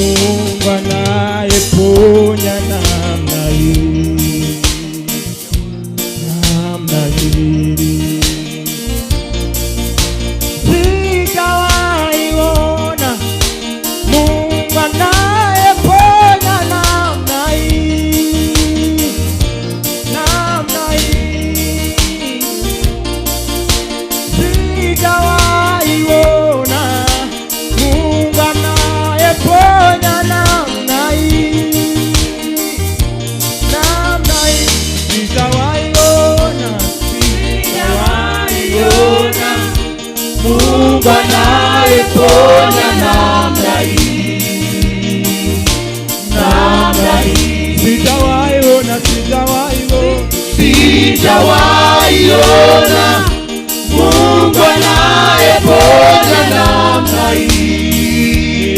Mungu anayeponya namna hii, namna hii. Sijawahi ona Mungu anayeponya namna hii, namna hii. Sijawahi ona Mungu anayeponya namna hii, namna hii. Sijawahi ona, sijawahi ona Mungu anayeponya namna hii, namna hii. Sijawahi ona, sijawahi ona, Sijawahi ona Mungu anayeponya namna hii,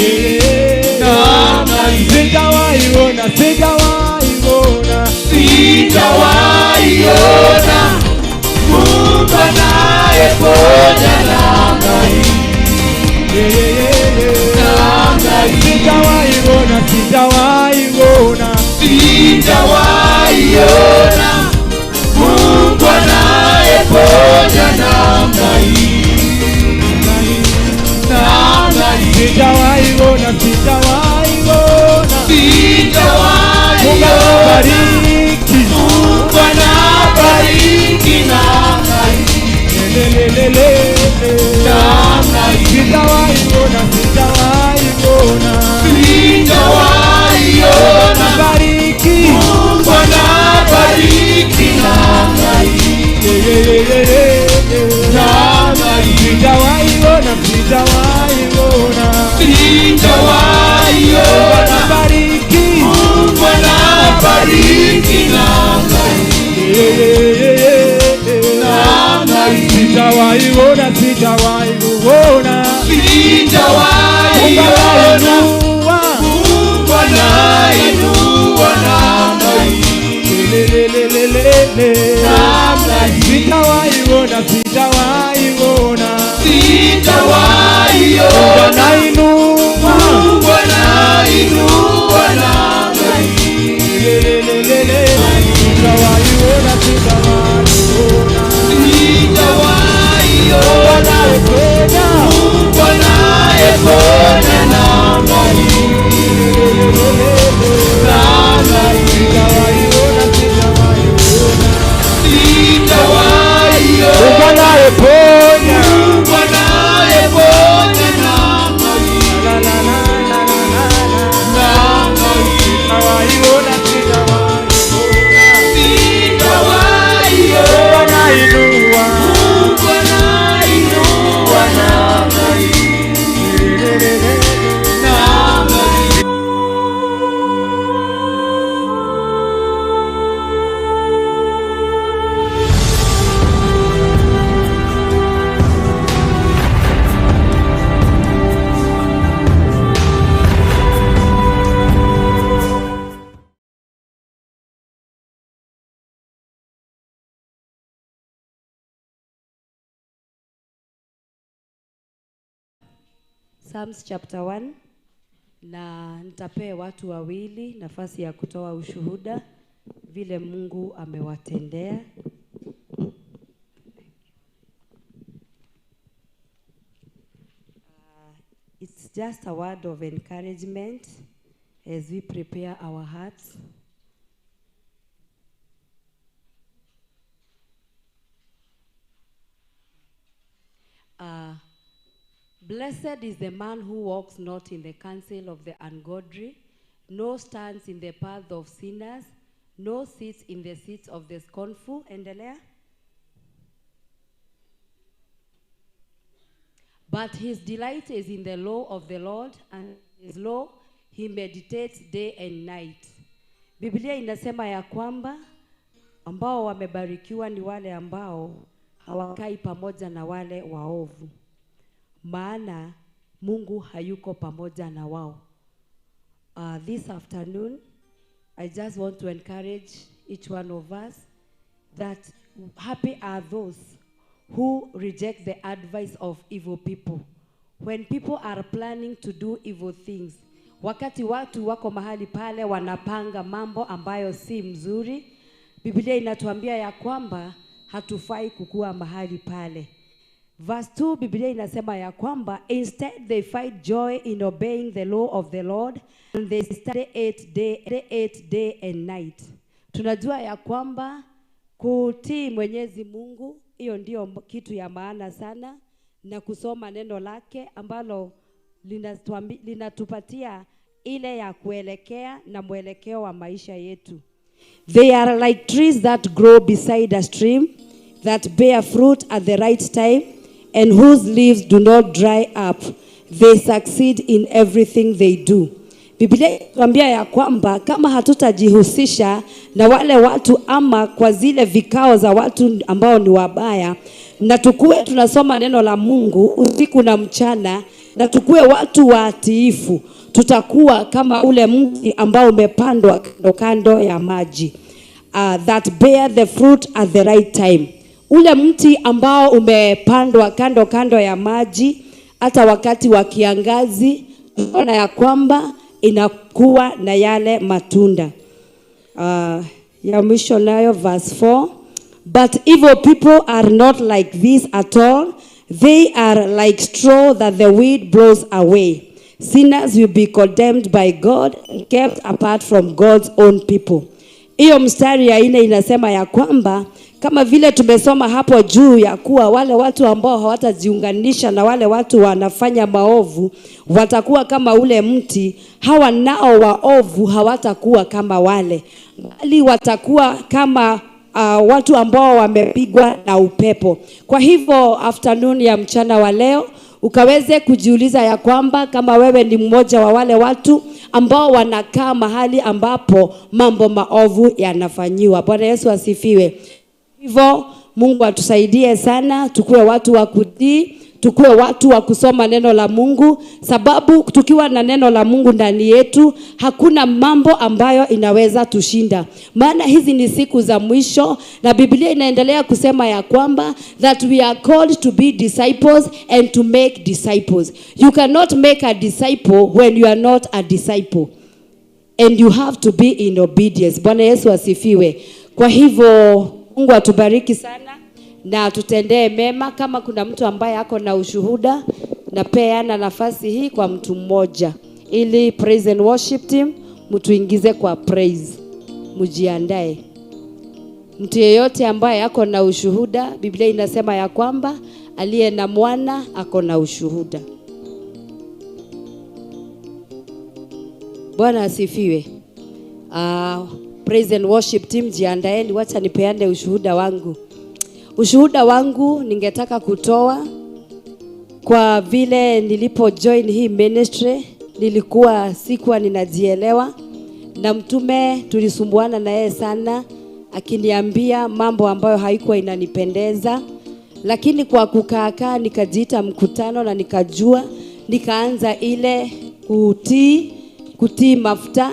namna hii. Sijawahi ona, sijawahi ona, Sijawahi ona Mungu anayeponya namna hii, namna hii. Sijawahi ona, sijawahi ona, Sijawahi ona Mungu anayeponya namna hii, namna hii. Sijawahi ona, sijawahi ona. Sijawahi Mungu ona anabariki. Mungu anabariki namna hii, Lelelelele. namna hii. Sijawahi ona, sijawahi ona. Sijawahi ona Bariki. Mungu anabariki namna hii, Lelelelele. namna hii. Sijawahi ona, sijawahi ona. Sijawahi ona Bariki. Mungu anabariki namna hii, Lelelelele. namna hii. Sijawahi ona, sijawahi ona. Sijawahi Mungu ona anainua. Mungu anainua namna hii, Lelelelelele. namna hii. Sijawahi ona, sijawahi ona. Sijawahi ona Anainua. Mungu anainua namna hii. Lelelelele. Sijawahi ona, sijawahi ona. Sijawahi ona Anayeponya. Mungu anayeponya namna hii, namna hii. Sijawahi ona, sijawahi ona. Sijawahi Mungu ona anayeponya. Mungu anayeponya namna hii, La, la, la, la, la, la, la. namna hii. Sijawahi ona, sijawahi ona. Sijawahi Mungu ona anainua. Mungu anainua namna hii, namna hii. Psalms chapter 1, na nitapea watu wawili nafasi ya kutoa ushuhuda vile Mungu amewatendea. It's just a word of encouragement as we prepare our hearts. Blessed is the man who walks not in the counsel of the ungodly, nor stands in the path of sinners, nor sits in the seats of the scornful. Endelea. But his delight is in the law of the Lord, and his law he meditates day and night. Biblia inasema ya kwamba ambao wamebarikiwa ni wale ambao hawakai pamoja na wale waovu, maana Mungu hayuko pamoja na wao. This afternoon, I just want to encourage each one of us that happy are those who reject the advice of evil people. When people are planning to do evil things, Wakati watu wako mahali pale wanapanga mambo ambayo si mzuri, Biblia inatuambia ya kwamba hatufai kukua mahali pale. Verse 2, Biblia inasema ya kwamba instead they find joy in obeying the law of the Lord and they study it day and night. Tunajua ya kwamba kutii Mwenyezi Mungu, hiyo ndio kitu ya maana sana, na kusoma neno lake ambalo linatupatia ile ya kuelekea na mwelekeo wa maisha yetu. They are like trees that grow beside a stream, that bear fruit at the right time, and whose leaves do not dry up. They succeed in everything they do. Biblia inatuambia ya kwamba kama hatutajihusisha na wale watu ama kwa zile vikao za watu ambao ni wabaya, na tukue tunasoma neno la Mungu usiku na mchana, na tukue watu watiifu, tutakuwa kama ule mti ambao umepandwa kando kando ya maji, that bear the fruit at the right time. Ule mti ambao umepandwa kando kando ya maji, hata wakati wa kiangazi, tunaona ya kwamba inakuwa na yale matunda. Ya mwisho nayo verse 4, but evil people are not like this at all. They are like straw that the wind blows away. Sinners will be condemned by God and kept apart from God's own people. Hiyo mstari ya 4 inasema ya kwamba kama vile tumesoma hapo juu ya kuwa wale watu ambao hawatajiunganisha na wale watu wanafanya maovu watakuwa kama ule mti, hawa nao waovu hawatakuwa kama wale, bali watakuwa kama watu ambao wamepigwa na upepo. Kwa hivyo afternoon ya mchana wa leo ukaweze kujiuliza ya kwamba kama wewe ni mmoja wa wale watu ambao wanakaa mahali ambapo mambo maovu yanafanyiwa. Bwana Yesu asifiwe. Hivyo Mungu atusaidie sana, tukue watu wa kutii, tukue watu wa kusoma neno la Mungu, sababu tukiwa na neno la Mungu ndani yetu hakuna mambo ambayo inaweza tushinda. Maana hizi ni siku za mwisho, na Biblia inaendelea kusema ya kwamba that we are called to be disciples and to make disciples. You cannot make a disciple when you are not a disciple, and you have to be in obedience. Bwana Yesu asifiwe. Kwa hivyo Mungu atubariki sana na tutendee mema. Kama kuna mtu ambaye ako na ushuhuda, napeana nafasi hii kwa mtu mmoja, ili praise and worship team mtuingize kwa praise. Mjiandae. Mtu yeyote ambaye ako na ushuhuda, Biblia inasema ya kwamba aliye na mwana ako na ushuhuda. Bwana asifiwe. Praise and worship team, jiandaeni, wacha nipeane ushuhuda wangu. Ushuhuda wangu ningetaka kutoa kwa vile nilipo join hii ministry nilikuwa sikuwa ninajielewa, na mtume tulisumbuana na yeye sana akiniambia mambo ambayo haikuwa inanipendeza, lakini kwa kukaa nikajiita mkutano na nikajua, nikaanza ile kutii mafuta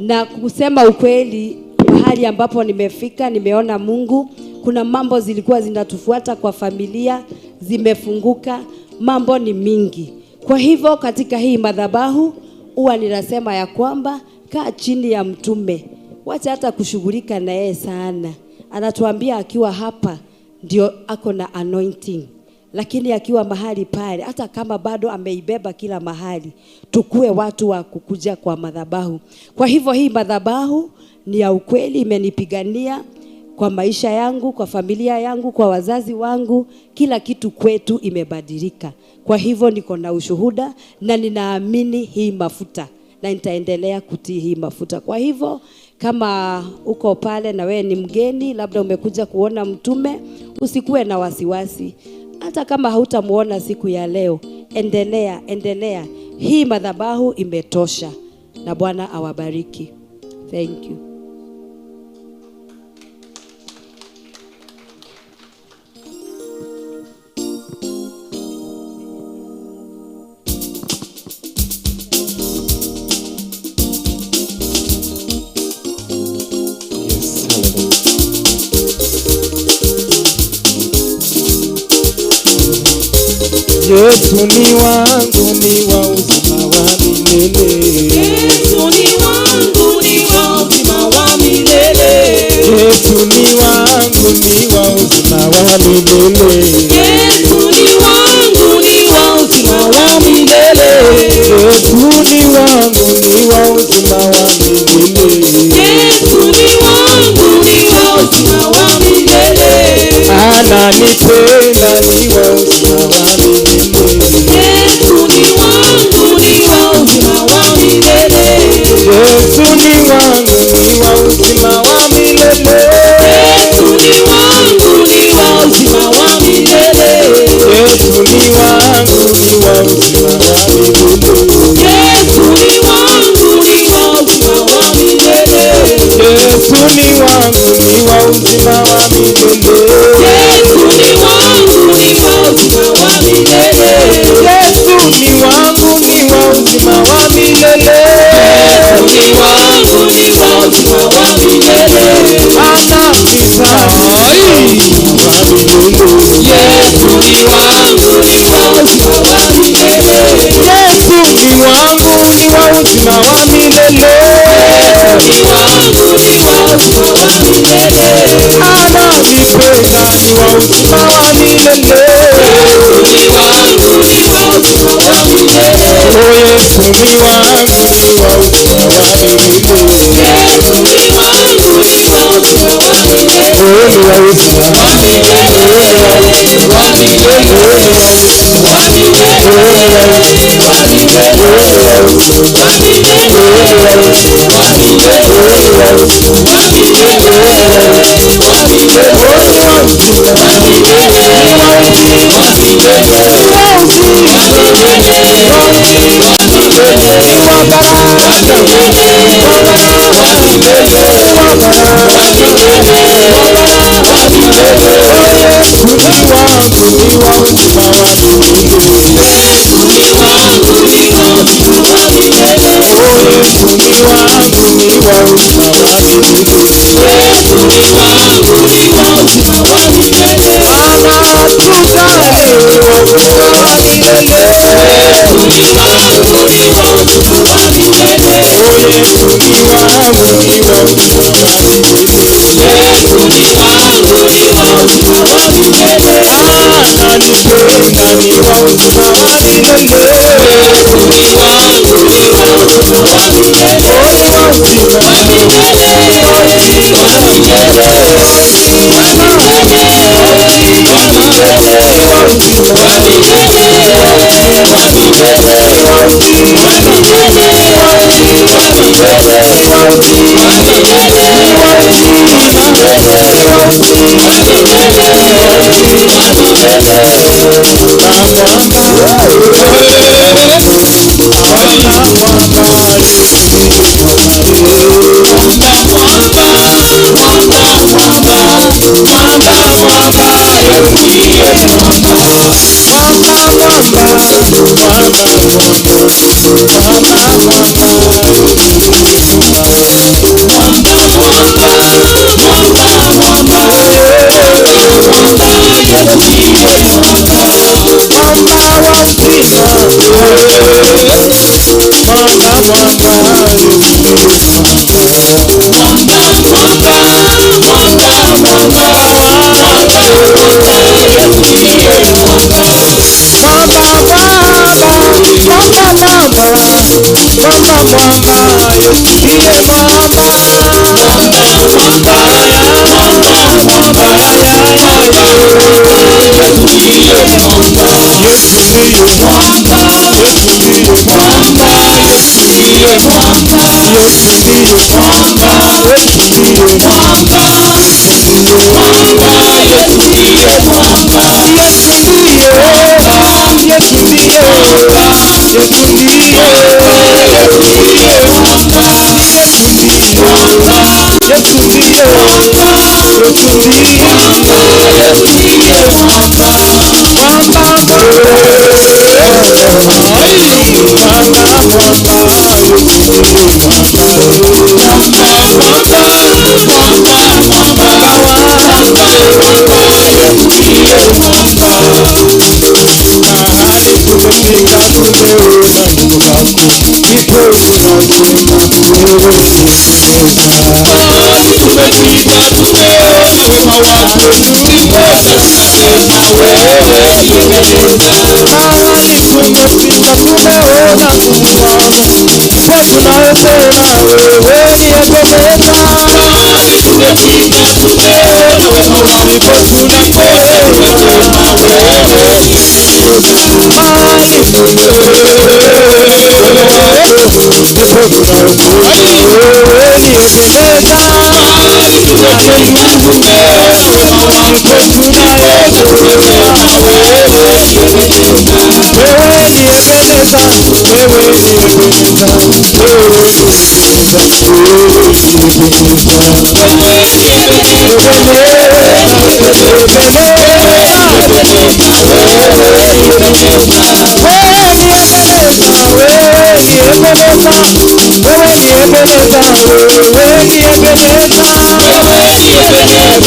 na kusema ukweli. Mahali ambapo nimefika nimeona Mungu. Kuna mambo zilikuwa zinatufuata kwa familia zimefunguka, mambo ni mingi. Kwa hivyo katika hii madhabahu huwa ninasema ya kwamba kaa chini ya mtume, wacha hata kushughulika na yeye sana. Anatuambia akiwa hapa ndio ako na anointing, lakini akiwa mahali pale, hata kama bado ameibeba kila mahali, tukue watu wa kukuja kwa madhabahu. Kwa hivyo hii madhabahu ni ya ukweli, imenipigania kwa maisha yangu, kwa familia yangu, kwa wazazi wangu, kila kitu kwetu imebadilika. Kwa hivyo niko na ushuhuda na ninaamini hii mafuta na nitaendelea kutii hii mafuta. Kwa hivyo kama uko pale na wewe ni mgeni, labda umekuja kuona mtume, usikuwe na wasiwasi. Hata kama hautamuona siku ya leo, endelea, endelea. Hii madhabahu imetosha, na Bwana awabariki. Thank you. Yes, hallelujah. Yesu ni wangu, ni wa uzima wa milele. milele. Yesu ni wangu, ni wa uzima wa milele. Ananipenda wa milele. Yesu ni wangu, ni wa uzima wa milele. Yesu ni wangu, ni wa uzima wa milele. Yesu ni wangu, ni wa uzima wa milele. Ananipenda, ni wa uzima wa milele. Yesu ni wangu, ni wa uzima wa milele. Oh, Yesu ni wangu, ni wa uzima wa milele. Yesu ni wangu, ni wa uzima wa milele. Oh, ni wa uzima. Wa milele, wa milele, wa milele, wa milele, wa milele, wa milele, wa milele, wa milele, wa milele, wa milele, wa milele, wa milele, wa milele, wa milele, wa milele, wa milele. Yesu ni wangu, ni wa uzima wa milele. Yesu ni wangu, ni wa uzima wa milele. Oh, Yesu ni wangu, ni wa uzima wa milele. Yesu ni wangu, ni wa uzima wa milele. Anatujali, ni wa uzima wa milele. Yesu ni wangu, ni wa uzima wa milele. Oh, Yesu ni wangu, ni wa uzima wa milele. Yesu ni wangu, ni wa uzima wa milele. Ananipenda, ni wa uzima wa milele. Yesu ni wangu, ni wa uzima wa milele. Oh, ni wa uzima. Wa milele, wa milele, wa milele, wa milele, wa milele, wa milele, wa milele, wa milele, wa milele, wa milele, wa milele, wa milele. Mwamba, mwamba, mwamba, mwamba, mwamba, Yesu ndiye mwamba. Mwamba, mwamba, mwamba, mwamba, mwamba, Mwamba, mwamba, mwamba, mwamba, mwamba, Yesu ndiye mwamba. Mwamba wa uzima. Mwamba, mwamba, Yesu ndiye mwamba. Mwamba, mwamba, mwamba, mwamba, mwamba, mwamba, Yesu ndiye mwamba. Mwamba, mwamba, mwamba, mwamba, mwamba, mwamba, Yesu ndiye mwamba. Mwamba, mwamba, mwamba, mwamba, mwamba, mwamba, Yesu ndiye mwamba. Yesu ndiye Mwamba, Yesu ndiye mwamba, Yesu ndiye mwamba. Yesu ndiye Mwamba, Yesu ndiye mwamba, mwamba, Yesu ndiye mwamba. Yesu ndiye Yesu ndiye Yesu ndiye Yesu ndiye mwamba. Yesu ndiye Mwamba, Yesu ndiye mwamba, Yesu ndiye mwamba, Yesu ndiye mwamba. Mwamba, mwamba, mwamba, mwamba, Yesu ndiye mwamba. Mwamba, mwamba, mwamba, mwamba, mwamba, mwamba, Yesu ndiye mwamba. Mahali tumefika tumeona nguvu zako, ndipo tunasema wewe ni Ebeneza. Mahali tumefika tumeona wema wako, ndiposa tunasema wewe ni Ebeneza. Mahali tumefika tumeona nguvu zako, ndipo tunasema wewe ni Ebeneza. Mahali tumefika tumeona wema wako, Ndipo ndiposa tunasema wewe ni Ebeneza. Mahali tumefika ndipo tunasema wewe ni Ebeneza. Mahali tumefika tumeona wema wako, ndiposa tunasema wewe ni Ebeneza. Wewe ni Ebeneza, wewe ni Ebeneza, wewe ni Ebeneza, wewe ni Ebeneza. Wewe ni Ebeneza, wewe ni Ebeneza, wewe ni Ebeneza, wewe ni Ebeneza. Wewe ni Ebeneza, wewe ni Ebeneza, wewe ni Ebeneza, wewe ni Ebeneza, wewe ni Ebeneza, wewe ni Ebeneza, wewe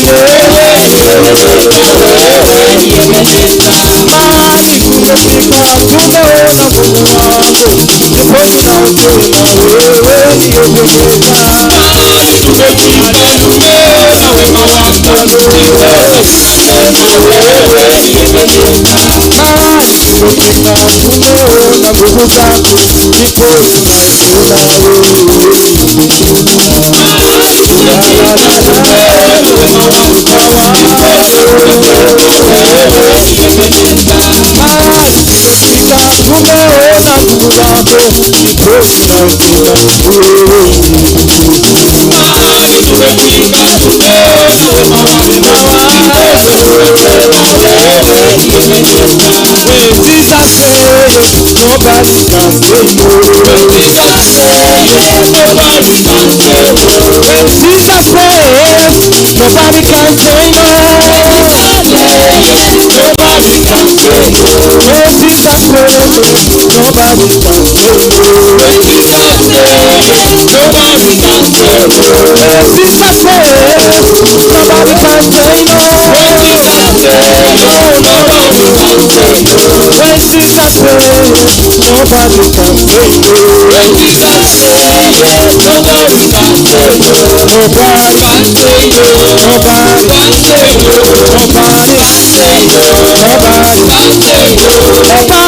ni Ebeneza, wewe ni Ebeneza. Mahali tumefika, tumeona Mungu wako, ndipo tunasema wewe ni Ebeneza. Mahali tumefika, tumeona wema wako, ndiposa tunasema wewe ni Ebeneza. Mahali tumefika, tumeona nguvu zako, ndipo tunasema wewe ni Ebeneza. Mahali tumefika, tumeona wema wako, ndiposa tunasema wewe ni Ebeneza. Mahali tumefika, tumeona nguvu zako, ndipo tunasema wewe ni Ebeneza. Mahali tumefika, tumeona wema wako, ndiposa tunasema wewe ni Ebeneza. When Jesus says, nobody can say no. When Jesus says yes, nobody can say no. When Jesus says, nobody can say no. Jesus says yes, nobody can say no. When Jesus says, nobody can say no. When Jesus says yes, nobody can say no. When Jesus says, nobody can say no. When Jesus says yes, nobody can say no. When Jesus says, nobody can say no. When Jesus says yes, nobody can say no. Nobody, Can say no. nobody, Can say no. nobody, Can say no. nobody, Can say no. nobody, Say no. nobody, Say no. nobody,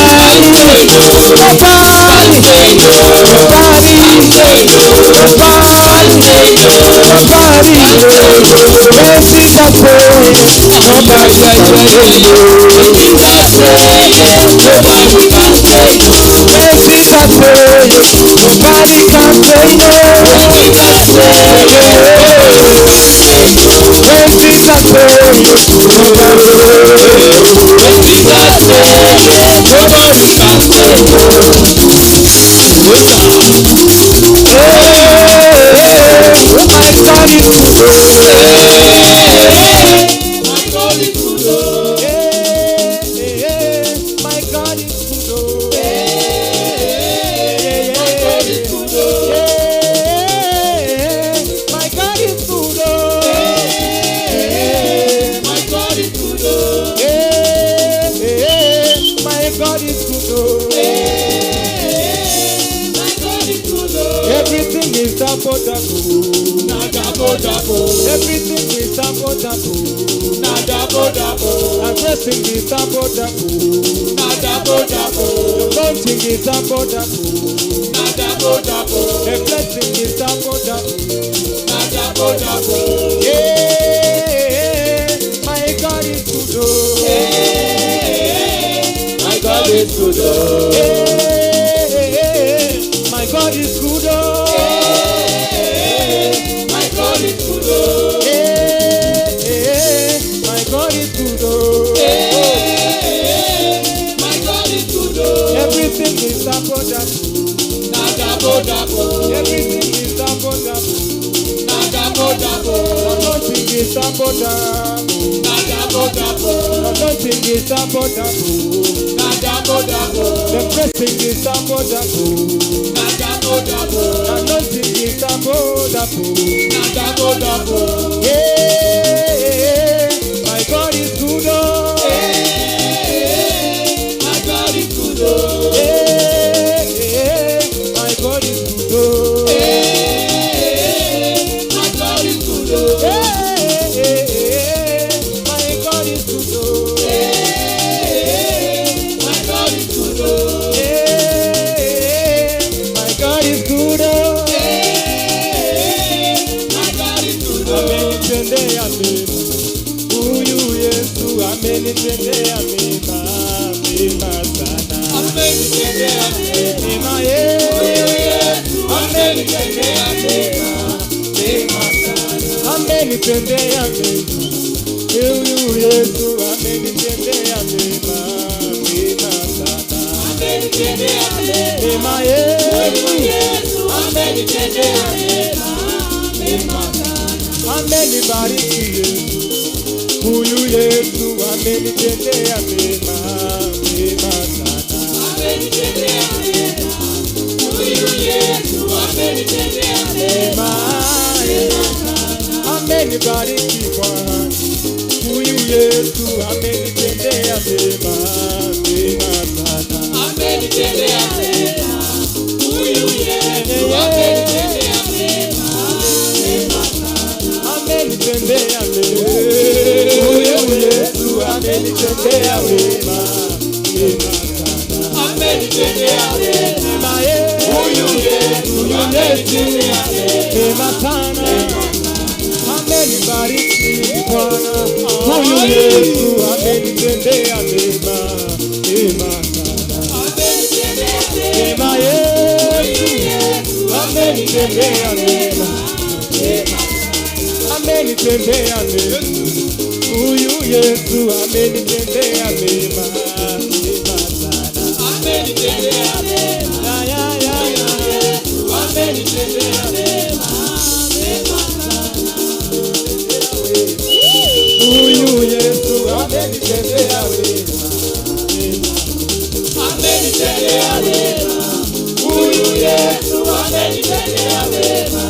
Say no. nobody, Say no. nobody, Say no. nobody. When Jesus says, nobody can say no. When Jesus says yes, nobody can say no. When Jesus says, nobody can say no. When Jesus says yes, nobody can say no. When Jesus says, nobody can say no. When Jesus says yes, nobody can say no. Hey, my God is good. My God is good. Oh. Hey, my God is good. Oh. Hey, my God is good. Oh. Hey, my God is good. Oh. Hey, my God is good. Oh. Hey, my God is good. Oh. Hey, my God is good. Oh. Everything is double double. Na double double. Everything is double double. Na double double. Everything is double double. Na double double. The mountain is double double. Na double double. The blessing is double double. Na double double. Yeah, my God is good. Oh. Hey, my God is good. Oh. Hey, my God is good. Oh. Hey, my God is good. Oh. Hey, my God is good. Oh. Hey, my God is good. Oh. Everything is double double. Na double double. Everything is double double. Na double double. Anointing is double double. Na double double. Anointing is double double. Na double double. The blessing is double double. Na double double. Anointing is double double. Na double double. Hey, my God is good. Oh. Hey, my God is good. Oh. Hey, my God is good. Oh. Hey, my God is good. Oh. Hey, my God is good. Oh. Hey, my God is good. Oh. Hey, my God is good. Oh. Hey, my God is good. Oh. Amenitendea mema huyu Yesu, amenitendea mema, mema sana. Amenitendea mema. Mema yeye, Yesu amenitendea mema, mema sana. amenitendea mema huyu Yesu, amenitendea mema, mema sana. Amenitendea mema. Mema yeye, Yesu amenitendea mema, mema sana. amenibariki Yesu, huyu Yesu amenitendea mema, mema. Amenibariki Bwana. Huyu Yesu amenitendea mema, mema sana. Amenitendea mema. Huyu Yesu amenitendea mema, mema sana. Amenitendea mema. Huyu Yesu amenitendea mema, mema sana. Amenitendea mema. Mema ye. Huyu Yesu amenitendea mema. Mema sana. Amenibariki Bwana. Huyu Yesu amenitendea mema, mema sana. Amenitendea mema. Mema Yesu amenitendea mema, amenitendea mema. Huyu Yesu amenitendea mema, mema sana. Amenitendea mema. Ya, ya, ya, ya. Amenitendea mema, mema sana. Huyu Yesu amenitendea wema, mema. Amenitendea wema. Huyu Yesu amenitendea wema,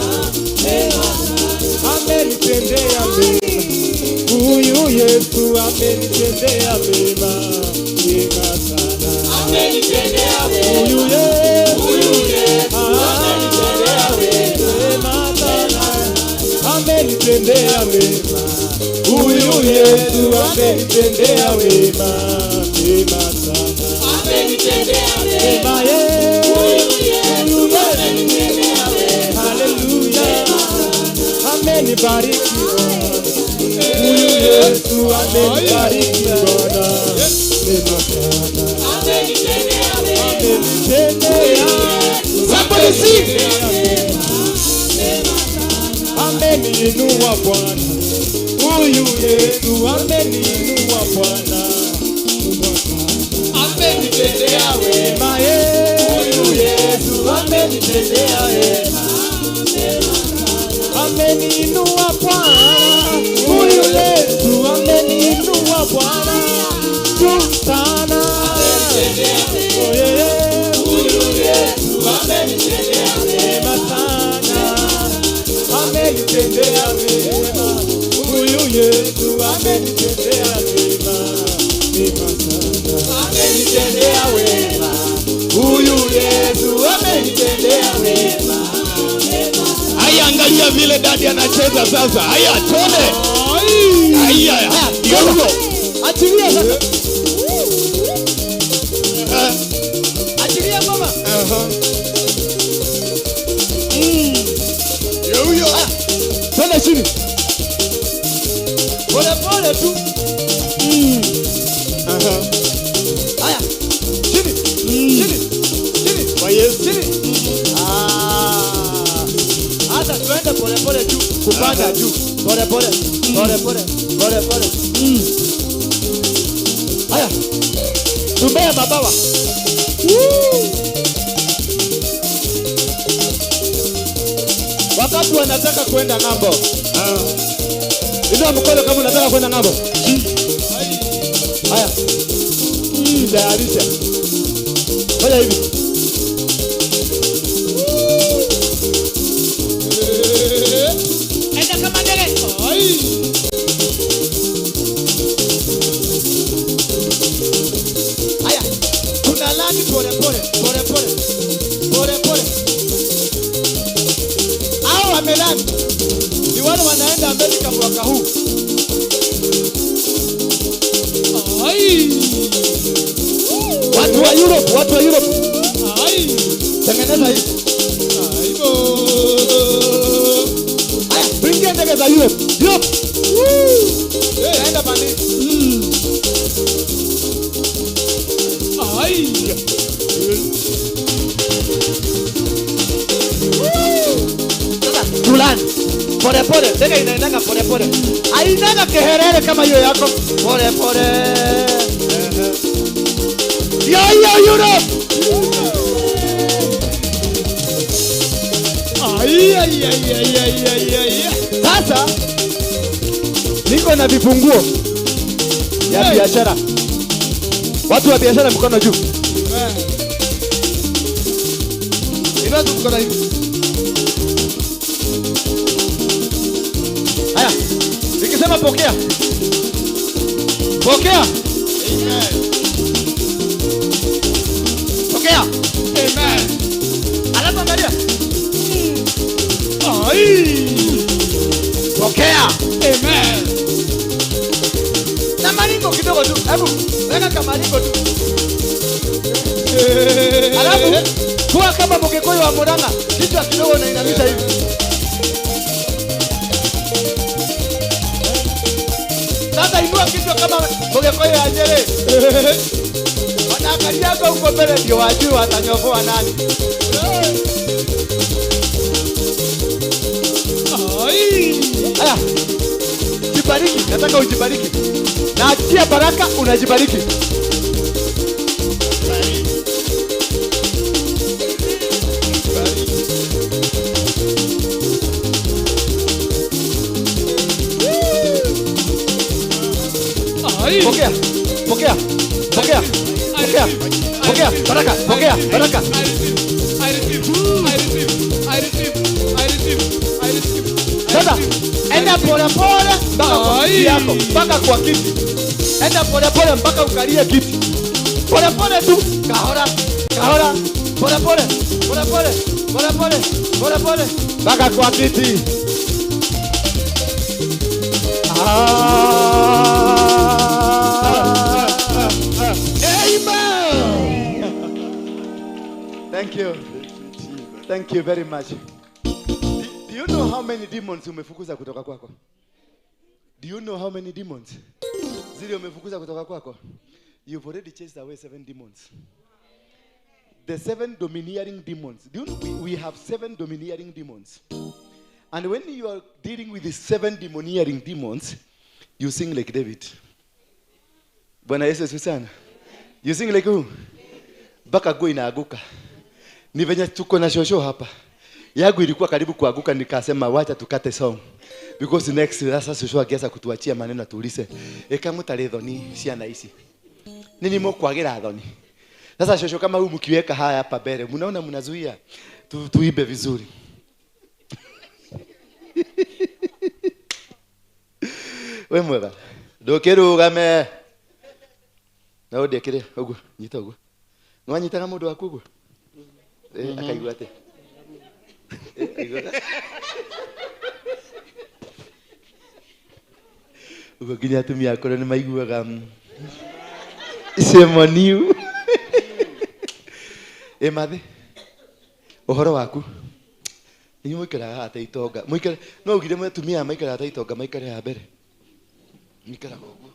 mema sana. Amenitendea mema. Huyu Yesu amenitendea mema, mema sana. Amenitendea wema. Huyu Yesu Huyu Yesu amenitendea wema. mema sana. Amenitendea mema. Huyu Yesu amenitendea wema, mema sana. Amenitendea wema. Mema ye. Huyu Yesu amenitendea wema. Haleluya. Amenibariki Bwana. Huyu Yesu amenibariki Bwana. Mema sana. Amenitendea wema. Amenitendea. Somebody sing. Ameniinua Bwana. Huyu Yesu ameniinua Bwana. Amenitendea wema. Mema ye. Huyu Yesu amenitendea wema. Ameniinua Bwana. Huyu Yesu ameniinua Bwana. Juu sana. Oh, yeah. Huyu Yesu amenitendea Mema sana. Amenitendea mema. Huyu Yesu amenitendea mema. Mema sana. Amenitendea wema. Huyu Yesu amenitendea wema. Haya, angalia vile daddy anacheza sasa. Haya, twende. Haya, ndio huyo. Achilia sasa. Eh, Achilia ngoma. aha. Ndio huyo. Twende chini. Pole pole tu. Aha. Haya. Chini. Chini. Chini. Kwa Yesu. Chini. Ah. Hata tuende pole pole juu. Kupanda juu. Pole pole. Pole pole. Pole pole. Haya. Tumea mabawa. Wakati wanataka kwenda ng'ambo. Ah. Inua mkono kama unataka kwenda ng'ambo. Haya. Jitayarishe. Fanya hivi. Enda kama ndege. Haya. Tuna land pole pole, pole pole. Pole pole. Hao wameland. Ni wale wanaenda Amerika mwaka huu. Watu wa Europe, watu wa Europe. Tengeneza hivi. Haya, tuingie ndege za Europe. Europe. Naenda pande. Sasa tuland. Pole pole, ndege inaendaga pole pole. Hainaga keherere kama hiyo yako. Pole pole. Yo yo Europe. Ai, ai, ai, ai, ai, ai, ai. Sasa niko na vifunguo ya biashara. Watu wa biashara mkono juu. Inua tu mkono hivi. Haya, Nasema pokea. Pokea. Amen. Pokea. Amen. Alafu angalia. Ai. Pokea. Amen. Na maringo kidogo tu. Hebu weka kamaringo tu. Alafu kuwa kama Mgikuyu wa Murang'a, kichwa kidogo unainamisha hivi. Sasa inua kichwa kama Mgikuyu ya Nyeri. Wanaangalia huko mbele ndio wajue watanyofoa nani. Ai. Haya. Jibariki, nataka ujibariki. Na achia baraka, unajibariki. Ai. Pokea. Pokea. Pokea. Pokea. Pokea baraka, pokea baraka. I receive, I receive, I receive, I receive, I receive, I receive. Sasa enda pole pole mpaka kwa kiti yako, mpaka kwa kiti. Enda pole pole mpaka ukalie kiti. Pole pole tu, kahora, kahora, pole pole, pole pole, pole pole, pole pole mpaka kwa kiti. Amen. Thank you. Thank you very much. Do you know how many demons umefukuza kutoka kwako? Do you know how many demons zile umefukuza kutoka kwako? You've already chased away 7 demons. The 7 domineering demons. Do you know we have 7 domineering demons? And when you are dealing with the 7 domineering demons, you sing like David. Bwana Yesu asifiwe sana. You sing like who? Mpaka nguo inaaguka. Ni venye tuko na shosho hapa. Yangu ilikuwa karibu kuanguka, nikasema wacha tukate song. Because next sasa shosho akianza kutuachia maneno atuulize, eka mutari thoni ciana ici. Nini mukwagira thoni? Sasa shosho kama huyu mkiweka haya hapa mbele, mnaona mnazuia tuibe vizuri. We mwega. Ndukirugame. Na undekire uguo, nyita uguo. Nwanyitaga mundu waku uguo? Akaigua atia? Uguo nginya atumia akũrũ nĩ maiguaga shame on you. Ĩ mathĩ, ũhoro waku inyuĩ mũikaraga haha ta itonga. Mũikare, no ugire atumia aya maikaraga ta itonga, maikare haha mbere. Mũikaraga ũguo.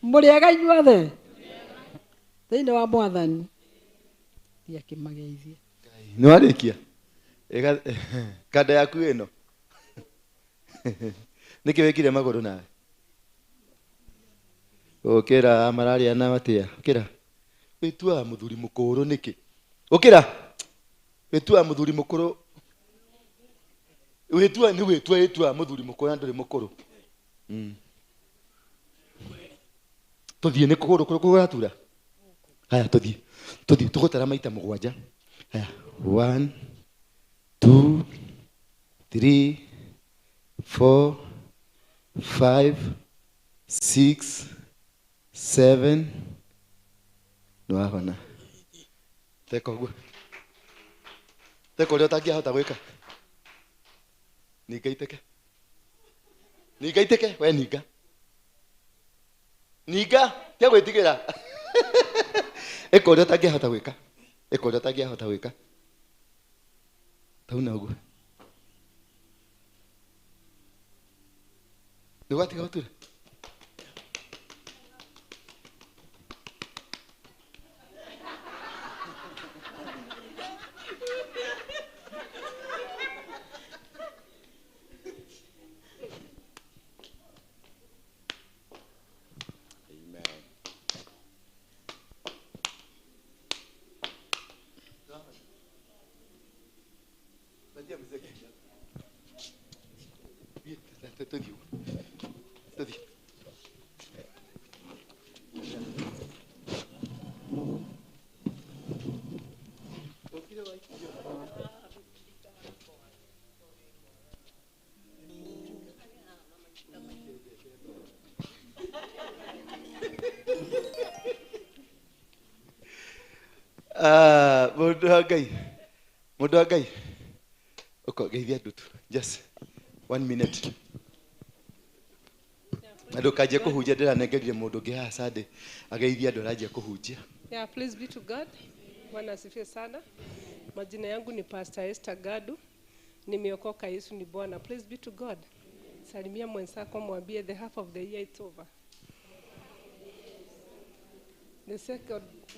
Mũrĩega inyuothe thĩinĩ wa Mwathani. Thiĩ akĩmageithia. Nĩ warĩkia? Kanda yaku ĩno. Nĩkĩ wĩkire magũrũ nawe? Ũkĩra mararia na atĩa? Ũkĩra. Wĩtuaga mũthuri mũkũrũ nĩkĩ? Ũkĩra. Wĩtuaga mũthuri mũkũrũ. Wĩtua nĩ wĩtua wĩtuaga mũthuri mũkũrũ na ndũrĩ mũkũrũ. Tuthiĩ nĩ kũgũrũ kũrĩ kũratura. Haya tuthiĩ. Tuthiĩ tũgũtara maita 7. Haya 1 2 3 4 5 6 7. Nĩwahona. Teka ũguo. Teka ũrĩa ũtangĩahota gwĩka. Ninga iteke. Ninga iteke, we ninga. Ninga, tia gwĩtigĩra. Ĩka ũrĩa ũtangĩahota gwĩka. Ĩka ũrĩa ũtangĩahota gwĩka. Tauna ũguo. Nĩ gwatiga gũtura? Ah, mũndũ wa Ngai, mũndũ wa Ngai, ũka geithia andũ tu, just one minute, na ndũkanjie kũhunjia. Ndĩranengerire mũndũ ũngĩ haha Sunday ageithia andũ, aranjia kũhunjia. Yeah, praise be to God. Bwana asifiwe sana. Majina yangu ni Pastor Esther Gadu. Nimeokoka, Yesu ni Bwana. Praise be to God. Salimia mwenzako, mwambie the half of the year it's over.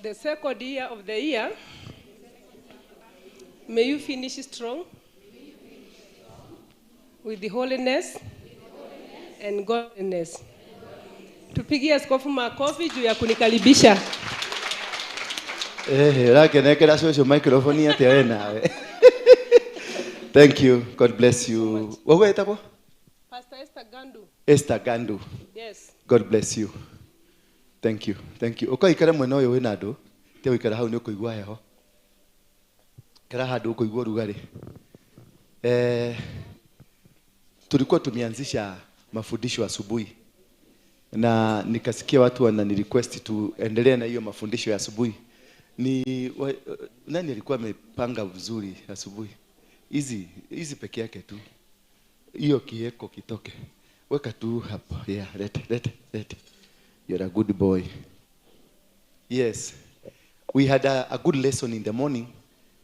The second year of the year, may you finish strong with the holiness and godliness. Tupigie askofu makofi juu ya kunikaribisha. Eh, ũrakenengera cũcũ microphone atĩa we nawe? Thank you, God bless you. Wewe wetagwo? Pastor Esther Gandu. Esther Gandu. Yes. God bless you. Thank you, thank you. Ũka ikare mwena ũyũ wĩna andũ, te gũikara hau nĩ ũkũigua heho. Ikara handũ ũkũigua ũrugarĩ. Eh, tulikuwa tumeanzisha mafundisho asubuhi na nikasikia watu wanani request tuendelee na hiyo mafundisho ya asubuhi. Ni wa, nani alikuwa amepanga vizuri asubuhi? Hizi hizi peke yake tu, hiyo kieko kitoke, weka tu hapo. Yeah, lete, lete, lete. You're a good boy. Yes, we had a good lesson in the morning,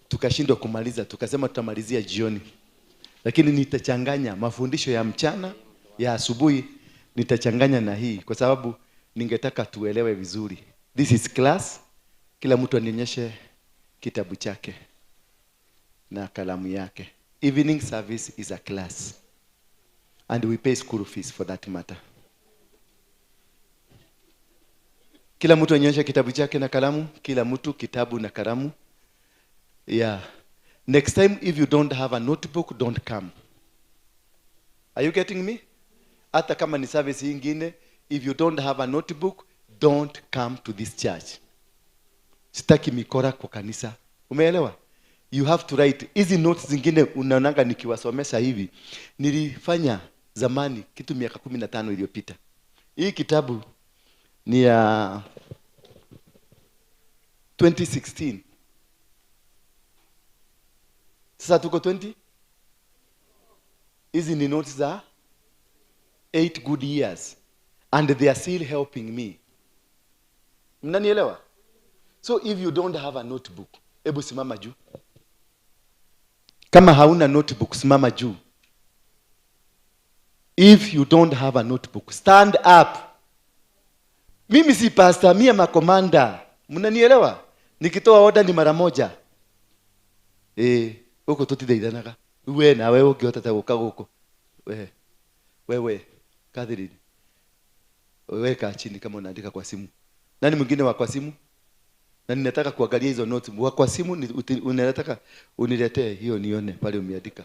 tukashindwa kumaliza, tukasema tutamalizia jioni, lakini nitachanganya mafundisho ya mchana, ya asubuhi nitachanganya na hii, kwa sababu ningetaka tuelewe vizuri. This is class. Kila mtu anionyeshe kitabu chake na kalamu yake. Evening service is a class and we pay school fees for that matter. Kila mtu anionyeshe kitabu chake na kalamu. Kila mtu kitabu na kalamu. Yeah, next time, if you don't have a notebook, don't come. Are you getting me? Hata kama ni service ingine, if you don't have a notebook, don't come to this church. Sitaki mikora kwa kanisa. Umeelewa? You have to write. Hizi notes zingine unaonanga nikiwasomesha hivi, nilifanya zamani, kitu miaka 15 iliyopita. Hii kitabu ni ya 2016. Sasa tuko 20. Hizi ni notes za 8 good years and they are still helping me. Mnanielewa? So if you don't have a notebook, hebu simama juu. Kama hauna notebook, simama juu. If you don't have a notebook, stand up. Mimi si pastor, mimi am a commander. Mnanielewa? Nikitoa order ni mara moja. Eh, huko tutithaithanaga. We nawe ũngĩhota ta gũka gũkũ. We. Wewe, Catherine. Wewe kaa chini kama unaandika kwa simu. Nani mwingine wa kwa simu? Na ninataka kuangalia hizo notes. Wa kwa simu unataka uniletee hiyo nione pale umeandika.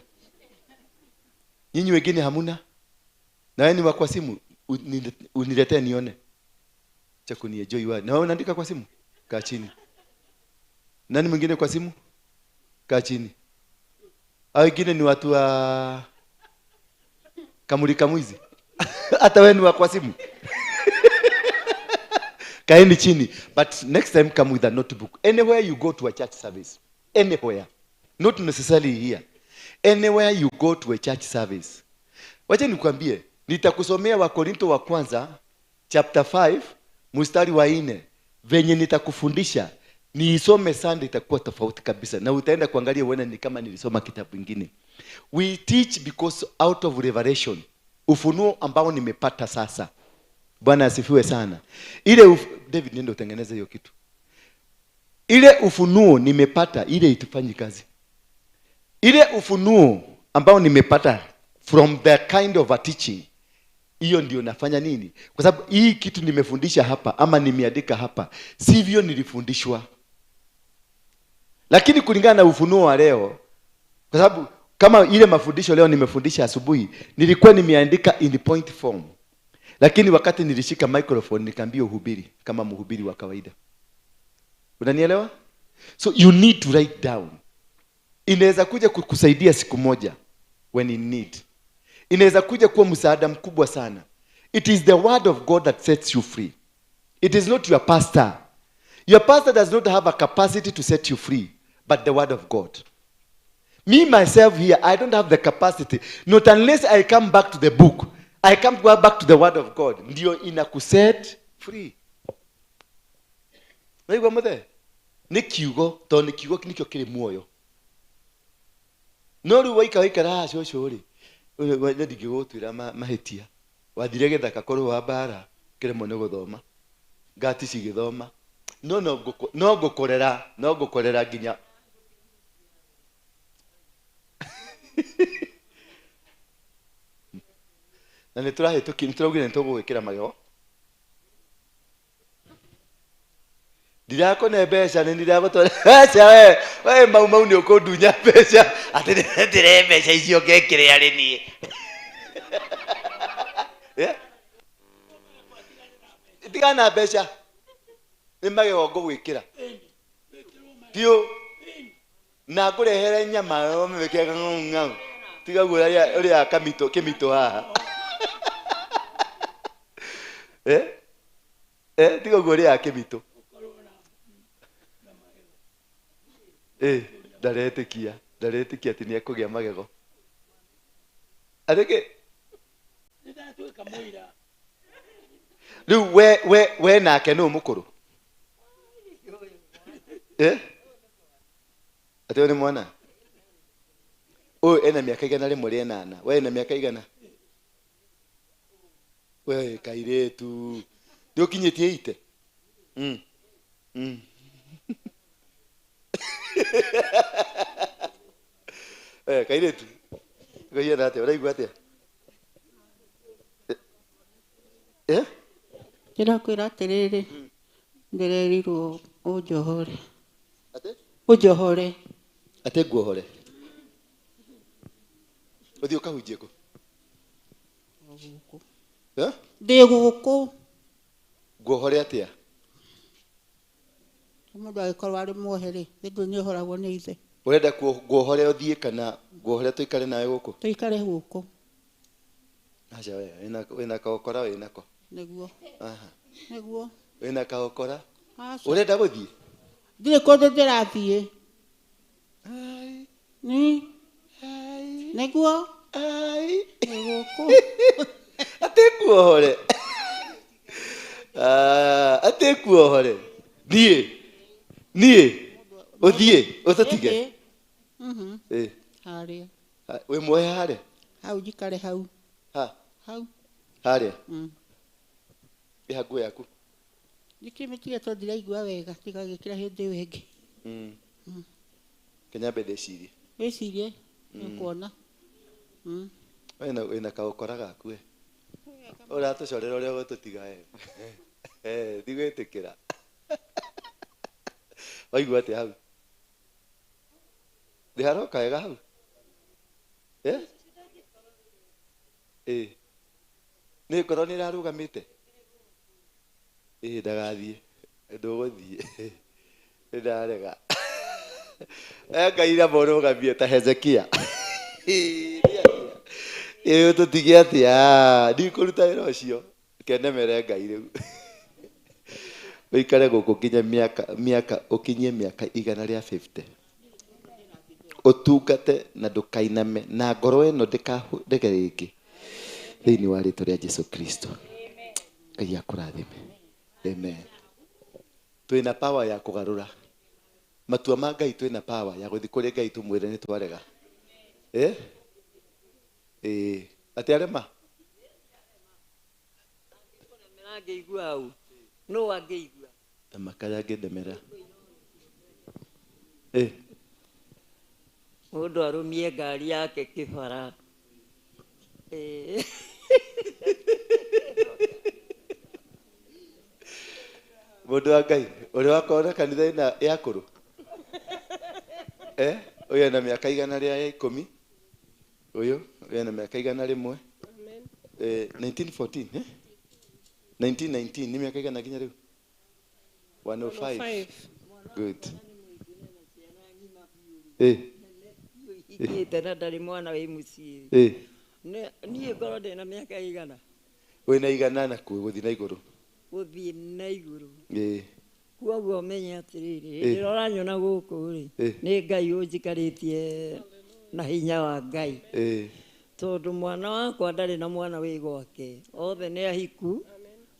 Nyinyi wengine hamuna? Na wewe ni wa kwa simu, uniletee nione. Cha kunienjoy wa. Na wewe unaandika kwa simu? Kaa chini. Nani mwingine kwa simu? Kaa chini. Hao wengine ni watu wa kamulika mwizi. Hata wewe ni wa kwa simu. Kaeni chini. But next time, come with a notebook. Anywhere you go to a church service. Anywhere. Not necessarily here. Anywhere you go to a church service. Wacha nikwambie, nitakusomea Wakorinto wa kwanza chapter 5 mstari wa 4. Venye nitakufundisha niisome Sunday itakuwa tofauti kabisa, na utaenda kuangalia uone ni kama nilisoma kitabu kingine. We teach because out of revelation, ufunuo ambao nimepata sasa. Bwana asifiwe sana. David, nenda utengeneze hiyo kitu. Ile ufunuo nimepata, ile itufanyi kazi. Ile ufunuo ambao nimepata from the kind of a teaching, hiyo ndio nafanya nini? Kwa sababu hii kitu nimefundisha hapa ama nimeandika hapa, sivyo nilifundishwa. Lakini kulingana na ufunuo wa leo, kwa sababu kama ile mafundisho leo nimefundisha asubuhi, nilikuwa nimeandika in point form. Lakini wakati nilishika microphone nikaambia uhubiri kama mhubiri wa kawaida. Unanielewa? So you need to write down. Inaweza kuja kukusaidia siku moja when in need. Inaweza kuja kuwa msaada mkubwa sana. It is the word of God that sets you free. It is not your pastor. Your pastor does not have a capacity to set you free, but the word of God. Me, myself here, I don't have the capacity. Not unless I come back to the book. I come back to the word of God. Ndio inakuset free. Naigua muthe? Nĩ kiugo, tondũ nĩ kiugo nĩkĩo kĩrĩ muoyo. No rĩu waikara waikara haha cũcũ rĩ, ndingĩgũtuĩra mahĩtia. Wathire gĩthaka kũrũa mbara, ũkĩremwo nĩ gũthoma. Ngati cigĩthoma. No no ngũkorera nginya. Na nĩ tũrahĩtũkia, nĩ tũraugire nĩ tũgũgwĩkĩra magego. Ndirakũne mbeca, nĩ ndiragũtwara mbeca we. We mau mau nĩ ũkũndunya mbeca. Atĩ ndĩre mbeca icio ngekĩre arĩ niĩ. Yeah? Tigana mbeca. Nĩ magego ngũgwĩkĩra. Biũ. Na ngũrehere nyama ũmĩkĩre ng'au. Tiga guo ũrĩa kamito kĩmito haha. Eh? Eh, tiga guo ũrĩa kĩmito. Eh, ndaretĩkia atĩ nĩ ekũgĩa magego. Atĩkĩ? Rĩu we nake nũ mũkũrũ? Eh? Atĩ ũyũ nĩ mwana? Ũyũ ena mĩaka 108. We ena mĩaka igana? We kairĩtu. Ndũkinyĩtie ite? Mm. Mm. Eh, kairĩtu. Ũkaigua atĩa? Ũraigua atĩa? Eh? Ndĩrakwĩra atĩrĩrĩ, ndĩrerirwo ũnjohore. Atĩ? Ũnjohore. Atĩ nguohore? Ũthiĩ ũkahunjie kũ? Eh? Ndĩ gũkũ. Nguohore atĩa? Mũndũ agĩkorwo arĩ muohe rĩ, thĩ nĩohoragwo nĩ ithe. Ũrenda nguohore ũthiĩ kana nguohore tũikare nawe gũkũ? Tũikare gũkũ. Aca we, wĩna kaũkora wĩnako. Nĩguo. Aha. Nĩguo. Wĩna kaũkora? Aca. Ũrenda gũthiĩ? Ndirĩ kũndũ ndĩrathiĩ. Ni. Nĩguo. Ndĩ gũkũ. Atĩ nguohore. Atĩ nguohore. Niĩ. Niĩ. Ũthiĩ, ũtũtige. Mhm. Eh. Harĩa. Wĩ muohe harĩa? Hau njikare hau. Ha. Hau. Harĩa? Mm. Ĩha nguo yaku. Ndikĩmĩtige tondũ ndiraigua wega, tigagĩkĩra hĩndĩ ĩyo ĩngĩ. Mm. Kenya ndĩcirie. Wĩcirie, nĩũkuona. Mm. Wĩna kaũkora gaku we. Ũratũcorera ũrĩa ũgũtũtiga we. Eh, ndigwĩtĩkĩra. Waigua atĩa hau? Ndĩharoka wega hau? Eh? Eh. Nĩ ngoro nĩ ĩrarũgamĩte? Ĩĩ ndagathiĩ. Ndũgũthiĩ. Nĩndarega. Ngai mũrũgamie ta Hezekia. Ĩĩ ũtũtige atĩa? Ndikũruta wĩra ũcio. Kenemere Ngai rĩu. Ũikare gũkũ nginya mĩaka ũkinyie mĩaka 150. Ũtungate na ndũkainame na ngoro ĩno ndĩkahũndĩke rĩngĩ. Thĩinĩ wa rĩĩtwa rĩa Jesu Kristo. Ngai akũrathime. Amen. Twĩna power ya kũgarũra. Matua ma Ngai twĩna power ya gũthiĩ kũrĩ Ngai tũmwĩre nĩ twarega. Eh? Eh, atĩ arema? Angĩigua hau. No angĩigua. Ta makaya angĩndemera. Eh. Mũndũ arũmie ngari yake kĩbara. Eh. Mũndũ wa Ngai, ũrĩa wakorwo na kanitha ĩna ya kũrũ? Eh, ũyũ ena mĩaka 110. Ũyũ ena mĩaka 101. Eh, 1914, eh? 1919 ni miaka igana nginya rĩu? 105. Good. Eh. Hingĩte na ndarĩ mwana wĩ mũciĩ. Eh. Niĩ ngorwo ndĩna mĩaka igana. Wĩna igana na gũthiĩ na igũrũ. Gũthiĩ na igũrũ. Eh. Koguo menye atĩrĩrĩ, hĩndĩ ĩrĩa ũranyona gũkũ rĩ, nĩ Ngai ũnjikarĩtie na hinya wa Ngai. Tondũ mwana wakwa ndarĩ na mwana wĩ gwake, othe nĩ ahiku,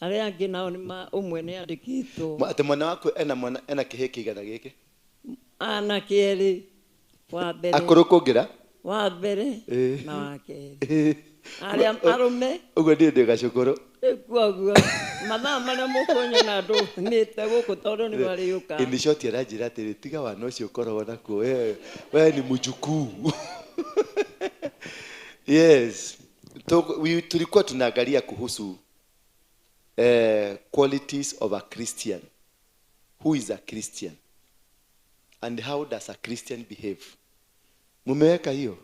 arĩa angĩ nao nĩ ũmwe nĩ andĩkĩtwo. Atĩ mwana waku ena mwana ena kĩhĩ kĩigana gĩkĩ? Anake erĩ, wa mbere Akũrũ kũngĩra? Wa mbere na wa kerĩ. Arĩa arũme. Ũguo niĩ ndĩ gacũkũrũ. Rĩu koguo mathaa marĩa mũkũnyona ndũmĩte gũkũ tondũ nĩ marĩũka. In short aranjĩra atĩrĩ, tiga wana ũcio ũkoragwo nakuo, we ni mjukuu. Yes. Tulikuwa tunaangalia kuhusu qualities of a Christian. Who is a Christian? And how does a Christian behave? Mumeweka hiyo?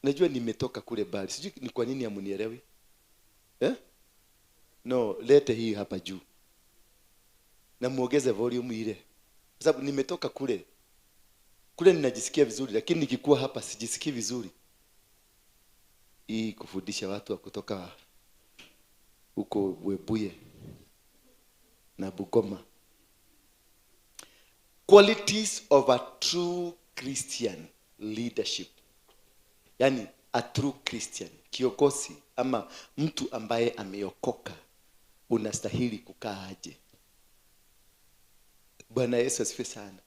Najua nimetoka kule mbali. Sijui ni kwa nini hamunielewi. Eh? No, lete hii hapa juu. Na muongeze volume ile. Kwa sababu nimetoka kule. Kule ninajisikia vizuri, lakini nikikuwa hapa sijisikii vizuri. Hii kufundisha watu wa kutoka huko Webuye na Bungoma. Qualities of a true Christian leadership. Yani a true Christian, kiongozi ama mtu ambaye ameokoka, unastahili kukaa aje? Bwana Yesu asifiwe sana.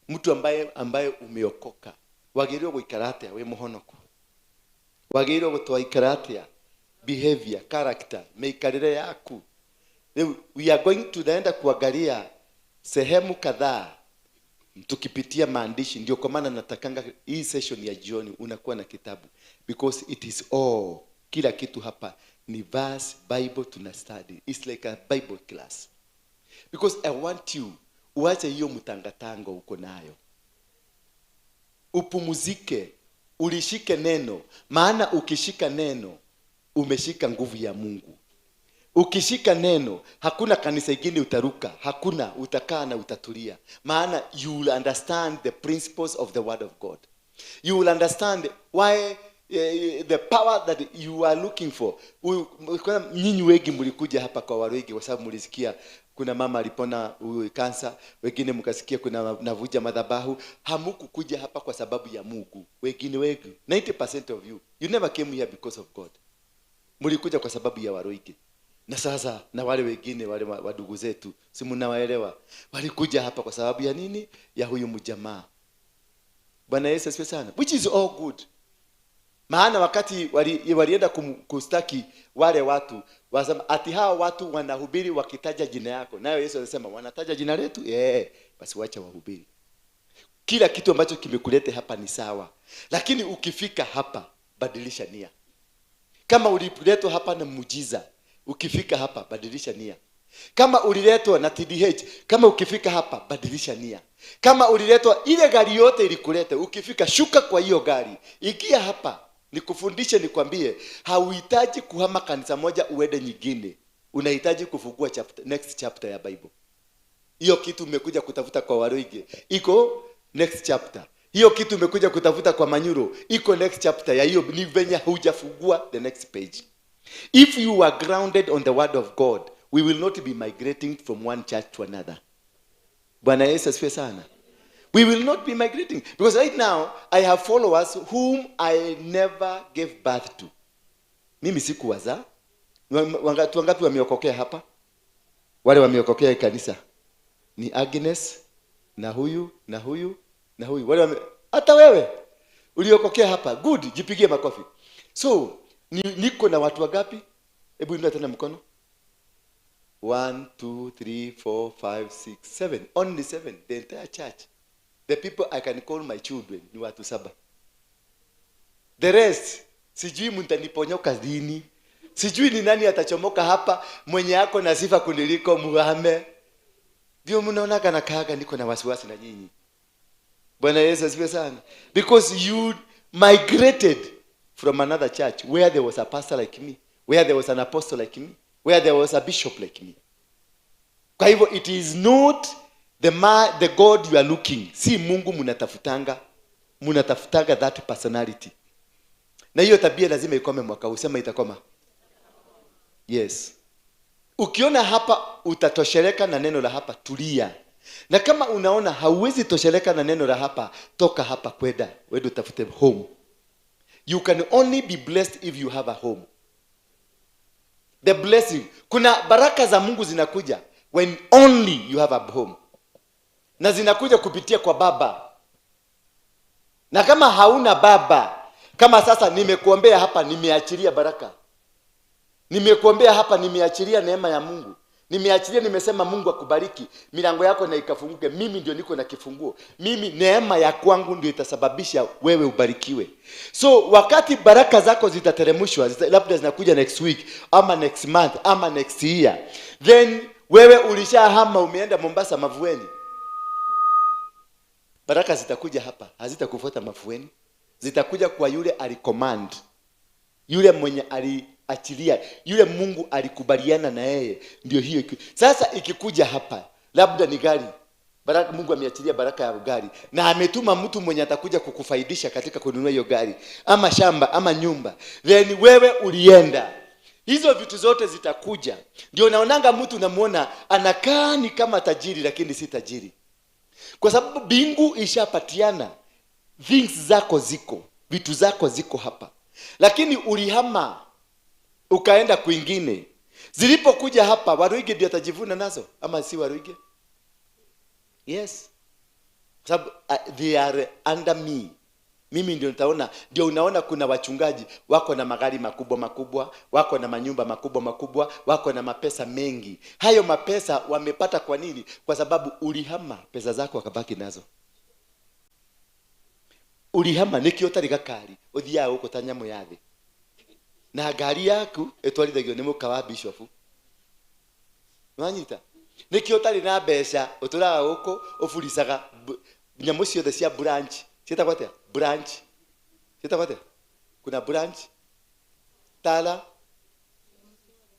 Mtu ambaye umeokoka, wagĩrĩirwo gũikara atĩa wĩ mũhonoku? Wagĩrĩirwo gũtwaikara atĩa? Behavior, character, mĩikarĩre yaku. Rĩu we are going to naenda kuangalia sehemu kadhaa tukipitia maandishi. Ndio kwa maana natakanga hii session ya jioni unakuwa na kitabu, because it is all, kila kitu hapa ni verse, Bible tuna study. It's like a Bible class, because I want you uache hiyo mtangatango uko nayo, upumuzike, ulishike neno. Maana ukishika neno umeshika nguvu ya Mungu. Ukishika neno hakuna kanisa ingine utaruka, hakuna, utakaa na utatulia. Maana you will understand the principles of the word of God. You will understand why the power that you are looking for. Kwanza nyinyi wengi mlikuja hapa kwa Waruinge kwa sababu mlisikia kuna mama alipona huyu kansa, wengine mkasikia kuna navuja madhabahu. Hamukukuja hapa kwa sababu ya Mungu. Wengine wengi, 90% of you, you never came here because of God. Mlikuja kwa sababu ya Waruinge. Na sasa na wale wengine wale wadugu zetu, si mnawaelewa, walikuja hapa kwa sababu ya nini? Ya huyu mjamaa. Bwana Yesu asifiwe sana. Which is all good. Maana wakati walienda kustaki wale watu, wasema ati hawa watu wanahubiri wakitaja jina yako. Nayo Yesu alisema wanataja jina letu? Basi wacha wahubiri. Kila kitu ambacho kimekuleta hapa ni sawa. Lakini ukifika hapa badilisha nia. Kama uliletwa hapa na muujiza, ukifika hapa badilisha nia. Kama uliletwa na TDH, kama ukifika hapa badilisha nia. Kama uliletwa ile gari yote ilikuleta, ukifika shuka kwa hiyo gari, ingia hapa. Nikufundishe, nikwambie, hauhitaji kuhama kanisa moja uende nyingine. Unahitaji kufungua chapter, next chapter ya Bible. Hiyo kitu umekuja kutafuta kwa Waruinge, iko next chapter. Hiyo kitu umekuja kutafuta kwa Manyuro, iko next chapter ya hiyo. Ni venye hujafungua the next page. If you are grounded on the word of God, we will not be migrating from one church to another. Bwana Yesu asifiwe sana. We will not be migrating. Because right now, I have followers whom I never gave birth to. Mimi sikuwazaa. Watu wangapi wameokokea hapa? Wale wameokokea kanisa. Ni Agnes, na huyu, na huyu, na huyu. Wale hata wewe uliokokea hapa. Good, jipigie makofi. So, niko na watu wangapi? Hebu inua tena mkono. 1, 2, 3, 4, 5, 6, 7. Only 7. The entire church. The people I can call my children ni watu 7. The rest, sijui mtaniponyoka lini. Sijui ni nani atachomoka hapa mwenye yako na sifa kuniliko muhame. Ndio mnaona kana kaga niko na wasiwasi na nyinyi. Bwana Yesu asifiwe sana. Because you migrated from another church where there was a pastor like me, where there was an apostle like me, where there was a bishop like me. Kwa hivyo it is not the God you are looking. Si Mungu mnatafutanga. Mnatafutanga that personality. Na hiyo tabia lazima ikome mwaka huu. Sema itakoma. Yes. Ukiona hapa utatosheleka na neno la hapa, tulia. Na kama unaona hauwezi tosheleka na neno la hapa, toka hapa kwenda, wewe utafute home. You can only be blessed if you have a home. The blessing, kuna baraka za Mungu zinakuja when only you have a home. Na zinakuja kupitia kwa baba. Na kama hauna baba, kama sasa nimekuombea hapa, nimeachilia baraka. Nimekuombea hapa, nimeachilia neema ya Mungu. Nimeachilia, nimesema Mungu akubariki, milango yako na ikafunguke. Mimi ndio niko na kifunguo. Mimi neema ya kwangu ndio itasababisha wewe ubarikiwe. So wakati baraka zako zitateremshwa, labda zinakuja next week ama next month ama next year, then wewe ulishahama umeenda Mombasa Mavueni, baraka zitakuja hapa, hazitakufuata Mavueni. Zitakuja kwa yule alicommand, yule mwenye aliachilia, yule Mungu alikubaliana na yeye, ndio hiyo. Sasa ikikuja hapa, labda ni gari, baraka, Mungu ameachilia baraka ya gari na ametuma mtu mwenye atakuja kukufaidisha katika kununua hiyo gari ama shamba ama nyumba, then wewe ulienda, hizo vitu zote zitakuja. Ndio naonanga mtu unamuona anakaa ni kama tajiri, lakini si tajiri, kwa sababu bingu ishapatiana. Things zako ziko, vitu zako ziko hapa, lakini ulihama ukaenda kwingine. Zilipokuja hapa, Waruige ndio atajivuna nazo ama si Waruige? Yes, kwa sababu they are under me. Mimi ndio nitaona. Ndio unaona kuna wachungaji wako na magari makubwa makubwa, wako na manyumba makubwa makubwa, wako na mapesa mengi. Hayo mapesa wamepata kwa nini? Kwa sababu ulihama, pesa zako wakabaki nazo. Ulihama nikio tari gakari uthiaga guku ta nyamu ya thi, na ngari yaku itwarithagio ni muka wa bishop. Nwanyita nikio tari na mbeca uturaga guku uburicaga nyamu ciothe cia branch. Cietagwo atia? Branch. Cietagwo atia? Kuna branch, Tala,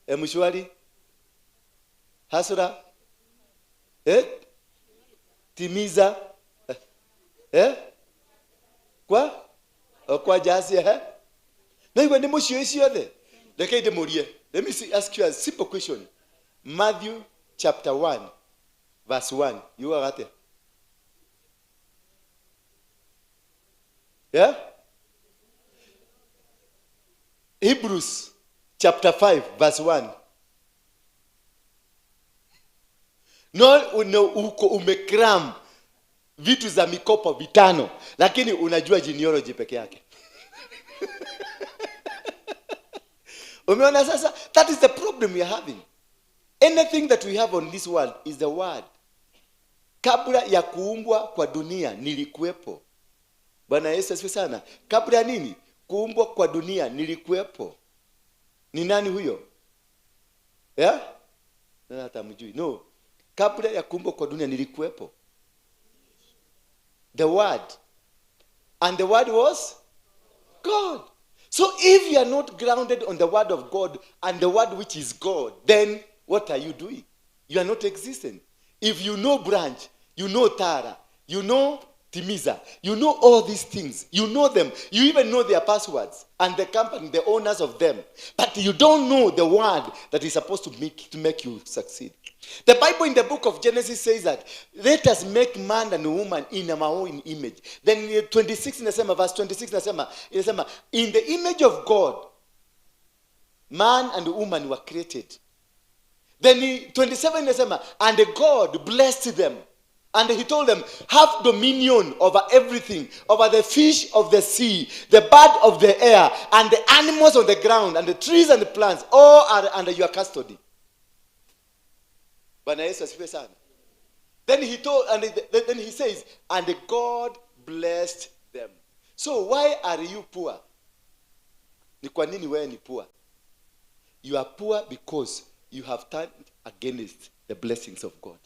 Mshwari, Hasura, Timiza, kwa jasi, Na iwe ni mucio ciothe. Reke ndimurie. Let me ask you a simple question. Matthew chapter 1 verse 1. You are at it. Yeah? Hebrews chapter 5 verse 1. No, uko umekram vitu za mikopo vitano, lakini unajua genealogy peke yake. Umeona sasa? That is the problem we are having. Anything that we have on this world is the word. Kabla ya kuumbwa kwa dunia nilikuwepo. Bwana Yesu asifiwe sana. Kabla ya nini? Kuumbwa kwa dunia nilikuwepo. Ni nani huyo? Yeah? Nani hata mjui? No. Kabla ya kuumbwa kwa dunia nilikuwepo. The word. And the word was God. So if you are not grounded on the word of God and the word which is God, then what are you doing? You are not existing. If you know branch, you know Tara, you know Timiza, you know all these things, you know them, you even know their passwords and the company, the owners of them, but you don't know the word that is supposed to make you succeed. The Bible in the book of Genesis says that let us make man and woman in our own image. Then 26 inasema, verse 26 inasema, in the image of God, man and woman were created. Then 27 inasema, and God blessed them. And he told them, have dominion over everything, over the fish of the sea, the bird of the air, and the animals on the ground, and the trees and the plants, all are under your custody. Bwana Yesu asifiwe sana. Then he told, and then he says, and God blessed them. So why are you poor? Ni kwa nini wewe ni poor? You are poor because you have turned against the blessings of God.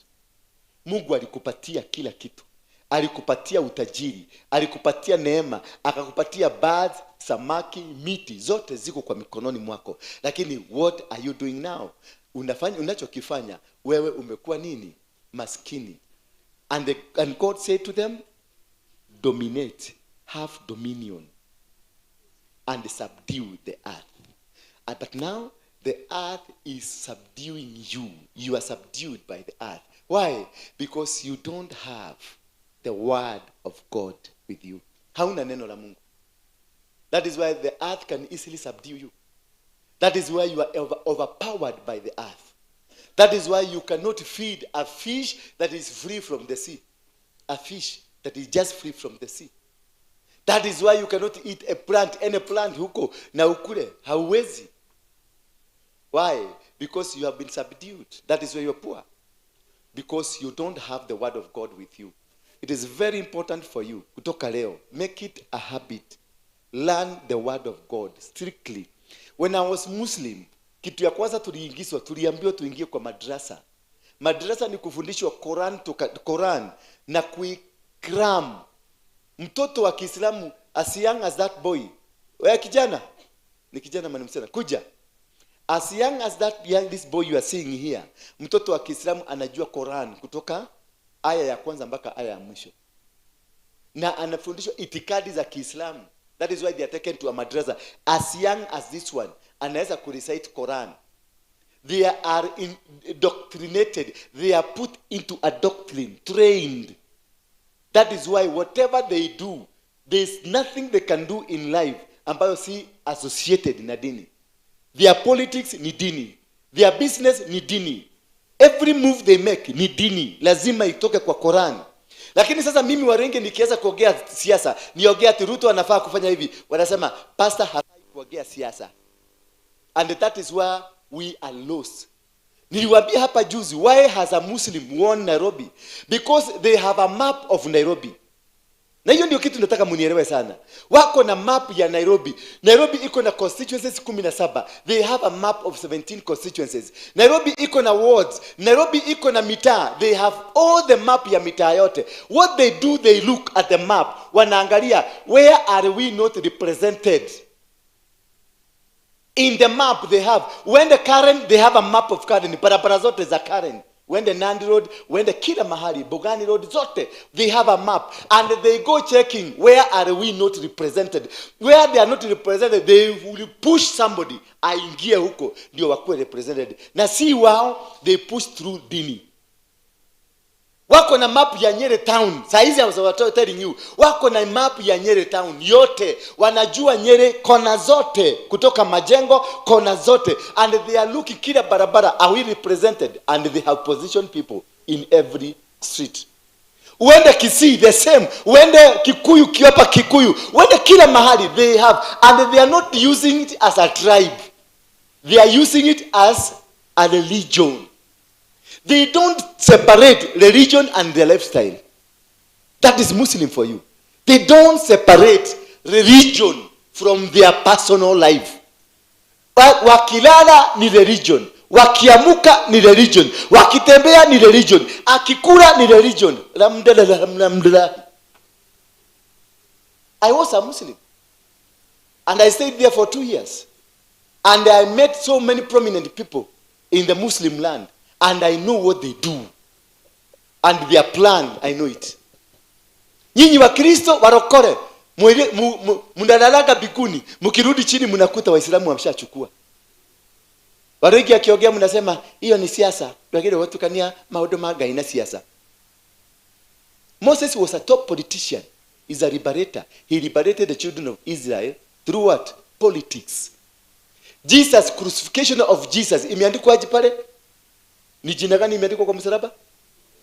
Mungu alikupatia kila kitu. Alikupatia utajiri, alikupatia neema, akakupatia birds, samaki, miti, zote ziko kwa mikononi mwako. Lakini what are you doing now? Unafanya unachokifanya, wewe umekuwa nini? Maskini. And God said to them, dominate, have dominion, and subdue the earth. But now The earth is subduing you. You are subdued by the earth. Why? Because you don't have the word of God with you. Hauna neno la Mungu. That is why the earth can easily subdue you. That is why you are overpowered by the earth. That is why you cannot feed a fish that is free from the sea. A fish that is just free from the sea. That is why you cannot eat a plant, any plant huko na ukule. Hauwezi. Why? Because you have been subdued. That is why you are poor. Because you don't have the word of God with you. It is very important for you. Kutoka leo, make it a habit. Learn the word of God strictly. When I was Muslim, kitu ya kwanza tuliingizwa, tuliambiwa tuingie kwa madrasa. Madrasa ni kufundishwa Quran, Quran na kuikram. Mtoto wa Kiislamu, as young as that boy, wewe kijana, ni kijana ama ni msichana, kuja. As young as that young, this boy you are seeing here, mtoto wa Kiislamu anajua Quran kutoka aya ya kwanza mpaka aya ya mwisho. Na anafundishwa itikadi za Kiislamu. That is why they are taken to a madrasa. As young as this one, anaweza kurecite Quran. They are indoctrinated. They are put into a doctrine, trained. That is why whatever they do, there is nothing they can do in life ambayo si associated na dini. Their politics ni dini. Their business ni dini. Every move they make ni dini. Lazima itoke kwa Quran. Lakini sasa mimi Warenge nikianza kuongea siasa, niongea ati Ruto anafaa kufanya hivi, wanasema pastor hafai kuongea siasa. And that is where we are lost. Niliwaambia hapa juzi, why has a Muslim won Nairobi? Because they have a map of Nairobi. Na hiyo ndio kitu nataka munielewe sana. Wako na map ya Nairobi. Nairobi iko na constituencies 17. They have a map of 17 constituencies. Nairobi iko na wards. Nairobi iko na mitaa. They have all the map ya mitaa yote. What they do, they look at the map. Wanaangalia, where are we not represented? In the map they have, when the Karen, they have a map of Karen. Barabara zote za Karen. When the Nandi Road, when the kila mahali, Bogani Road, zote, they have a map. And they go checking, where are we not represented? Where they are not represented, they will push somebody, aingie huko, ndio wakuwe represented. Na si wao, they push through dini. Wako na map ya Nyeri town. Saa hizi I was telling you, wako na map ya Nyeri town yote. Wanajua Nyeri kona zote, kutoka majengo kona zote, and they are looking kila barabara, are we represented? And they have positioned people in every street. Uende Kisii the same, uende Kikuyu, Kiopa Kikuyu, uende kila mahali they have, and they are not using it as a tribe. They are using it as a religion. They don't separate religion and their lifestyle. That is Muslim for you. They don't separate religion from their personal life. Wakilala ni religion. Wakiamuka ni religion. Wakitembea ni religion. Akikula ni religion. Alhamdulillah. I was a Muslim. And I stayed there for 2 years. And I met so many prominent people in the Muslim land. And I know what they do. And their plan, I know it. Nyinyi wa Kristo warokore, mnalalaga bikuni, mkirudi chini mnakuta Waislamu wameshachukua. Waregi akiongea mnasema hiyo ni siasa. Wengine watu kania maodo maga ina siasa. Moses was a top politician. He's a liberator. He liberated the children of Israel through what? Politics. Jesus, crucifixion of Jesus. Imeandikwa aje pale? Ni jina gani imeandikwa kwa msalaba?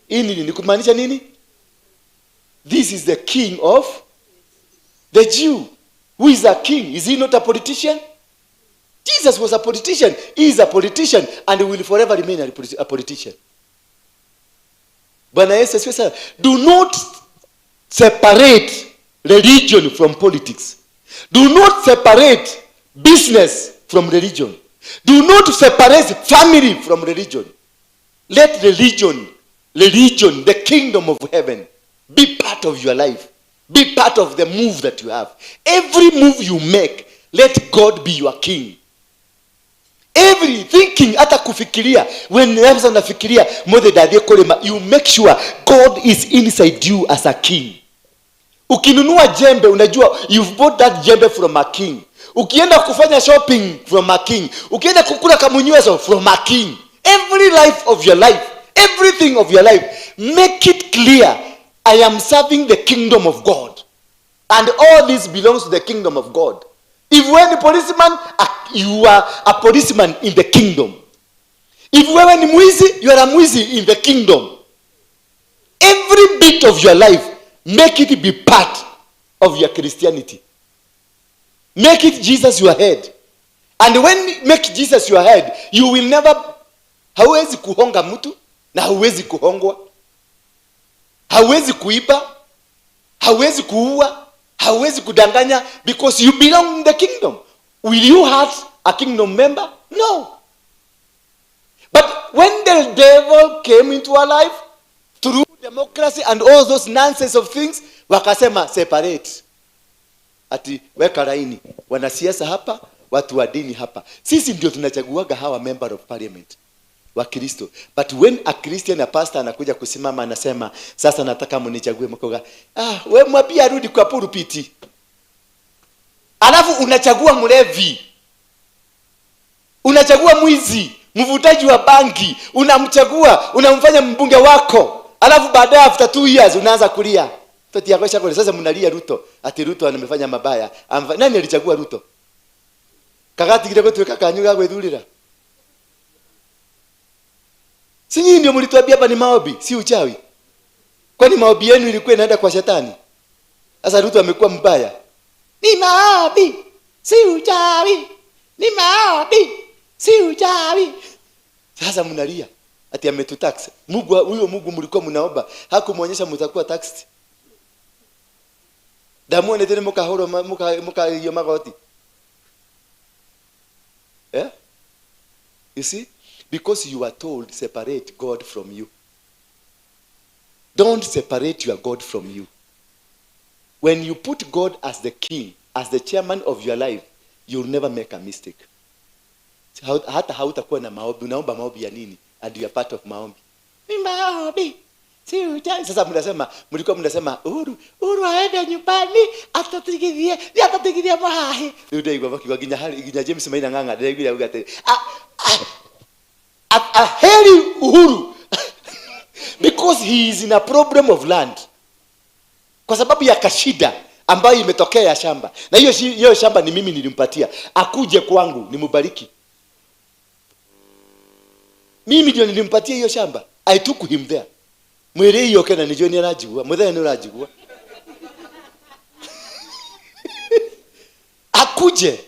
Hii nini? Ni kumaanisha nini? This is the king of the Jew. Who is a king? Is he not a politician? Jesus was a politician. He is a politician and he will forever remain a politician. Bwana Yesu asifiwe sana. Do not separate religion from politics. Do not separate business from religion. Do not separate family from religion. Let religion, the kingdom of heaven, be part of your life. Be part of the move that you have. Every move you make, let God be your king. Every thinking, hata kufikiria, when unafikiria, you make sure God is inside you as a king. Ukinunua jembe, unajua, you've bought that jembe from a king. Ukienda kufanya shopping, from a king. Ukienda kukula kamunyweso, from a king. Every life of your life, everything of your life, make it clear, I am serving the kingdom of God. And all this belongs to the kingdom of God. If you are a policeman, you are a policeman in the kingdom. If you are a mwizi, you are a mwizi in the kingdom. Every bit of your life, make it be part of your Christianity. Make it Jesus your head. And when you make Jesus your head, you will never... Hauwezi kuhonga mtu na hauwezi kuhongwa. Hauwezi kuiba, hauwezi kuua, hauwezi kudanganya, because you belong in the kingdom. Will you hurt a kingdom member? No. But when the devil came into our life through democracy and all those nonsense of things, wakasema separate. Ati weka laini, wanasiasa hapa, watu wa dini hapa. Sisi ndio tunachaguaga hawa member of parliament wa Kristo. But when a Christian, a pastor anakuja kusimama anasema sasa nataka mnichague, mkoga, we mwambie arudi kwa pulpiti. Alafu unachagua mlevi, unachagua mwizi, mvutaji wa bangi, unamchagua, unamfanya mbunge wako. Alafu baadaye after 2 years unaanza kulia. Toti yako shako sasa mnalia Ruto, ati Ruto amefanya mabaya. Nani alichagua Ruto? Kakati kile kwetu kaka gwethurira. Si nyinyi ndio mlituambia hapa ni maombi, si uchawi? Kwani maombi yenu ilikuwa inaenda kwa shetani? Sasa Ruto amekuwa mbaya. Ni maombi, si uchawi. Ni maombi, si uchawi. Sasa mnalia ati ametutax. Mungu huyo Mungu mlikuwa mnaomba hakumuonyesha mtakuwa taxed. Damu ne tena mukahoro muka hiyo magoti. Eh? You see? Because you are told separate God from you. Don't separate your God from you. When you put God as the king, as the chairman of your life, you'll never make a mistake. Hata hautakuwa na maombi. Unaomba maombi ya nini? And you are part of maombi. Ni maombi. Si uchawi. Sasa mnasema, mlikuwa mnasema Uhuru, Uhuru aende nyumbani atatutigithie, ni atatutigithie mahahi. Ndio ndio kwa ginya hali ginya James Maina Ng'ang'a ndio ndio heri Uhuru because he is in a problem of land. Kwa sababu ya kashida ambayo imetokea ya shamba. Na hiyo shamba ni mimi nilimpatia. Akuje kwangu nimubariki. Mimi ndio nilimpatia hiyo shamba. I took him there. Mwere hiyo kana nijue ni anajigua. Mwere ni anajigua. Akuje.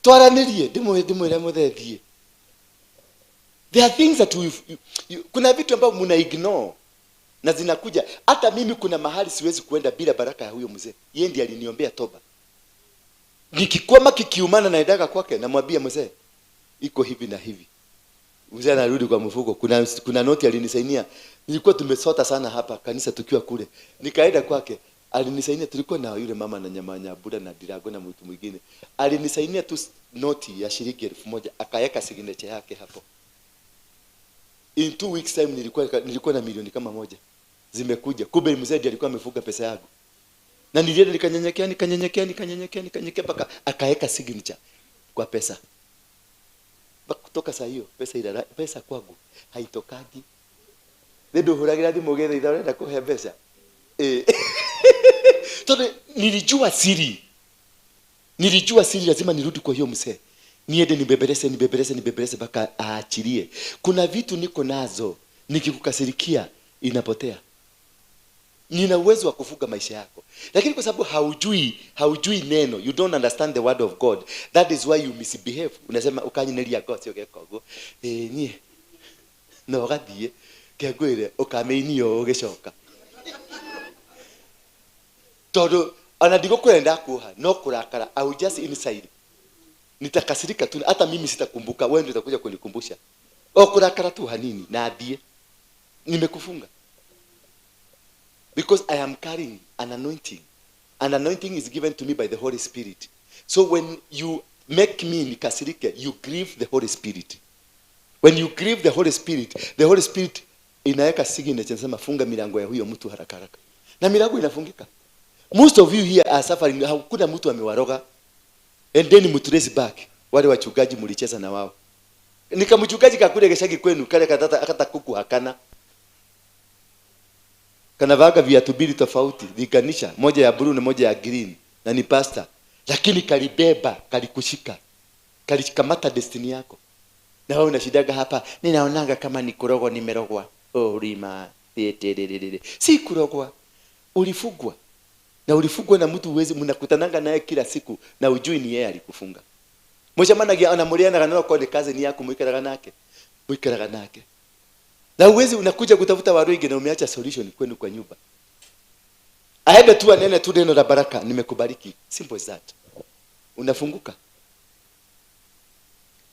Twaranirie ndimwire muthethie. There are things that kuna vitu ambavyo mna ignore na zinakuja. Hata mimi kuna mahali siwezi kuenda bila baraka ya huyo mzee. Yeye ndiye aliniombea toba. Nikikwama kikiumana naendaga kwake namwambia mzee iko hivi na hivi. Mzee anarudi kwa mfuko. Kuna noti alinisainia. Nilikuwa tumesota sana hapa kanisa tukiwa kule. Nikaenda kwake, alinisainia, tulikuwa na yule mama na nyamanya Buda na Dirago na mtu mwingine. Alinisainia tu noti ya shilingi 1000 akaweka signature yake hapo. In 2 weeks time nilikuwa na milioni kama 1 zimekuja. Kumbe mzee alikuwa amefuga pesa yangu. Na nilienda nikanyenyekea nikanyenyekea mpaka akaweka signature kwa pesa. Kutoka saa hiyo pesa kwangu haitokagi. Ndio huragira thimu getha itharenda kuhe mbeca. Tondu nilijua siri. Nilijua siri lazima nirudi kwa hiyo mzee. Niende nibebelese mpaka aachilie. Kuna vitu niko nazo nikikukasirikia inapotea. Nina uwezo wa kufuga maisha yako. Lakini kwa sababu haujui neno, you don't understand the word of God. That is why you misbehave. Unasema ukanyineria God sio gekogo. Nie. No gathie kegwire ukameinio ugicoka. Todo ana ndigukwenda kuha no kurakara. I will just inside. Nitakasirika tu, hata mimi sitakumbuka, wewe ndio utakuja kunikumbusha. O kurakara tu hanini na adie. Nimekufunga. Because I am carrying an anointing. An anointing is given to me by the Holy Spirit. So when you make me nikasirike, you grieve the Holy Spirit. When you grieve the Holy Spirit inaweka signature inasema funga milango ya huyo mtu haraka haraka. Na milango inafungika. Most of you here are suffering. Hakuna mtu amewaroga. Endeni mtrace back wale wachungaji mlicheza na wao. Nikamchungaji kakule geshagi kwenu kale katata akata kuku hakana. Kanavaga viatu mbili tofauti, linganisha, moja ya blue na moja ya green, na ni pastor. Lakini kalibeba, kalikushika. Kalikamata destiny yako. Na wewe unashidaga hapa, ninaonanga kama ni kurogwa nimerogwa. Oh rima, si kurogwa. Ulifugwa. Na ulifugwa na mtu uwezi, mnakutananga naye kila siku na ujui ni yeye alikufunga. Mwishamanagia anamuliana kana kwa kazi ni yako mwikaraga nake. Mwikaraga nake. Na uwezi unakuja kutafuta waruige na umeacha solution kwenu kwa nyumba. Aende tu anene tu neno la baraka, nimekubariki. Simple as that. Unafunguka.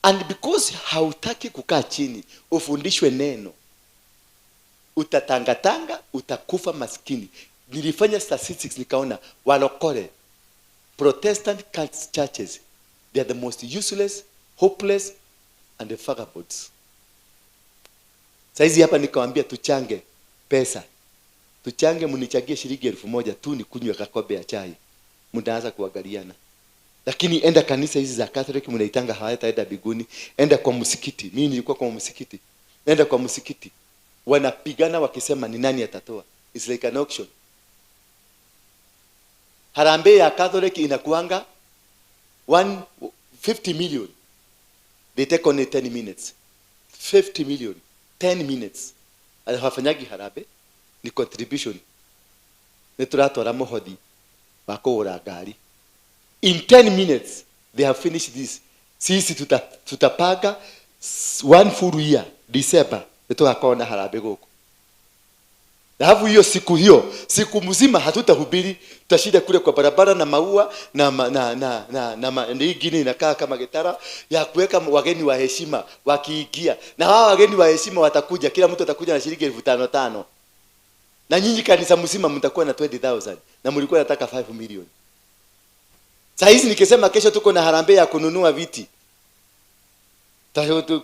And because hautaki kukaa chini, ufundishwe neno, utatangatanga, utakufa maskini. Nilifanya statistics nikaona walokole, Protestant churches, they are the most useless, hopeless and the vagabonds. Saizi hapa nikawaambia tuchange pesa. Tuchange, mnichagie shilingi 1000 tu nikunywe kakombe ya chai. Mtaanza kuangaliana. Lakini enda kanisa hizi za Catholic mnaitanga hawataenda biguni. Enda kwa msikiti. Mimi nilikuwa kwa msikiti. Enda kwa msikiti. Wanapigana wakisema ni nani atatoa. It's like an auction. Harambee ya Catholic inakuanga 150 million. They take only 10 minutes. 50 million. 10 minutes. Hawafanyagi harambee, ni contribution. Ni turatwara muhothi wa kugura ngari. In 10 minutes they have finished this. Sisi tutapanga one full year December tutakuwa na harambee guku. Na hapo hiyo siku hiyo, siku mzima hatutahubiri, tutashinda kule kwa barabara na maua na na na na na nyingine inakaa kama gitara ya kuweka wageni wa heshima wakiingia. Na hawa wageni wa heshima watakuja, kila mtu atakuja na shilingi 5,000. Na nyinyi kanisa mzima mtakuwa na 20,000 na mlikuwa nataka 5 million. Saa hizi nikisema kesho tuko na harambee ya kununua viti.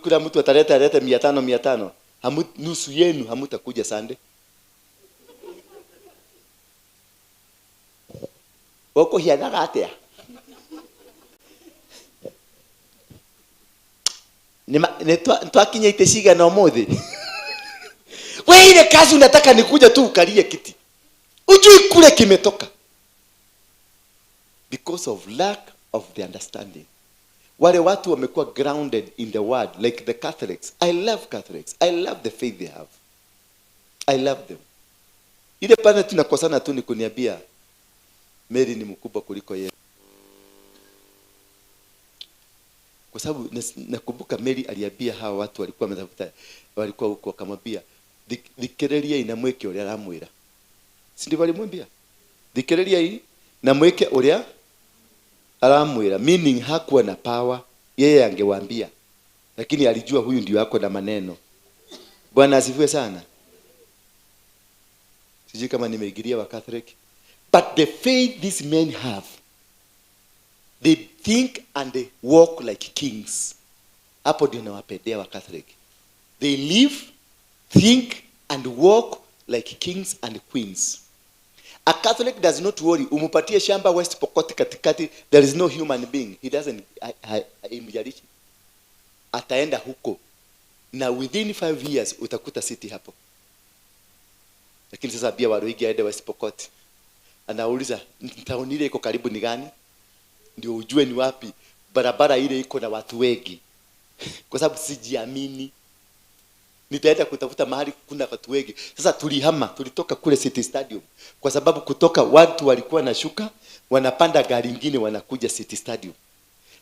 Kila mtu ataleta 500 500. Nusu yenu hamutakuja Sunday. Wako hianaga atia? Nitwakinya iteshiga na umuthi. Wewe ile kazi unataka nikuja tu ukalie kiti. Ujui kule kimetoka. Because of lack of the understanding. Wale watu wamekuwa grounded in the word like the Catholics. I love Catholics. I love the faith they have. I love them. Ile pana tunakosana tu ni kuniambia Mary ni mkubwa kuliko yeye. Kwa sababu nakumbuka Mary aliambia hawa watu walikuwa wametafuta, walikuwa huko, akamwambia thikereria ina mweke uria aramwira. Si ndivyo alimwambia? Thikereria hii na mweke uria aramwira, meaning hakuwa na power, yeye angewaambia. Lakini alijua huyu ndio yako na maneno. Bwana asifiwe sana. Sijui kama nimeingilia wa Catholic. But the faith these men have, they think and they walk like kings. Hapo ndio nawapendea wa Catholic. They live, think and walk like kings and queens. A Catholic does not worry. Umupatie shamba West Pokot katikati, there is no human being. He doesn't, imjalishi. Ataenda huko. Na within 5 years utakuta city hapo. Lakini sasa pia waruigi aende West Pokot. Anauliza, town ile iko karibu ni gani? Ndio ujue ni wapi barabara ile iko na watu wengi. Kwa sababu sijiamini. Nitaenda kutafuta mahali kuna watu wengi. Sasa tulihama, tulitoka kule City Stadium. Kwa sababu kutoka watu walikuwa na shuka, wanapanda gari nyingine wanakuja City Stadium.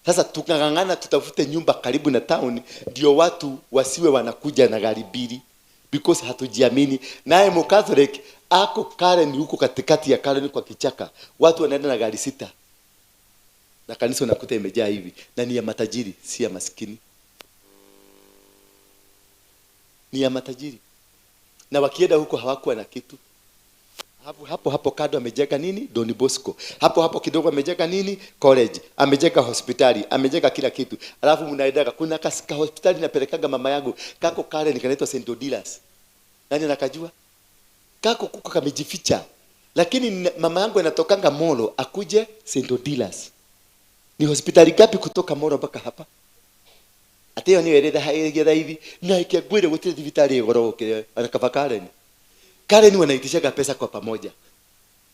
Sasa tukangangana tutafute nyumba karibu na town ndio watu wasiwe wanakuja na gari mbili, because hatujiamini. Naye Mcatholic ako Karen huko katikati ya Karen kwa kichaka, watu wanaenda na gari 6. Na kanisa unakuta imejaa hivi, na ni ya matajiri, si ya maskini. Ni ya matajiri. Na wakienda huko hawakuwa na kitu. Hapo hapo kado amejenga nini? Don Bosco. Hapo hapo kidogo amejenga nini? College. Amejenga hospitali, amejenga kila kitu. Alafu mnaendaga kuna kasika hospitali napelekaga mama yangu. Kako Karen kanaitwa St. Odilas. Nani anakajua? Kako kuko kamejificha. Lakini mama yangu anatokanga Molo akuje St. Odilas. Ni hospitali gapi kutoka Moro mpaka hapa? Ati yo niyo ĩrĩ raithi na ĩkĩngwĩre gũtirĩ thibitarĩ ĩ goro gũkĩra ona kaba Karen. Karen wanaitishaga pesa kwa pamoja.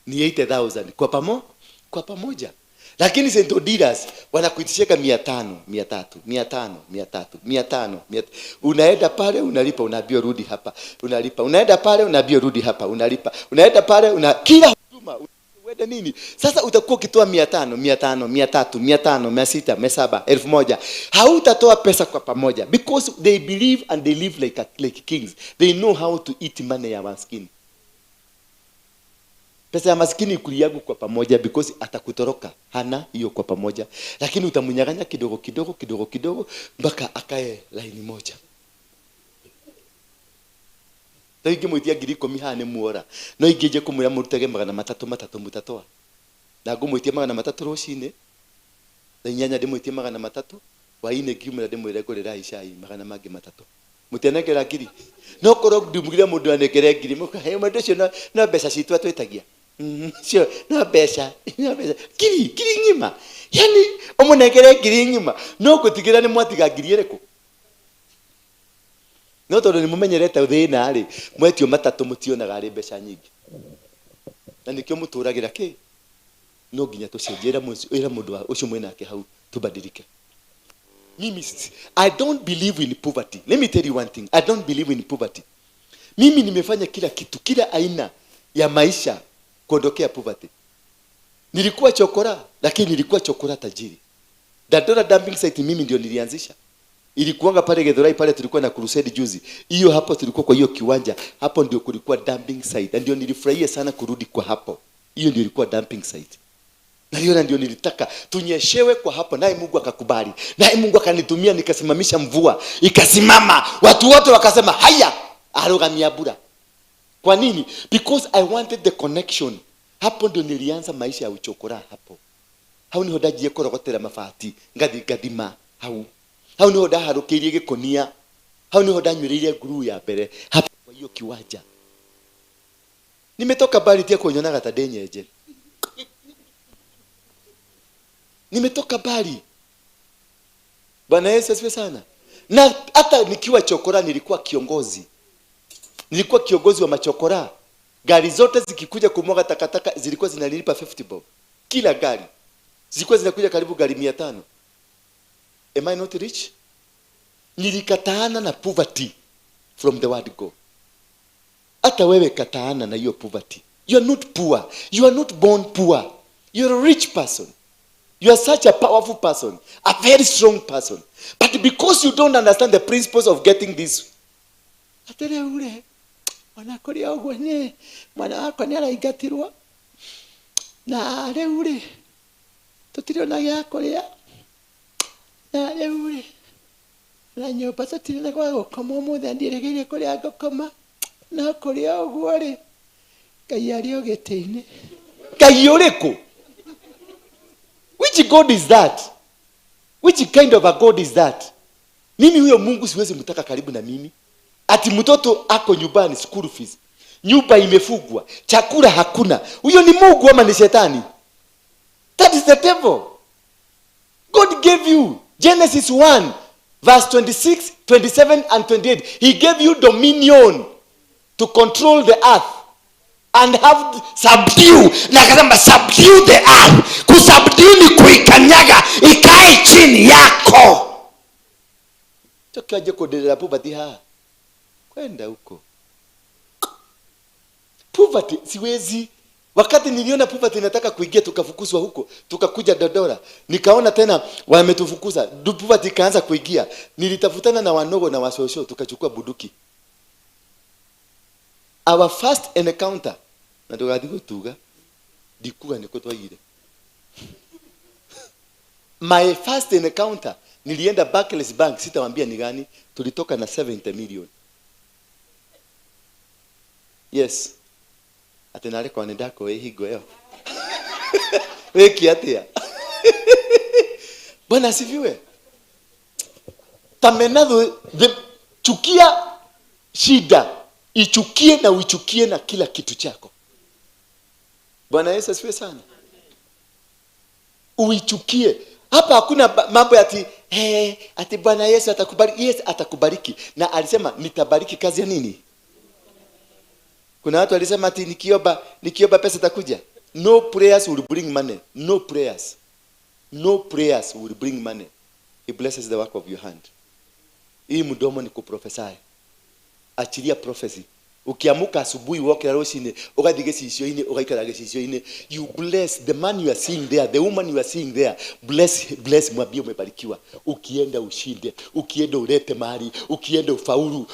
Ni 80,000 kwa kwa pamoja. Lakini St. Odilas wanakuitishaka 500, 300, 500, 300, 500, 300. Unaenda pale unalipa, unaambiwa rudi hapa, unalipa. Unaenda pale unaambiwa rudi hapa, unalipa. Unaenda pale una kila huduma uende nini? Sasa utakuwa ukitoa 500, 500, 300, 500, 600, 700, 1000. Hautatoa pesa kwa pamoja because they believe and they live like kings. They know how to eat money ya maskini. Pesa ya maskini ikuliagu kwa pamoja because atakutoroka. Hana hiyo kwa pamoja. Lakini utamunyang'anya kidogo kidogo kidogo kidogo mpaka akae laini moja. Ta ingĩmwĩtia 10,000 haha nĩ muora. No ingĩnje kũmwĩra mũrutage 300 300 mũtatoa. Na ngũmwĩtie 300 rũcinĩ. Thaa 8 ndĩmwĩtie 300. Hwaĩ-inĩ ngiumĩra ndĩmwĩre ngũrĩrai cai 300. Mũtianengera 1,000. No korwo ndimugire mũndũ anengere 1,000 mũkahe mũndũ ũcio no mbeca citũ atwĩtagia. Sio no mbeca, no mbeca. 1,000 ng'ima. Yani ũmũnengere 1,000 ng'ima. No gũtigĩra nĩ mwatiga 1,000 ĩrĩkũ? No tondũ nĩ mũmenyerete thĩna rĩ, mwetio 3 mũtionaga arĩ mbeca nyingĩ. Na nĩkĩo mũtũragĩra kĩ? No nginya tũcenjie ĩra mũndũ ũcio mwĩnake hau tũbadilike. Mimi, I don't believe in poverty. Let me tell you one thing. I don't believe in poverty. Mimi nimefanya kila kitu, kila aina ya maisha kuondokea poverty. Nilikuwa chokora, lakini nilikuwa chokora tajiri. Dandora dumping site mimi ndio nilianzisha. Ilikuwanga pale Githurai pale tulikuwa na crusade juzi. Hiyo hapo tulikuwa kwa hiyo kiwanja, hapo ndio kulikuwa dumping site. Na ndio nilifurahia sana kurudi kwa hapo. Hiyo ndio ilikuwa dumping site. Na hiyo ndio nilitaka tunyeshewe kwa hapo, naye Mungu akakubali. Naye Mungu akanitumia nikasimamisha mvua, ikasimama. Watu wote wakasema haya, arugamia bura. Kwa nini? Because I wanted the connection. Hapo ndio nilianza maisha ya uchokora hapo. Hau niho ndajie korogotera mabati, ngathi ngathima hau. Hau niho ndaharũkĩirie gĩkonia. Hau niho ndanyuĩrĩire nguru ya mbere hapo kwa hiyo kiwanja. Nimetoka mbali tia kunyonaga ta ndĩ nyenje. Nimetoka mbali. Bwana Yesu asifiwe sana. Na hata nikiwa chokora nilikuwa kiongozi. Nilikuwa kiongozi wa machokora. Gari zote zikikuja kumwaga takataka zilikuwa zinanilipa 50 bob. Kila gari. Zilikuwa zinakuja karibu gari 500. Am I not rich? Nilikataana na poverty from the word go. Hata wewe kataana na hiyo poverty. You are not poor. You are not born poor. You are a rich person. You are such a powerful person, a very strong person. But because you don't understand the principles of getting this. Atere ure, wanakoria ũguo nĩ mwana wakwa nĩ araingatirwo na rĩu rĩ tũtirĩ ona gĩa kũrĩa na rĩu rĩ na nyũmba tũtirĩ na gwa gũkoma ũmũthĩ ndiĩrĩgĩire kũrĩa ngũkoma no kũrĩa ũguo rĩ Ngai arĩ o gĩtĩ-inĩ. Ngai ũrĩkũ? Which God is that? Which kind of a God is that? Mimi huyo Mungu siwezi mtaka karibu na mimi. Ati mtoto ako nyumbani school fees. Nyumba imefugwa, chakula hakuna. Huyo ni Mungu ama ni shetani? That is the devil. God gave you Genesis 1 verse 26, 27 and 28. He gave you dominion to control the earth and have subdue. Na akasema subdue the earth. Kusubdue ni kuikanyaga ikae chini yako. Chokaje kuendelea poverty ha? Kwenda huko. Poverty siwezi. Wakati niliona poverty nataka kuingia tukafukuzwa huko, tukakuja Dodora. Nikaona tena wametufukuza, poverty ikaanza kuingia. Nilitafutana na wanogo na wasosho tukachukua buduki. Our first encounter na ndogathi gutuga ndikuga niko twaire. My first encounter nilienda Barclays Bank, sitawaambia ni gani, tulitoka na 70 million. Yes. Ati nare kwa ndako ehigo yo. Weki atia. Bwana asifiwe. Tamenado chukia shida, ichukie na uichukie na kila kitu chako. Bwana Yesu asifiwe sana. Uichukie. Hapa hakuna mambo ati hey, ati Bwana Yesu atakubariki. Yes, atakubariki. Na alisema nitabariki kazi ya nini? Kuna watu walisema ati nikiomba pesa itakuja. No prayers will bring money. No prayers. No prayers will bring money. He blesses the work of your hand. Hii mdomo ni kuprophesy. Achilia prophecy. Ukiamuka asubuhi wokera rũcinĩ ũgathiĩ gĩcicio-inĩ ũgaikara gĩcicio-inĩ, you bless the man you are seeing there, the woman you are seeing there. Bless, mwambie umebarikiwa. Ukienda ushinde, ukienda ulete mali, ukienda ufaulu,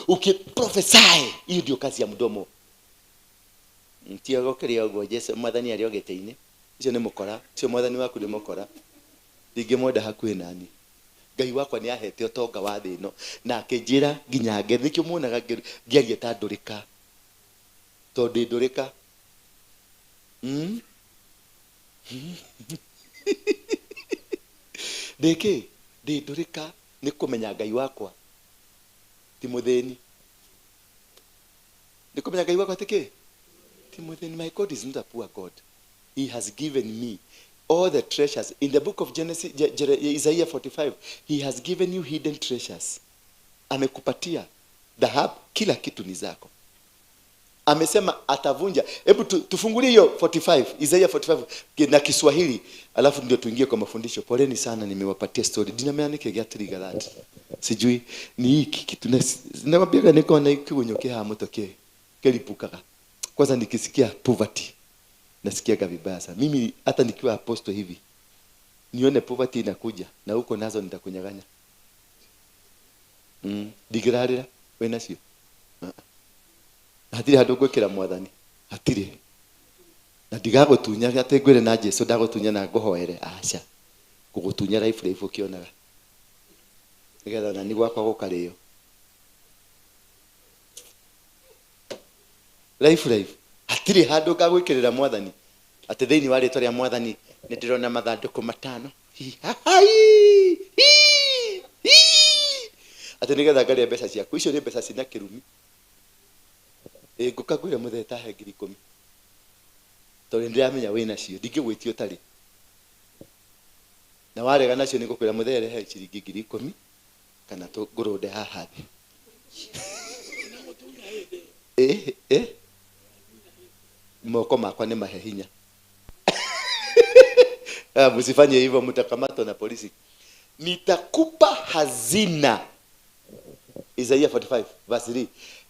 prophesy. Hiyo ndio kazi ya mdomo. Mtiagokeria ũguo Jesu mwathani arĩ ogĩte-inĩ. Ũcio nĩ mũkora, ũcio mwathani waku nĩ mũkora. Ndingĩmwenda hakuhĩ nani. Ngai wakwa nĩ ahete ũtonga wa thĩ ĩno na akĩnjĩra nginya ngethe. Nĩkĩo muonaga ngĩaria ta ndũrĩka. Tondũ ndũrĩka. Ndĩkĩ? Ndĩ ndũrĩka nĩ kũmenya Ngai wakwa ti mũthĩni. Nĩ kũmenya Ngai wakwa ti kĩ? Ti mũthĩni. My God is not a poor God. He has given me all the treasures. In the book of Genesis, Isaiah 45, he has given you hidden treasures. Amekupatia dhahabu, kila kitu ni zako. Amesema atavunja. Hebu tufungulie hiyo 45, Isaiah 45 na Kiswahili, alafu ndio tuingie kwa mafundisho. Poleni sana nimewapatia story. Dinamea nike gya trigger that. Sijui ni hiki kitu nakwambia niko na kigunyo ha moto kelipukaga. Kwanza nikisikia poverty nasikiaga vibaya sana. Mimi hata nikiwa apostle hivi nione poverty inakuja na huko nazo nitakunyang'anya. Digirarira we nacio. Hatiri handu ngwikira mwathani. Hatiri. Na ndigagutunya ati ngwire na Jesu ndagutunya na nguhoere. Acha. Kugutunya life life ukionaga. Nigetha na ni gwakwa gukarĩo. Life life. Hatiri handu ngagwikirira mwathani. Ati thiini wa rĩtwa rĩa mwathani nĩ ndĩrona mathandũkũ matano. Ati nigetha ngaria mbeca ciaku. Icio nĩ mbeca cina kĩrumi. Ngũka ngwĩre mũthee tahe 10,000. Tondũ nĩndĩramenya wĩ nacio, ndingĩgwĩtia ũtarĩ. Na warega nacio nĩngũkwĩra mũthee rehe ciringi 10,000 kana ngũrũnde haha thĩ. Moko makwa nĩ mahe hinya. Msifanye hivyo, mtakamatwa na polisi. Nitakupa hazina. Isaiah 45 verse 3.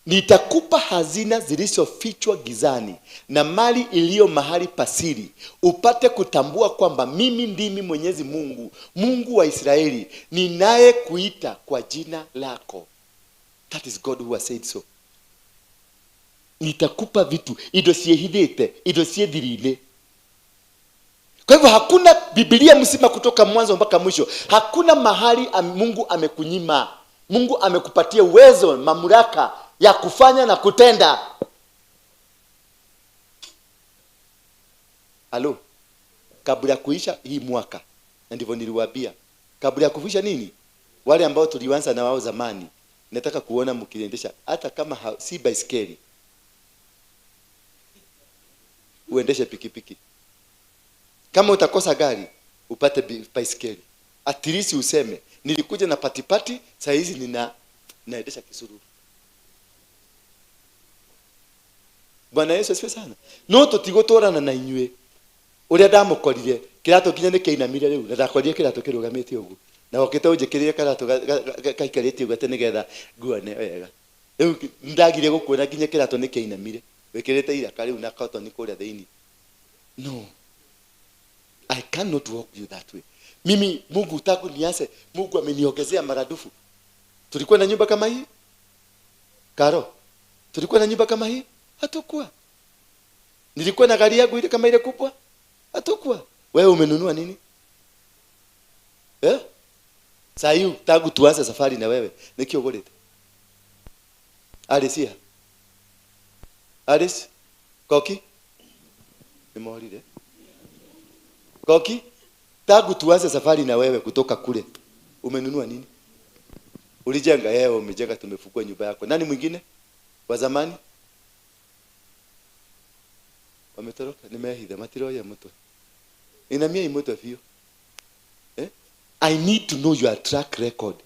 Nitakupa hazina zilizofichwa gizani na mali iliyo mahali pasiri, upate kutambua kwamba mimi ndimi Mwenyezi Mungu, Mungu wa Israeli, ninaye kuita kwa jina lako. That is God who has said so. Nitakupa vitu indo ciehithite, indo ciethirine. Kwa hivyo hakuna Biblia mzima kutoka mwanzo mpaka mwisho, hakuna mahali Mungu amekunyima. Mungu amekupatia uwezo, mamlaka ya kufanya na kutenda. Halo, kabla ya kuisha hii mwaka, na ndivyo niliwaambia, kabla ya kuisha nini? Wale ambao tulianza na wao zamani, nataka kuona mkiendesha hata kama si baiskeli, uendeshe pikipiki. Kama utakosa gari, upate baiskeli. At least useme, nilikuja na patipati, saa hizi naendesha kisururu. Bwana Yesu asifiwe sana. No tutigotorana na inyue. Uria ndamukorire, kirato kinya ni kĩinamire rĩu, na ndakorire kirato kĩrũgamĩte ũguo. Na okĩte ũnjĩkĩrĩre karato kaikarĩte ũguo atĩ nĩgetha nguone wega. Rĩu ndagire gũkuona nginya kirato nĩ kĩinamire. Wĩkĩrĩte iraka rĩu na cotton kũrĩa thĩinĩ. No. I cannot walk you that way. Mimi Mungu tangu nianze, Mungu ameniongezea maradufu. Tulikuwa na nyumba kama hii? Karo. Tulikuwa na nyumba kama hii? Hatukuwa. Nilikuwa na gari yangu ile kama ile kubwa? Hatukuwa. Wewe umenunua nini? Eh? Saa hii tangu tuanze safari na wewe, nikio golete. Alice. Alice. Koki? Nimorire. Koki? Tangu tuanze safari na wewe kutoka kule, umenunua nini? Ulijenga? Yeye umejenga, tumefukua nyumba yako. Nani mwingine? Wa zamani? Wametoroka, nimehitha matiroya mutwe. Inamia imutwe biũ. Eh? I need to know your track record.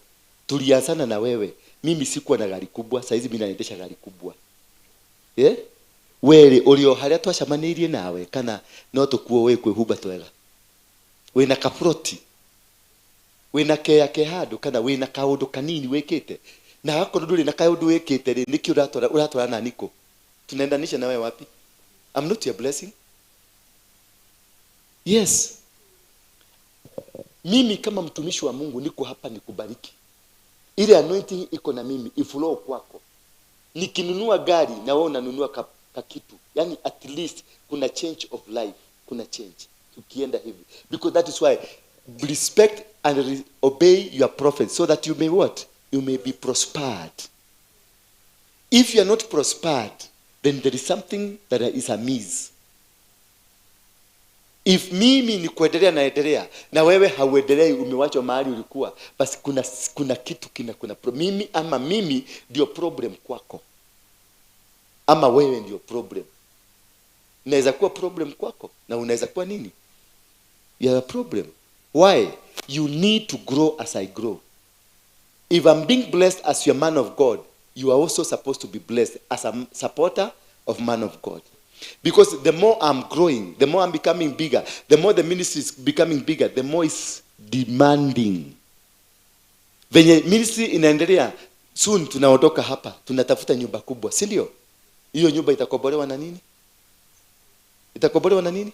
Tulianzana na wewe. Mimi sikuwa na gari kubwa, saizi mimi naendesha gari kubwa. Yeah? Wewe ulio haria twacemanirie nawe kana no tukuo we kwihumba twega. Wina kaproti. Wina kea ke handu kana wina kaundu kanini wikite. Na akorwo nduri na kaundu wikite ri niki uratwara uratwara na niko. Tunaendanisha nawe wapi? I'm not your blessing. Yes. Mimi kama mtumishi wa Mungu niko hapa nikubariki. Ile anointing iko na mimi iflow kwako. Nikinunua gari na wewe unanunua ka kitu. Yani at least kuna change of life, kuna change. Tukienda hivi. Because that is why respect and obey your prophet so that you may what? You may be prospered. If you are not prospered, then there is something that is amiss. If mimi ni kuendelea naendelea na wewe hauendelei, umewachwa mahali ulikuwa, basi kuna kitu kina kuna mimi ama mimi ndio problem kwako. Ama wewe ndio problem. Inaweza kuwa problem kwako na unaweza kuwa nini? You are a problem. Why? You need to grow as I grow. If I'm being blessed as your man of God, you are also supposed to be blessed as a supporter of man of God. Because the more I'm growing, the more I'm becoming bigger, the more the ministry is becoming bigger, the more it's demanding. Venye ministry inaendelea, soon tunaondoka hapa, tunatafuta nyumba kubwa, si ndio? Hiyo nyumba itakombolewa na nini? Itakombolewa na nini?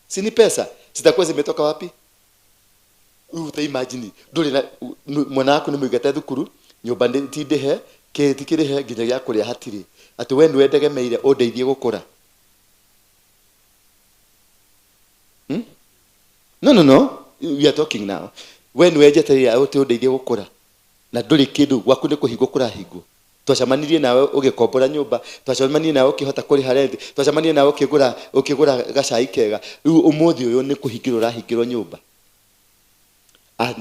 Si ni pesa? Zitakuwa zimetoka wapi? Utaimagine, nduri na mwana wako ni muigate thukuru, nyumba ti ndihe, kĩ ti kĩrĩhe nginya gĩa kũrĩa hatirĩ. Atĩ we nĩwe ndegemeire ũndeithie gũkũra. No, no, no. We are talking now. We nĩwe njetereire atĩ ũndeithie gũkũra. Na ndũrĩ kĩndũ gwaku nĩ kũhingwo kũrahingwo. Twacemanirie nawe ũgĩkombora nyũmba, twacemanirie nawe ũkĩhota kũrĩha rent, twacemanirie nawe ũkĩgũra gacai kega. Rĩu ũmũthĩ ũyũ nĩ kũhingĩrwo ũrahingĩrwo nyũmba.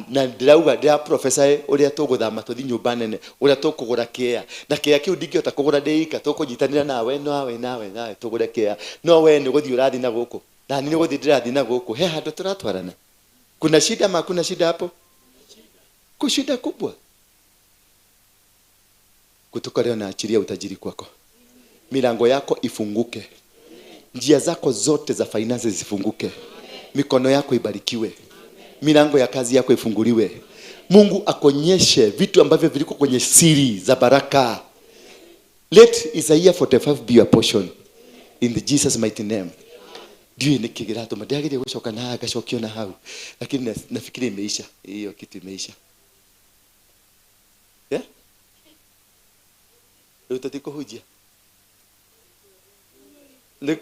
Na ndĩrauga ndĩra professor ũrĩa tũgũthama tũthiĩ nyũmba nene, ũrĩa tũkũgũra kĩea. Na kĩea kĩu ndingĩhota kũgũra ndĩ ika, tũkũnyitanĩra nawe, nawe, nawe, nawe tũgũre kĩea. No we nĩ gũthiĩ ũrathiĩ na gũkũ. Na nĩ gũthiĩ ndĩrathiĩ na gũkũ. He handũ tũratwarana. Kuna shida ma kuna shida hapo? Kushida kubwa. Kutoka leo naachilia utajiri kwako. Milango yako ifunguke. Njia zako zote za finances zifunguke. Mikono yako ibarikiwe. Milango ya kazi yako ifunguliwe. Mungu akonyeshe vitu ambavyo viliko kwenye siri za baraka. Let Isaiah 45 be your portion in the Jesus mighty name. Ndiyo ni kigirato madiagire gushoka na agacokio na hau. Lakini nafikiri imeisha. Hiyo kitu imeisha. Yeah? Utatiko hujia. Look.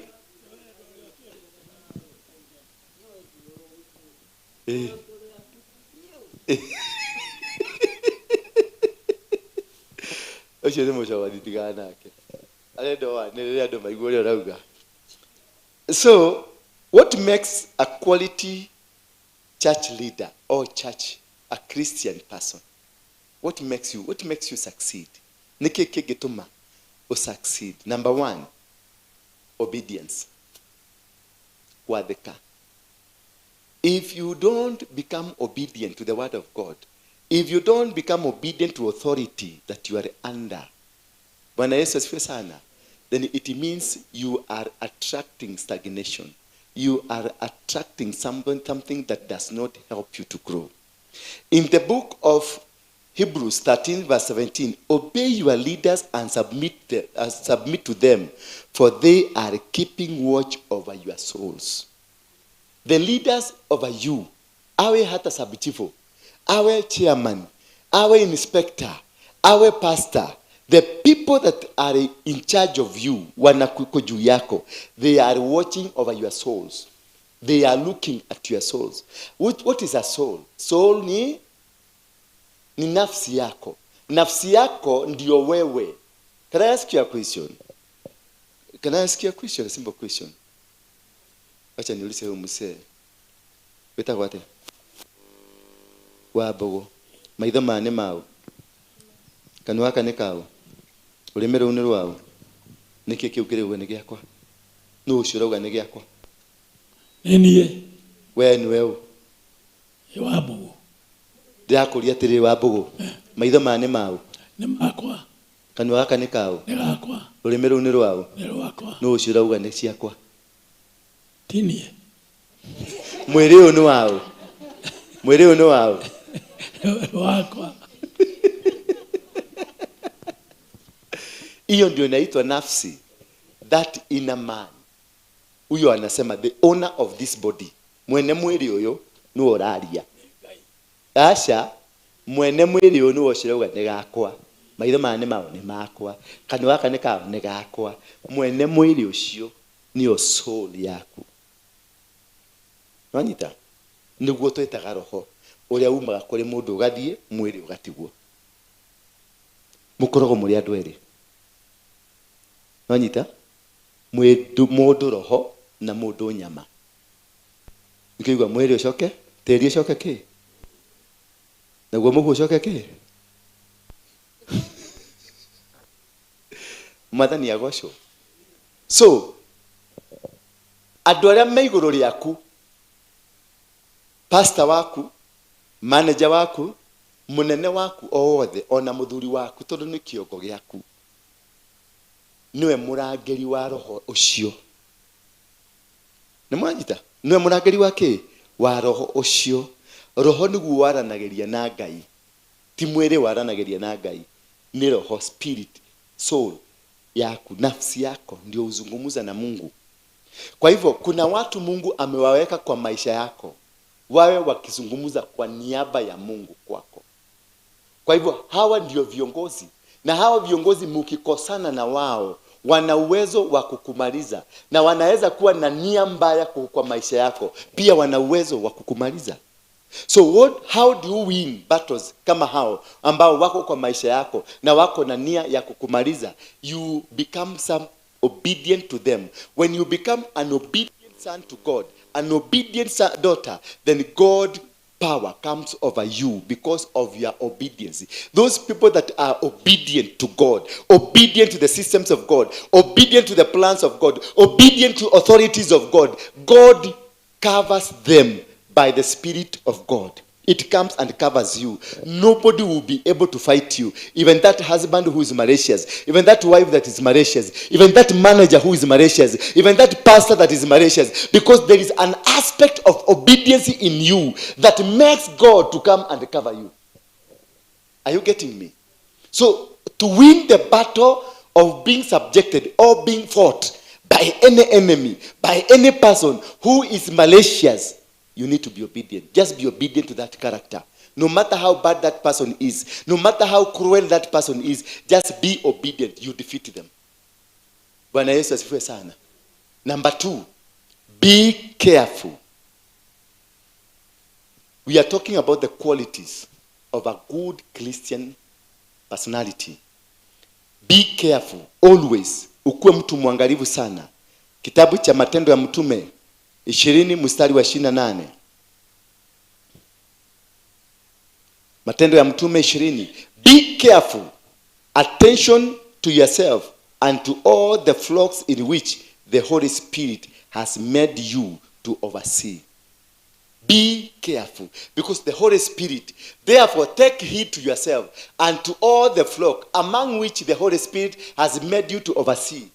Ucio ni mucawani tigana nake. Arenda wanĩrĩre andũ maigue ũrĩa ũrauga. So, what makes a quality church leader or church a Christian person? What makes you succeed? Nĩkĩ kĩngĩtũma succeed? Number one, obedience. Gwathĩka. If you don't become obedient to the word of God, if you don't become obedient to authority that you are under, Bwana Yesu asifiwe sana, then it means you are attracting stagnation. You are attracting something that does not help you to grow. In the book of Hebrews 13 verse 17, obey your leaders and submit to them, for they are keeping watch over your souls. The leaders over you, awe hata subchief, awe chairman, awe inspector, awe pastor, the people that are in charge of you, wanakuko juu yako, they are watching over your souls. They are looking at your souls. What is a soul? Soul ni nafsi yako. Nafsi yako ndio wewe. Can I ask you a question? Can I ask you a question? A simple question. Acha niulize huyu mzee. Wetagwo atia? Wa mbogo. Maitho maya nĩ mau. Kanua gaka nĩ kau. Rũrĩmĩ rũu nĩ rwau. Nĩkĩ kĩu kĩrĩ nĩ gĩakwa? Nũ ũcio ũrauga nĩ gĩakwa? Nĩ niĩ. We nĩwe ũ? Wa mbogo. Ndĩrakũria atĩrĩrĩ wa mbũgũ. Maitho maya nĩ maũ? Nĩ makwa. Kanua gaka nĩ kaũ? Nĩ gakwa. Rũrĩmĩ rũu nĩ rwaũ? Nĩ rwakwa. Nũ ũcio ũrauga nĩ ciakwa? Ti niĩ. Mwĩrĩ ũyũ nĩ waũ? Mwĩrĩ ũyũ nĩ waũ? Wakwa. Hiyo ndio inaitwa nafsi, that inner man. Huyo anasema the owner of this body. Mwene mwĩrĩ ũyũ nĩwe ũraria. Aca, mwene mwĩrĩ ũyũ nĩwe ũcio ũrauga nĩ gakwa. Maitho maya nĩ mao nĩ makwa. Kanua gaka nĩ kao nĩ gakwa. Mwene mwĩrĩ ũcio nĩyo soul yaku. Nwanyita? Nĩguo twĩtaga roho ũrĩa umaga kũrĩ mũndũ ũgathiĩ mwĩrĩ ũgatigwo. Mũkoragwo mũrĩ andũ erĩ. Nwanyita? Mũndũ roho na mũndũ nyama. Nĩkĩigua mwĩrĩ ũcoke, tĩri ũcoke kĩ? Naguo mũhu ũcoke kĩ? Mwathani agocwo. So, andũ arĩa me igũrũ rĩaku, pastor waku, manager waku, mũnene waku o wothe, ona mũthuri waku, tondũ nĩ kĩongo gĩaku, nĩwe mũrangĩri wa roho ũcio. Nĩ mwanyita? Nĩwe mũrangĩri wa kĩ? Wa roho ũcio. Roho nĩguo waranagĩria na Ngai, ti mwĩrĩ waranagĩria na Ngai, nĩ roho, spirit, soul yaku, nafsi yako ndio huzungumza na Mungu. Kwa hivyo kuna watu Mungu amewaweka kwa maisha yako wawe wakizungumza kwa niaba ya Mungu kwako. Kwa hivyo hawa ndio viongozi, na hawa viongozi mukikosana na wao wana uwezo wa kukumaliza, na wanaweza kuwa na nia mbaya kwa maisha yako, pia wana uwezo wa kukumaliza. So how do you win battles kama hao ambao wako kwa maisha yako na wako na nia ya kukumaliza? You become some obedient to them. When you become an obedient son to God, an obedient daughter, then God power comes over you because of your obedience. Those people that are obedient to God, obedient to the systems of God, obedient to the plans of God, obedient to authorities of God, God covers them by the Spirit of God. It comes and covers you. Nobody will be able to fight you. Even that husband who is malicious, even that wife that is malicious, even that manager who is malicious, even that pastor that is malicious, because there is an aspect of obedience in you that makes God to come and cover you. Are you getting me? So, to win the battle of being subjected or being fought by any enemy, by any person who is malicious, you need to be obedient. Just be obedient to that character. No matter how bad that person is, no matter how cruel that person is, just be obedient. You defeat them. Bwana Yesu asifiwe sana. Number 2, be careful. We are talking about the qualities of a good Christian personality. Be careful always. Ukuwe mtu mwangalifu sana. Kitabu cha Matendo ya Mtume 20 mstari wa 28. Matendo ya Mtume 20. Be careful, attention to yourself and to all the flocks in which the Holy Spirit has made you to oversee. Be careful, because the Holy Spirit, therefore take heed to yourself and to all the flock among which the Holy Spirit has made you to oversee,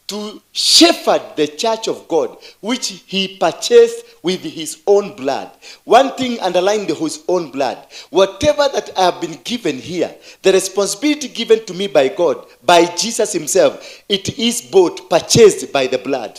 to shepherd the church of God, which he purchased with his own blood. One thing underlined, his own blood. Whatever that I have been given here, the responsibility given to me by God, by Jesus himself, it is both purchased by the blood.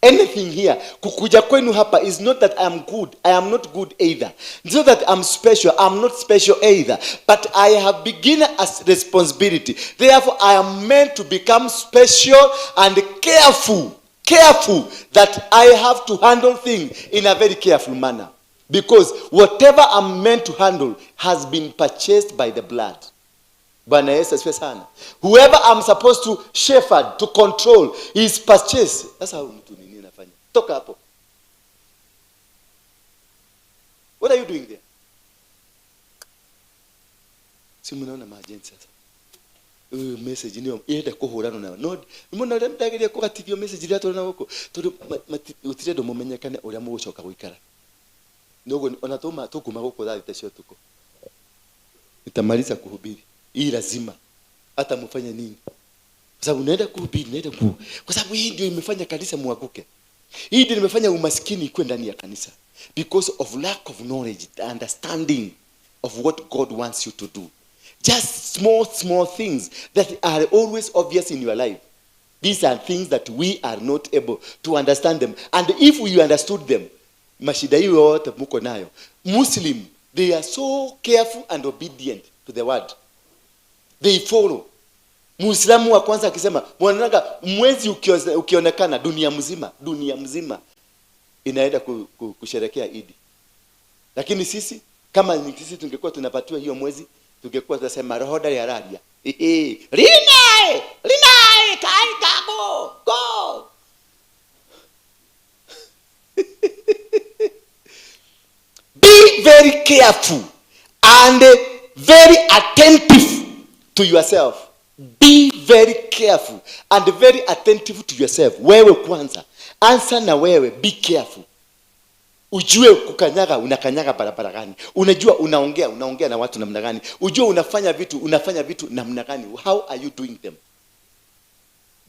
Anything here, kukuja kwenu hapa is not that I am good. I am not good either. It's not that I'm special. I'm not special either. But I have begun as responsibility. Therefore, I am meant to become special and careful. Careful that I have to handle things in a very careful manner. Because whatever I'm meant to handle has been purchased by the blood. Bwana Yesu asifiwe sana. Whoever I'm supposed to shepherd, to control, is purchased. That's how mtu nini anafanya. Toka hapo. What are you doing there? Si mnaona maagenti sasa. Message niyo yenda kuhurana nayo. No, mbona ũrĩa ndageria kũgatithio message iria tũrĩ na gũkũ. Tondũ gũtirĩ andũ mũmenyekane ũrĩa mũgũcoka gũikara. Nogo ona tuma tukuma guku thaa thita cia utuku. Nitamaliza kuhubiri. Hii lazima hata mfanye nini. Kwa sababu naenda kuhubiri, naenda ku. Kwa sababu hii ndio imefanya kanisa muanguke. Hii ndio imefanya umaskini ikuwe ndani ya kanisa. Because of lack of knowledge, the understanding of what God wants you to do. Just small, small things that are always obvious in your life. These are things that we are not able to understand them. And if we understood them, mashida hiyo yote muko nayo. Muslim, they are so careful and obedient to the word. They follow. Muislamu wa kwanza akisema, mwanaga mwezi ukionekana dunia mzima inaenda kusherekea Idi. Lakini sisi kama ni sisi tungekuwa tunapatiwa hiyo mwezi, tungekuwa tunasema roho ndari araria. Rinae, rinae, kai kago, go. Be very careful and very attentive to yourself. Be very careful and very attentive to yourself. Wewe kwanza. Ansa na wewe, be careful. Ujue kukanyaga, unakanyaga barabara gani. Unajua unaongea, unaongea na watu namna gani. Ujue unafanya vitu, unafanya vitu namna gani. How are you doing them?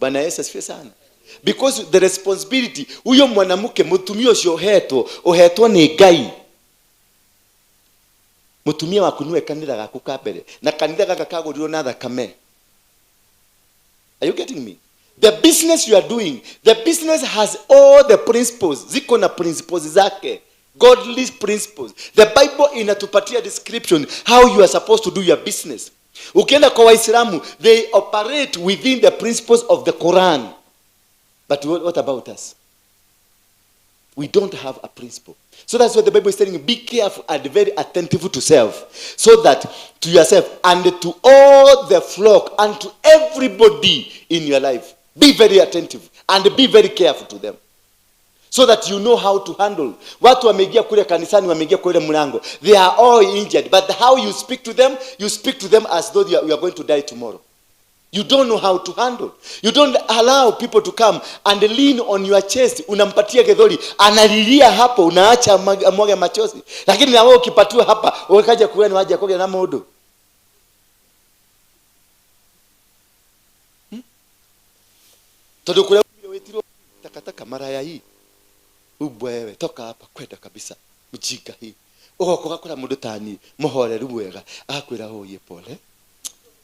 Bwana Yesu asifiwe sana. Because the responsibility, huyo mwanamke mutumia ucio uhetwo, uhetwo ni Ngai. Mutumia waku niwe kanitha gaku ka mbere. Na kanitha gaka kagũrirwo na thakame. Are you getting me? The business you are doing, the business has all the principles. Ziko na principles zake. Godly principles. The Bible inatupatia description how you are supposed to do your business. Ukienda kwa Waislamu, they operate within the principles of the Quran. But what about us? We don't have a principle. So that's what the Bible is telling you. Be careful and very attentive to self. So that to yourself and to all the flock and to everybody in your life. Be very attentive and be very careful to them. So that you know how to handle. Watu wameingia kule kanisani, wameingia kule mlango. They are all injured. But how you speak to them, you speak to them as though you are going to die tomorrow. You don't know how to handle. You don't allow people to come and lean on your chest. Unampatia gedhori, analilia hapo, unaacha amwage machozi. Lakini na wewe ukipatiwa hapa, ukaja kuona waje koge na mundu. Tondu kule wetirwo takataka mara ya hii. Ubwewe toka hapa kwenda kabisa. Mjinga hii. Ugoka ugakora mundu tani muhoreru wega, agakwira oye pole.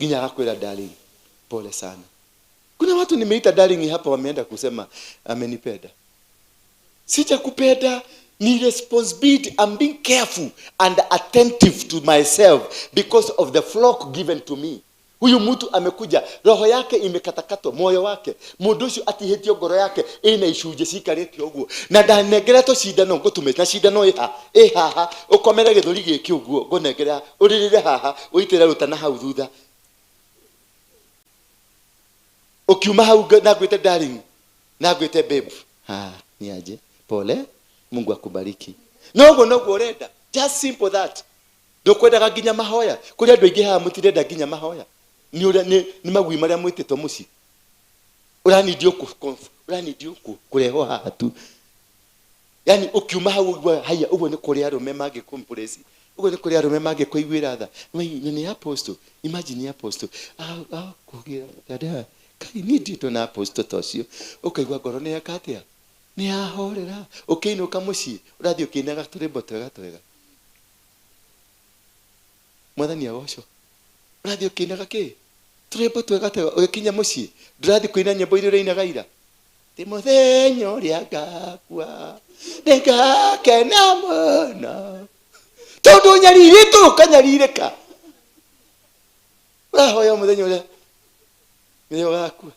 Nginya agakwira darling. Pole sana. Kuna watu nimeita darling hapa wameenda kusema amenipenda. Sijakupenda, ni responsibility. I'm being careful and attentive to myself because of the flock given to me. Huyu mtu amekuja, roho yake imekatakatwa, moyo wake. Mundu ucio atihĩtio ngoro yake ina icunjĩ cikarĩte ũguo. Na ndanengeretwo cindano ngũtũme na cindano ĩha, ĩ haha, ũkomere gĩthũri gĩkĩ ũguo, ngũnengera, ũrĩrĩre haha, ũitĩre rũtana hau thutha. Ukiuma hau na ngwĩte darling, na ngwĩte babe. Ha, ni aje? Pole, Mungu akubariki. Noguo noguo ũrenda. Just simple that. Ndũkwendaga nginya mahoya. Kũrĩ andũ aingĩ haha mũtirenda nginya mahoya. Ni ũrĩa ni magui marĩa mwĩtĩtwo mũciĩ. Ũranindio kũrehwo haha tu. Yaani ukiuma hau ũguo, haya, ũguo nĩ kũrĩ arũme mangĩkũmpress. Ũguo nĩ kũrĩ arũme mangĩkũiguĩra tha. Wai, ni apostle. Imagine ni apostle. Ah, kũgĩra dada. Kai ni nditũ na apostle ta ũcio. Ũkaigua ngoro nĩ yeka atĩa? Nĩ yahorera. Ũkĩinũka mũciĩ, ũrathiĩ ũkĩinaga tũrwĩmbo twega twega. Mwathani agocwo. Ũrathiĩ ũkĩinaga kĩ? Tũrwĩmbo twega twega. Ũgĩkinya mũciĩ, ndũrathiĩ kũina nyĩmbo iria ũrainaga ira. Ti mũthenya ũrĩa ngakua, nĩngakena mũno. Tondũ ũnyarirĩtwo ũkanyarirĩka. Ũrahoya mũthenya ũrĩa mũthenya ũgakua.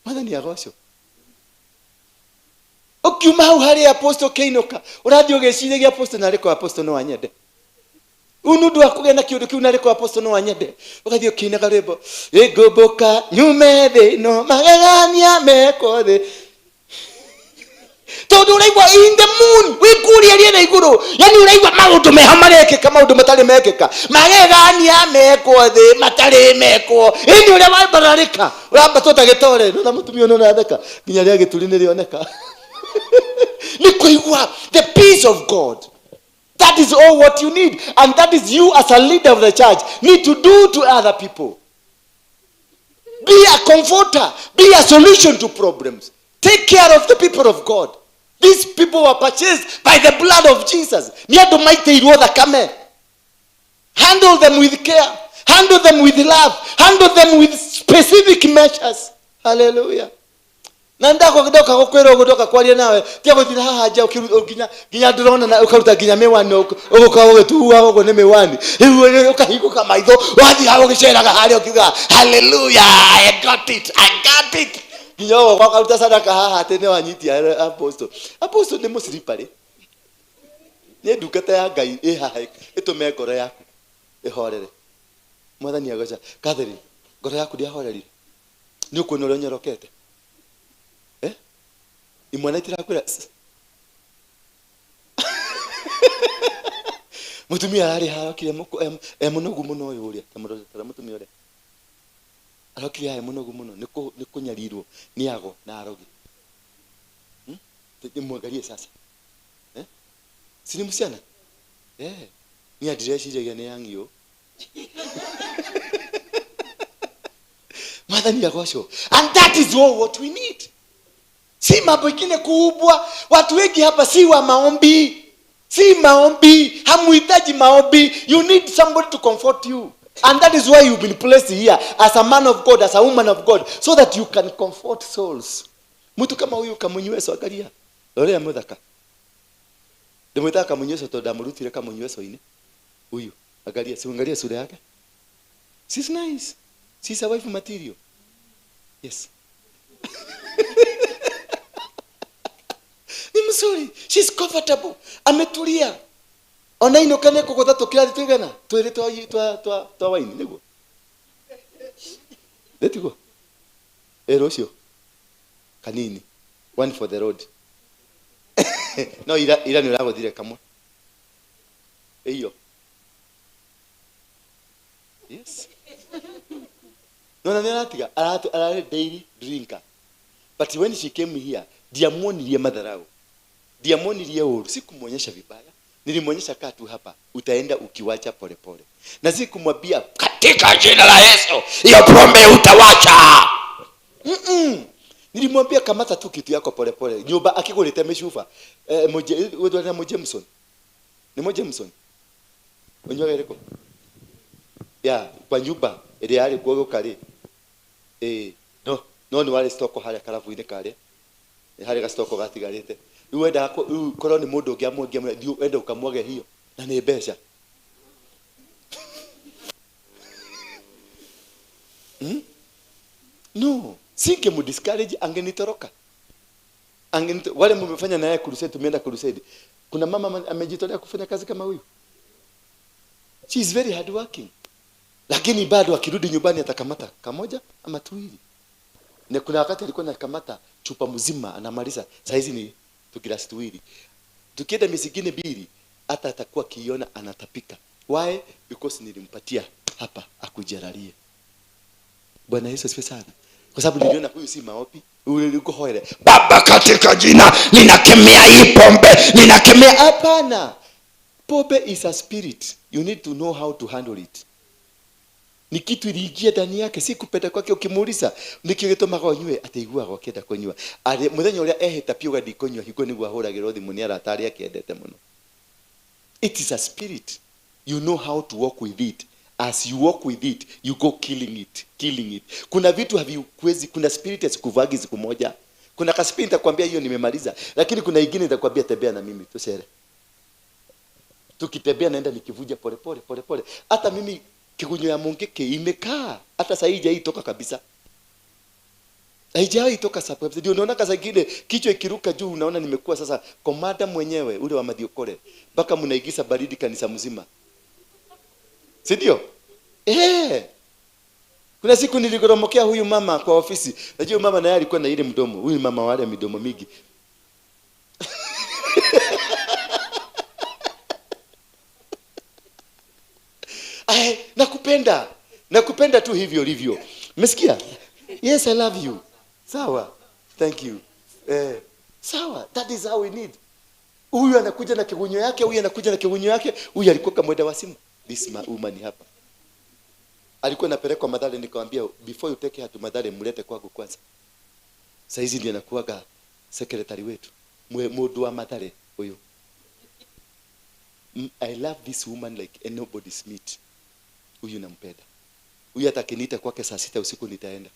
Mwathani agocwo. Ũkiuma hau harĩ apostle ũkĩinũka, ũrathiĩ ũgĩciragia apostle narĩ kwa apostle no anyende. Ũyũ nĩ ũndũ wa kũgĩa na kĩũndũ kĩu narĩ kwa apostle no anyende. Ũgathiĩ ũkĩinaga rwĩmbo, ĩngũmbũka nyume thĩ ĩno, magegania mekwo thĩ. Tondũ ũraigua in the moon, wĩ kũrĩa rĩera igũrũ. Yaani ũraigua maũndũ meho marekĩka, maũndũ matarĩ mekĩka. Magegania mekwo thĩ, matarĩ mekwo. Ĩni ũrĩa wambararĩka, ũrambatwo ta gĩtore. Nĩwona mũtumia ũyũ nĩaratheka, nginya rĩa gĩturi nĩrĩoneka. Ni kuigua the peace of God. That is all what you need, and that is you as a leader of the church need to do to other people. Be a comforter, be a solution to problems. Take care of the people of God. These people were purchased by the blood of Jesus. Nĩ andũ maitĩirwo thakame. Handle them with care. Handle them with love. Handle them with specific measures. Hallelujah. Na ndoka gũkwĩra ũguo, ndoka kwaria nawe, tiga gũthiĩ haha nja nginya nginya ndĩrona na ũkaruta nginya mĩwani, ũgũkorwo ũgĩtuaga ũguo nĩ mĩwani. Rĩu ũkahingũka maitho, wathiĩ haha ũgĩceraga harĩa ũkiuga hallelujah, I got it, I got it. Nginya ũgoka ũkaruta sadaka haha atĩ nĩ wanyitia apostle. Apostle nĩ mũciriparĩ. Nĩ ndungata ya Ngai ĩ haha ĩtũme ngoro yaku ĩhorere. Mwathani agoca. Catherine, ngoro yaku ndĩahorerire. Nĩ ũkuona ũrĩa ũnyorokete. Imwana itirakwĩra mutumia ararĩ harokire e mũnogu mũno ũyũ ũrĩa ta mũtumia ũrĩa arokire e mũnogu mũno nĩ kũnyarirwo nĩ ago na arogi. Nimwangalie sasa. Si ni msichana? Ni adireciria nĩ yang'io. Mwathani agocwo. And that is all what we need. Si mambo ingine kubwa. Watu wengi hapa si wa maombi. Si maombi. Hamuhitaji maombi. You need somebody to comfort you. And that is why you've been placed here as a man of God, as a woman of God, so that you can comfort souls. Mtu kama huyu kamunyweso, angalia. Lolea muthaka. Ndimwitaga kamunyweso tondu ndamurutire kamunyweso-inĩ. Huyu, angalia, si angalia sura yake. She's nice. She's a wife material. Yes. Ni mzuri. She's comfortable. Ametulia. Ona ino kane kugotha tukirathi twigana twiri twa waini niguo. Letiguo. Ero ucio. Kanini. One for the road. No ira ira ni uragothire kamwe. Iyo. Yes. No na aratiga ararĩ daily drinker. But when she came here, ndiamuonirie madharau. Ndiamuonirie ũru, sikumwonyesha vibaya. Nilimwonyesha kaa tu hapa, utaenda ukiwacha polepole. Na sikumwambia katika jina la Yesu, hiyo pombe utawacha. Nilimwambia kamata tu kitu yako polepole. Nyumba akigulete mishufa. Mo Jameson. Ni mo Jameson. Unyoga iriko. Ya, kwa nyumba ĩrĩa yarĩ kuo gũka rĩ. No, no nĩ warĩ stoko harĩa karabu-inĩ karĩa. Harĩ gastoko gatigarĩte. Rĩu wendaga rĩu korwo nĩ mũndũ ũngĩ amwengia thiĩ wenda ũkamwage hiyo na nĩ mbeca. No, singemdiscourage, angenitoroka. Wale mmefanya naye crusade, tumeenda crusade. Kuna mama amejitolea kufanya kazi kama huyu. She is very hard working. Lakini bado akirudi nyumbani atakamata kamoja ama tuwili. Na kuna wakati alikuwa anakamata chupa mzima anamaliza. Saa hizi ni tukilasi tuwili. Tukienda miezi ingine mbili hata atakuwa kiona anatapika. Why? Because nilimpatia hapa akujaralie. Bwana Yesu asifiwe sana. Kwa sababu niliona huyu si maopi, huyu yuko hoere. Baba, katika jina ninakemea hii pombe, ninakemea. Hapana. Pombe is a spirit. You need to know how to handle it. Ni kitu iliingia ndani yake, si kupenda kwake. Ukimuuliza niki gĩtũmaga ũnyue, ataiguaga ũkĩenda kũnyua. Arĩ mũthenya ũrĩa ehĩta piuga ndikũnyua, hingo nĩguo ahũragĩrwo thimũ nĩ arata arĩa akĩendete mũno. It is a spirit. You know how to walk with it. As you walk with it, you go killing it, killing it. Kuna vitu havikwezi, kuna spirit hasikuvagi siku moja. Kuna ka spirit nitakwambia hiyo nimemaliza, lakini kuna ingine nitakwambia tembea na mimi tusere. Tukitembea naenda nikivuja pole pole pole pole. Hata mimi kigunyo ya mungeke imekaa, hata sasa haijaitoka kabisa. Haijawahi toka sasa. Ndio unaona kaza ingine kichwa ikiruka juu, unaona nimekuwa sasa komanda mwenyewe ule wa Mathiokore. Mpaka mnaigisa baridi kanisa mzima. Si ndio? Kuna siku niligoromokea huyu mama kwa ofisi. Najua mama naye alikuwa na ile mdomo. Huyu mama wale midomo mingi. Ay, nakupenda. Nakupenda tu hivyo livyo. Umesikia? Yes, I love you. Sawa. Thank you. Sawa, that is how we need. Huyu anakuja na kigunyo yake, huyu anakuja na kigunyo yake, huyu alikuwa kama mwenda wa simu. This woman hapa. Alikuwa anapelekwa Mathare, nikamwambia before you take her to Mathare mlete kwangu kwanza. Sasa hizi ndiye anakuwaga secretary wetu. Mundu wa Mathare huyu. I love this woman like nobody's meat. Huyu nampenda. Huyu hata akiniita kwake saa 6 usiku nitaenda.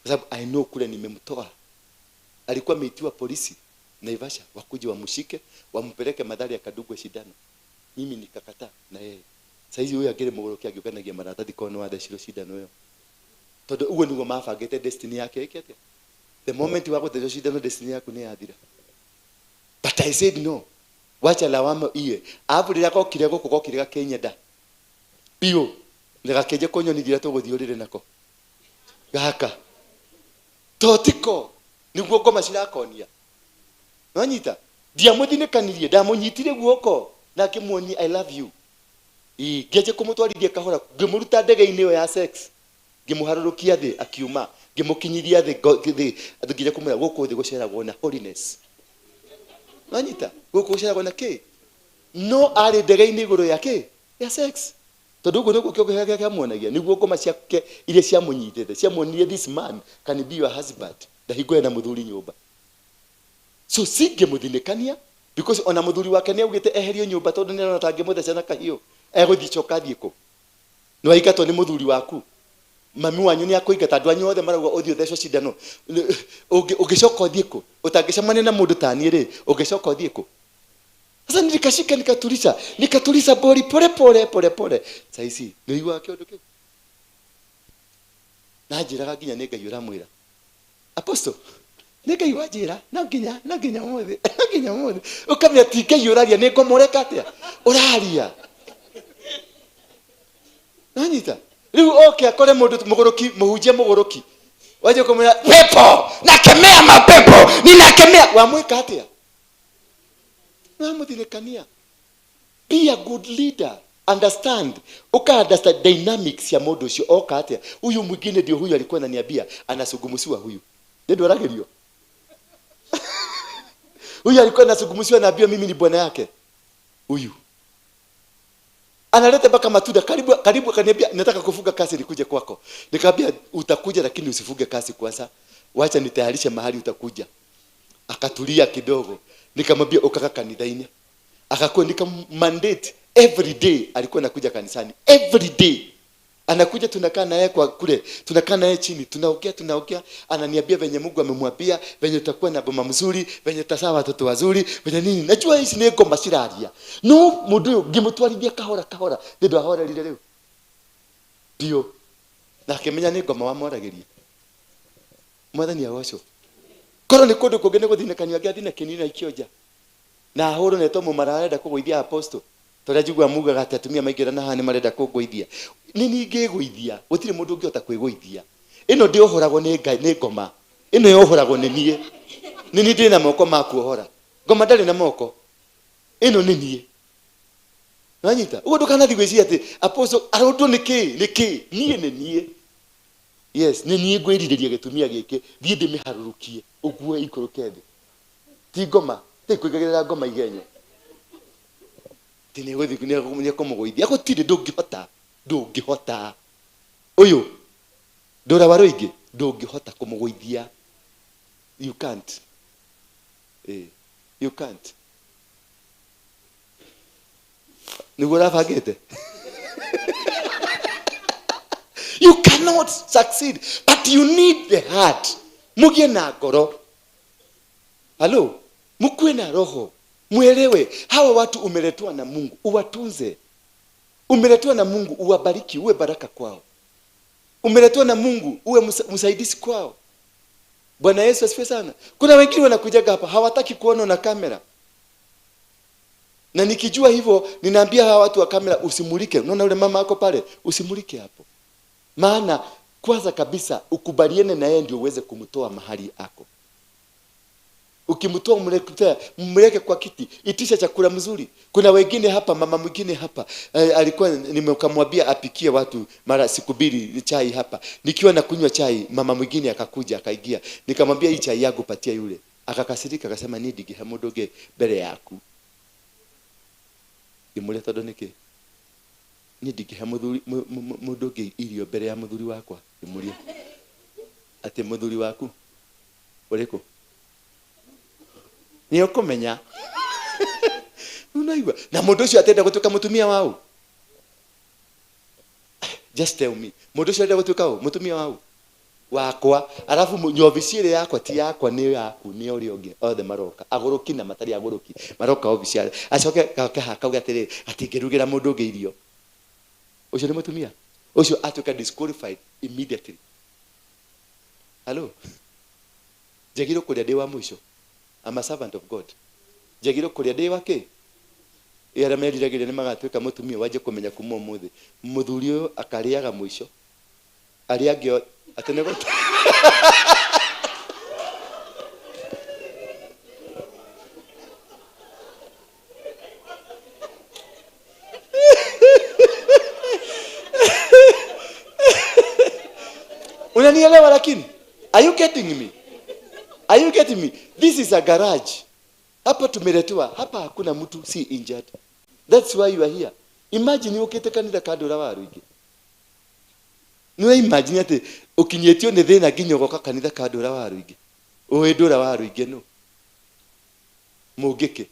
Kwa sababu I know kule nimemtoa. Alikuwa ameitiwa polisi Naivasha wakuje wamshike, wampeleke Mathare akadugwe shindano. Mimi nikakataa na yeye. Sasa hizi huyu agere mugoroki agiukanagia maratathi kono wathecirwo cindano ĩyo. Tondu uguo niguo mabangĩte destiny yake ĩke atĩa? The moment wa gũthecwo cindano destiny yaku nĩ yathira. But I said no. Wacha lawama iye. Alafu rĩrĩa gokire gũkũ gokire gakĩnyenda. Biũ. Na gakĩnjia kũnyonithia tũgũthiĩ ũrĩrĩ nako. Gaka. Totiko. Niguo ngoma cirakonia. Nwanyita? Ndiamũthinĩkanirie, ndamũnyitire guoko na ngĩmuonia I love you. Ngĩanjia kũmũtwarithia kahora, ngĩmũruta ndege-inĩ ĩyo ya sex. Ngĩmũharũrũkia thĩ akiuma, ngĩmũkinyithia thĩ ngĩanjia kũmwĩra gũkũ thĩ gũceragwo na holiness. Nwanyita? Gũkũ gũceragwo na kĩ? No arĩ ndege-inĩ igũrũ ya kĩ? Ya sex. Tondũ ũguo nĩguo kĩongo gĩake kĩamuonagia, nĩguo ngoma ciake iria ciamũnyitĩte, ciamuonirie this man can be your husband. Ndahingũre na mũthuri nyũmba. So singĩmũthinĩkania because ona mũthuri wake nĩaugĩte eherio nyũmba tondũ nĩarona ta angĩmũtheca na kahiũ. Egũthiĩ coka athiĩ kũ? Nĩwaingatwo nĩ mũthuri waku. Mami wanyu nĩakũingata, andũ anyu othe marauga ũthiĩ ũthecwo cindano. Ũngĩcoka ũthiĩ kũ? Ũtangĩcemania na mũndũ ta niĩ rĩ, ũngĩcoka ũthiĩ kũ? Sasa nilikashika nikatulisha, nikatulisha bori pole pole pole pole. Sasa hizi nĩũiguaga kĩũndũ kĩu? Na njĩraga nginya nĩ Ngai ũramwĩra. Apostle, nĩ Ngai wanjĩra, no nginya ũmũthĩ, no nginya ũmũthĩ. Ũkamenya ti Ngai ũraria, nĩ ngoma ũreka atĩa? Ũraria. Nanyita? Rĩu oke akore mũndũ mũgũrũki, mũhunjia mũgũrũki. Waje kũmwĩra pepo, nakemea mapepo, ninakemea. Wamwĩka atĩa? Wamũthinĩkania. Be a good leader. Understand. Uka understand dynamics ya mũndũ ũcio oka atĩa. Huyu mwingine ndio huyu alikuwa ananiambia anasugumusiwa huyu. Ndio aragĩrio. Huyu alikuwa anasugumusiwa anaambiwa mimi ni bwana yake. Huyu. Analeta mpaka matunda karibu karibu akaniambia nataka kufuga kasi nikuje kwako. Nikamwambia utakuja lakini usifuge kasi kwanza. Wacha nitayarishe mahali utakuja. Akatulia kidogo. Nikamwambia ukaka kanithaini. Akakuwa nikamandate every day alikuwa anakuja kanisani. Every day. Anakuja tunakaa naye kwa kule, tunakaa naye chini, tunaongea, ananiambia venye Mungu amemwambia, venye tutakuwa na boma mzuri, venye tutasaa watoto wazuri, venye nini. Najua hizi ni ngoma ciraria. No mundu uyu ngimutwarithia kahora kahora, ndio ahorerire riu. Ndio. Na akimenya ni ngoma wamwaragiria. Mwathani agocwo. Korwo ni kundu kungi ni guthinĩkanio angĩathina kĩnini na ikĩonja. Na ahũrwo nĩ tomo mararenda kũgũithia apostle. Tondũ njiguaga mugaga atĩ atumia maingĩra na haha nĩ marenda kũngũithia. Nĩ niĩ ngĩgũithia, gũtirĩ mũndũ ũngĩhota kwĩgũithia. Ĩno ndĩohoragwo nĩ Ngai, nĩ ngoma. Ĩno yohoragwo nĩ niĩ. Nĩ niĩ ndĩ na moko ma kuohora. Ngoma ndarĩ na moko. Ĩno nĩ niĩ. Nĩwanyita? Ũguo ndũkanathiĩ gwĩciria atĩ apostle arũndwo nĩ kĩ? Nĩ kĩ? Niĩ nĩ niĩ. Yes, nĩ niĩ ngwĩrirĩria gĩtumia gĩkĩ, thiĩ ndĩmĩharũrũkie, ũguo ikũrũke thĩ. Ti ngoma, ti kwĩigagĩrĩra ngoma igenyo. Ti nĩ kũmũgũithia. Gũtirĩ ndũngĩhota, ndũngĩhota. Ũyũ, ndũra wa rũingĩ, ndũngĩhota kũmũgũithia. You can't. You can't. Nĩguo ũrabangĩte? You cannot succeed, but you need the heart. Mugie na ngoro. Hello? Mkuwe na roho. Muelewe, hawa watu umeletwa na Mungu, uwatunze. Umeletwa na Mungu, uwabariki, uwe baraka kwao. Umeletwa na Mungu, uwe msaidizi kwao. Bwana Yesu asifiwe sana. Kuna wengine wanakujaga hapa, hawataki kuona na kamera. Na nikijua hivyo, ninaambia hawa watu wa kamera usimulike. Unaona yule mama ako pale, usimulike hapo. Maana kwanza kabisa ukubaliane na yeye ndio uweze kumtoa mahali ako. Ukimtoa mleke kwa kiti, itisha chakula mzuri. Kuna wengine hapa, mama mwingine hapa, alikuwa nimekamwambia apikie watu mara siku mbili chai hapa. Nikiwa nakunywa chai, mama mwingine akakuja akaingia. Nikamwambia hii chai yangu patia yule. Akakasirika akasema niĩ ndingĩhe mũndũ ũngĩ mbere yaku. Ngĩmũria tondũ nĩkĩ? Niĩ ndingĩhe mũthuri mũndũ ũngĩ irio mbere ya mũthuri wakwa. Ngĩmũria atĩ mũthuri waku ũrĩkũ? Nĩ ũkũmenya. Unaigua na mũndũ ũcio atenda gũtuĩka mũtumia wau. Just tell me, mũndũ ũcio arenda gũtuĩka ũ? Mũtumia wau wakwa. Alafu ofici ĩrĩa yakwa ti yakwa, nĩ yaku, nĩ ũrĩa ũngĩ. Othe maroka agũrũki na matarĩ agũrũki, maroka ofici acoke goke haha kauge atĩrĩrĩ, atĩ ngĩrugĩra mũndũ ũngĩ irio. Ũcio nĩ mũtumia ũcio atuĩka disqualified immediately. Hello, njagĩrĩirwo kũrĩa ndĩ wa mũico. I'm a servant of God. Njagĩrĩirwo kũrĩa ndĩ wa kĩ? Arĩa meriragĩria nĩ magatuĩka mũtumia wanjie kũmenya kuma ũmũthĩ mũthuri ũyũ akarĩaga mũico, arĩa angĩ atĩ nĩ Unanielewa lakini? Are you getting me? Are you getting me? This is a garage. Hapa tumeletewa, hapa hakuna mtu si injured. That's why you are here. Imagine ukite kanitha kandura wa ruingi. Nĩ imagine atĩ ũkinyĩtio nĩ thĩna nginya ũgoka kanitha kandura wa ruingi. Ũĩ ndũra wa ruingi no. Mũngĩkĩ.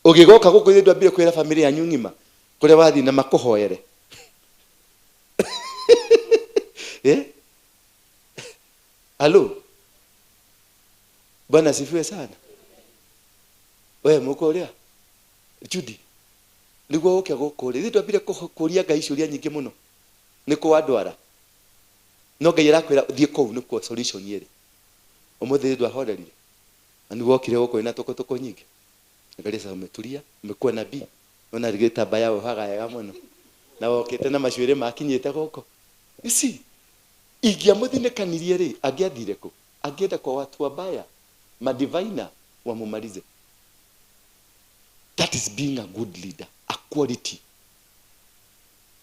Ũgĩgoka gũkũ ithuĩ ndwambire kwĩra family yanyu ng'ima kũrĩa wathiĩ na makũhoere. Eh? Halo. Bwana asifiwe sana. Wewe muko Judy. Niguo uke guku ri twambire kuria Ngai ciuria nyingi muno. Niko wandwara. No Ngai arakwira thie kuu nikuo solution iri. Umuthi ndwahorerire. Na niguo okire guku ina tukutuku nyingi. Angalia sasa umetulia, umekuwa nabii. Ona gĩtambaya wohaga wega mũno. Na wokĩte na macuĩrĩ makinyĩte gũkũ. You see, ingĩamũthinĩkanirie rĩ, angĩathire kũ? Angĩenda kwa watu wabaya, madivina wamumalize. That is being a good leader, a quality.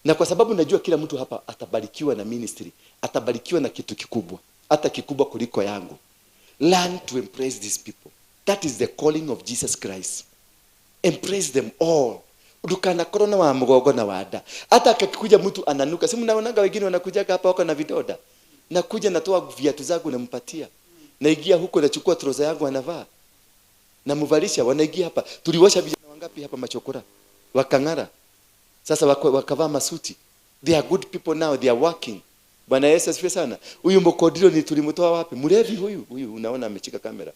Na kwa sababu najua kila mtu hapa atabarikiwa na ministry, atabarikiwa na kitu kikubwa, hata kikubwa kuliko yangu. Learn to embrace these people. That is the calling of Jesus Christ. Embrace them all. Ndukana korona wa mgongo na wada. Hata akikuja mtu ananuka. Si mnaonanga wengine wanakuja hapa wako na vidoda. Nakuja natoa viatu zangu nampatia. Naingia huko nachukua trouser yangu anavaa. Namvalisha, wanaingia hapa. Tuliwasha vijana wangapi hapa machokora? Wakang'ara. Sasa wakavaa masuti. They are good people now, they are working. Bwana Yesu asifiwe sana. Huyu mkodilo ni tulimtoa wapi? Mlevi huyu. Huyu unaona amechika kamera.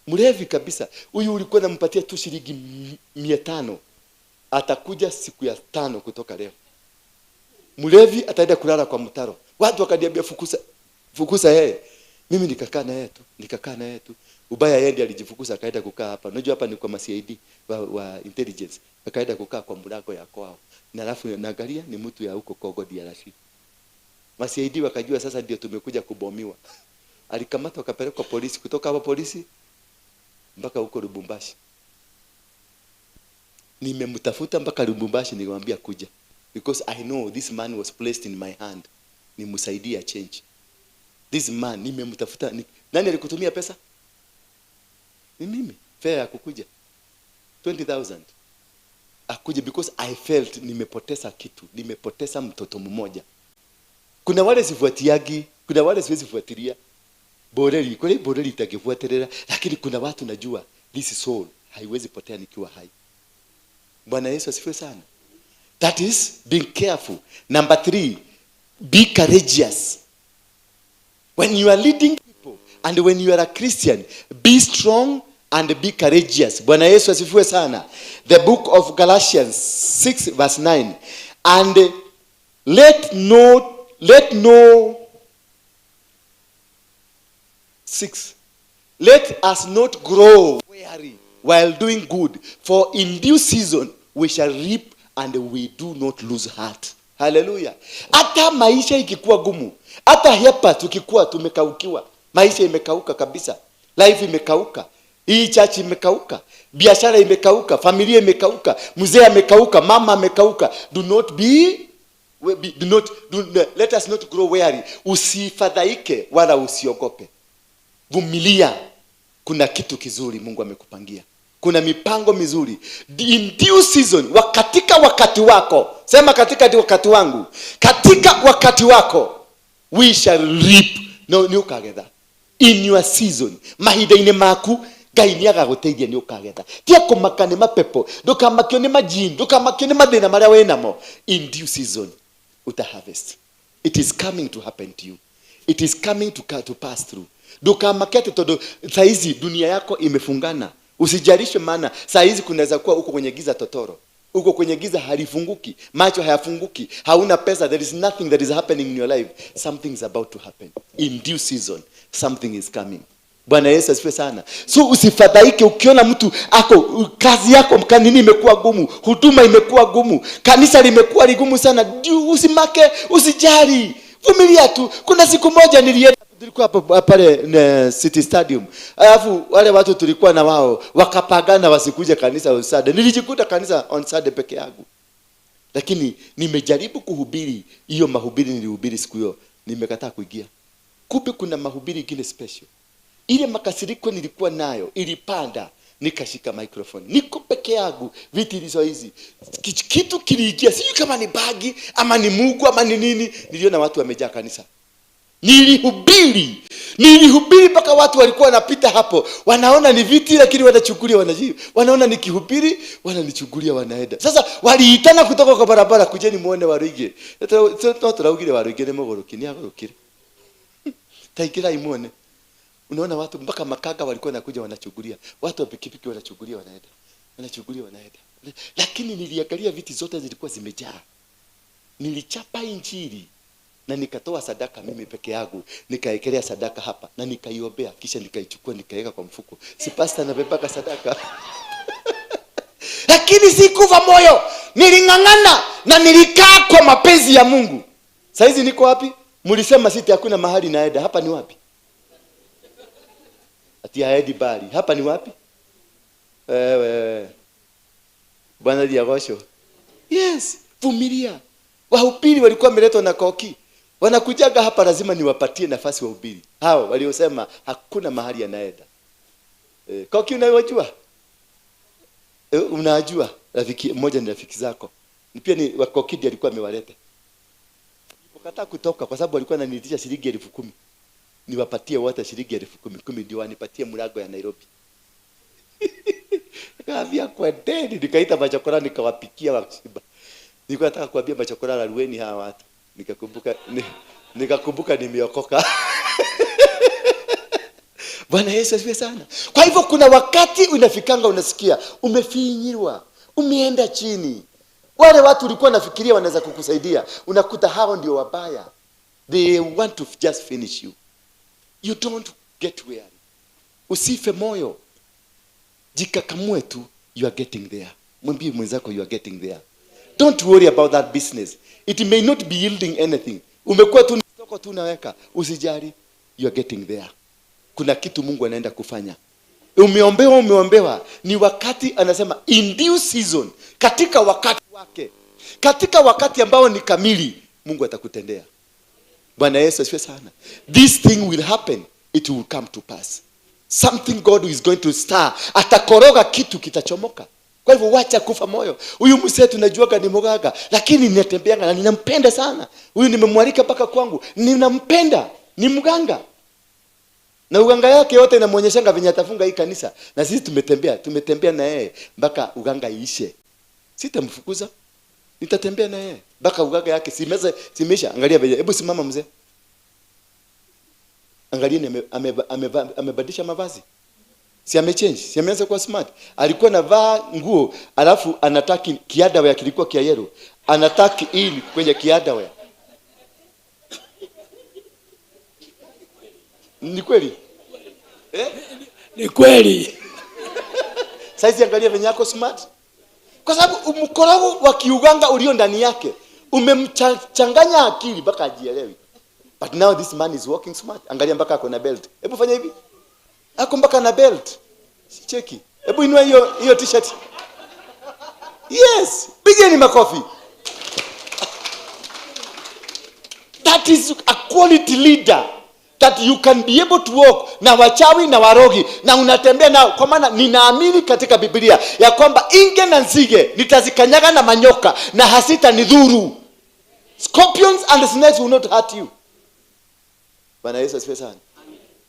Mlevi kabisa. Huyu ulikuwa unampatia tu shilingi 500. Atakuja siku ya 5 kutoka leo. Mlevi ataenda kulala kwa mtaro. Watu wakaniambia fukusa, fukusa yeye. Mimi nikakaa na yeye tu, nikakaa na yeye tu. Ubaya yeye ndiye alijifukuza akaenda kukaa hapa. Unajua hapa ni kwa CID wa intelligence. Akaenda kukaa kwa mlango ya kwao. Na alafu naangalia ni mtu ya huko Kongo DRC. CID wakajua sasa ndio tumekuja kubomiwa. Alikamatwa akapelekwa polisi, kutoka hapo polisi mpaka huko Lubumbashi. Nimemtafuta mpaka Lubumbashi, nikamwambia kuja. Because I know this man was placed in my hand. Nimsaidie change. This man nimemtafuta. Nani alikutumia pesa? Ni mimi. Fare ya kukuja 20,000. Akuje because I felt nimepoteza kitu, nimepoteza mtoto mmoja. Kuna wale sifuatiagi, kuna wale siwezi fuatilia. Boreli, kule boreli itakifuatilia, lakini kuna watu najua this soul haiwezi potea nikiwa hai. Bwana Yesu asifiwe sana. That is being careful. Number 3, be courageous. When you are leading people and when you are a Christian, be strong and be courageous. Bwana Yesu asifiwe sana. The book of Galatians 6 verse 9. And let no 6. Let us not grow weary while doing good, for in due season we shall reap and we do not lose heart. Hallelujah. Hata maisha ikikuwa gumu, hata hapa tukikuwa tumekaukiwa, maisha imekauka kabisa, life imekauka, hii church imekauka, biashara imekauka, familia imekauka, mzee amekauka, mama amekauka. Do not be, do not, do, let us not grow weary. Usifadhaike wala usiogope. Vumilia. Kuna kitu kizuri Mungu amekupangia. Kuna mipango mizuri. In due season, katika wakati wako. Sema katika wakati wangu. Katika wakati wako we shall reap. No, ni ukagetha. In your season, mahinda-inĩ maku Ngai nĩ agagũteithia nĩ ũkagetha. Tia kũmaka nĩ mapepo, ndũkamakio nĩ majini, ndũkamakio nĩ mathĩna marĩa wĩnamo. In due season uta harvest. It is coming to happen to you. It is coming to pass through. Ndũkamake atĩ tondũ saa hizi dunia yako imefungana. Usijarishwe, maana saa hizi kunaweza kuwa uko kwenye giza totoro. Uko kwenye giza, halifunguki, macho hayafunguki, hauna pesa, there is nothing that is happening in your life. Something is about to happen. In due season, something is coming. Bwana Yesu asifiwe sana. So usifadhaike ukiona mtu ako kazi yako nini imekuwa gumu, huduma imekuwa gumu, kanisa limekuwa ligumu sana. Usimake, usijali. Vumilia tu. Kuna siku moja nilienda, tulikuwa hapo pale City Stadium. Alafu wale watu tulikuwa na wao wakapagana wasikuje kanisa on Saturday. Nilijikuta kanisa on Saturday peke yangu. Lakini nimejaribu kuhubiri hiyo mahubiri nilihubiri siku hiyo, nimekataa kuingia. Kumbe kuna mahubiri ingine special. Ile makasiriko nilikuwa nayo ilipanda, nikashika microphone. Niko peke yangu, viti hizo hizi. Kitu kiliingia, sijui kama ni bagi ama ni Mungu ama ni nini. Niliona watu wamejaa kanisa. Nilihubiri mpaka watu walikuwa wanapita hapo, wanaona ni viti lakini wanachukulia, wanajibu. Wanaona nikihubiri, wananichukulia, wanaenda. Sasa waliitana kutoka kwa barabara, kujeni muone Waruinge. No turaugire Waruinge ni mugoroki, ni agorokire. Taikira imuone. Unaona watu mpaka makanga walikuwa wanakuja wanachukulia. Watu wa pikipiki wanachukulia, wanaenda. Wanachukulia, wanaenda. Lakini niliangalia viti zote zilikuwa zimejaa. Nilichapa injili na nikatoa sadaka mimi peke yangu, nikaekelea sadaka hapa na nikaiombea, kisha nikaichukua nikaiweka kwa mfuko. Si pastor anabebaka sadaka. Lakini sikufa moyo, niling'ang'ana na nilikaa kwa mapenzi ya Mungu. Saizi niko wapi? Mlisema siti hakuna mahali naenda. Hapa ni wapi? Ati haendi bali. Hapa ni wapi? Wewe. Bwana Diagosho. Yes, vumilia. Wahubiri walikuwa wameletwa na koki. Wanakujaga hapa, lazima niwapatie nafasi wahubiri. Hao waliosema hakuna mahali anaenda. Koki unawajua? Unajua rafiki mmoja ni rafiki zako. Pia ni wakokidi alikuwa amewaleta. Nilipokataa kutoka kwa sababu walikuwa wananiitisha shilingi 10,000. Niwapatie wote shilingi 10,000 ndio wanipatie mlango ya Nairobi. Nikaambia kwa deni, nikaita machokora nikawapikia wakishiba. Nilikuwa nataka kuambia machokora larueni hawa watu. Nikakumbuka nimeokoka. Bwana Yesu asifiwe sana. Kwa hivyo kuna wakati unafikanga unasikia umefinyirwa, umeenda chini. Wale watu ulikuwa unafikiria wanaweza kukusaidia, unakuta hao ndio wabaya. They want to just finish you. You don't get weary. Usife moyo. Jikakamue tu, you are getting there. Mwambie mwenzako you are getting there. Don't worry about that business. It may not be yielding anything. Umekuwa tu soko tu unaweka, usijali, you are getting there. Kuna kitu Mungu anaenda kufanya. Umeombewa. Ni wakati anasema in due season, katika wakati wake. Katika wakati ambao ni kamili, Mungu atakutendea. Bwana Yesu asifiwe sana. This thing will happen. It will come to pass. Something God is going to stir. Atakoroga kitu kitachomoka. Kwa hivyo wacha kufa moyo. Huyu mzee tunajuaga ni mganga, lakini ninatembeanga na ninampenda sana. Huyu nimemwalika mpaka kwangu, ninampenda, ni mganga. Na uganga yake yote inamuonyeshanga venye atafunga hii kanisa. Na sisi tumetembea na yeye mpaka uganga iishe. Sitamfukuza. Nitatembea na yeye mpaka uganga yake simeisha. Angalia venye, hebu simama mzee. Angalia amebadilisha mavazi. Si amechange, si ameanza kuwa smart. Alikuwa anavaa nguo, alafu anataki kiadawa kilikuwa kia yellow. Anataki in kwenye kiadawa. Ni kweli? Eh? Ni kweli. Saizi angalia venye yako smart. Kwa sababu mkorogo wa kiuganga ulio ndani yake umemchanganya akili mpaka ajielewi. But now this man is walking smart. Angalia mpaka ako na belt. Hebu fanya hivi. Ako mpaka na belt. Cheki. Hebu inua hiyo t-shirt. Yes, pigeni makofi. That is a quality leader. That you can be able to walk na wachawi na warogi na unatembea nao. Kwa maana ninaamini katika Biblia ya kwamba inge na nzige nitazikanyaga na manyoka na hasita nidhuru. Scorpions and snakes will not hurt you. Bwana Yesu asifiwe sana.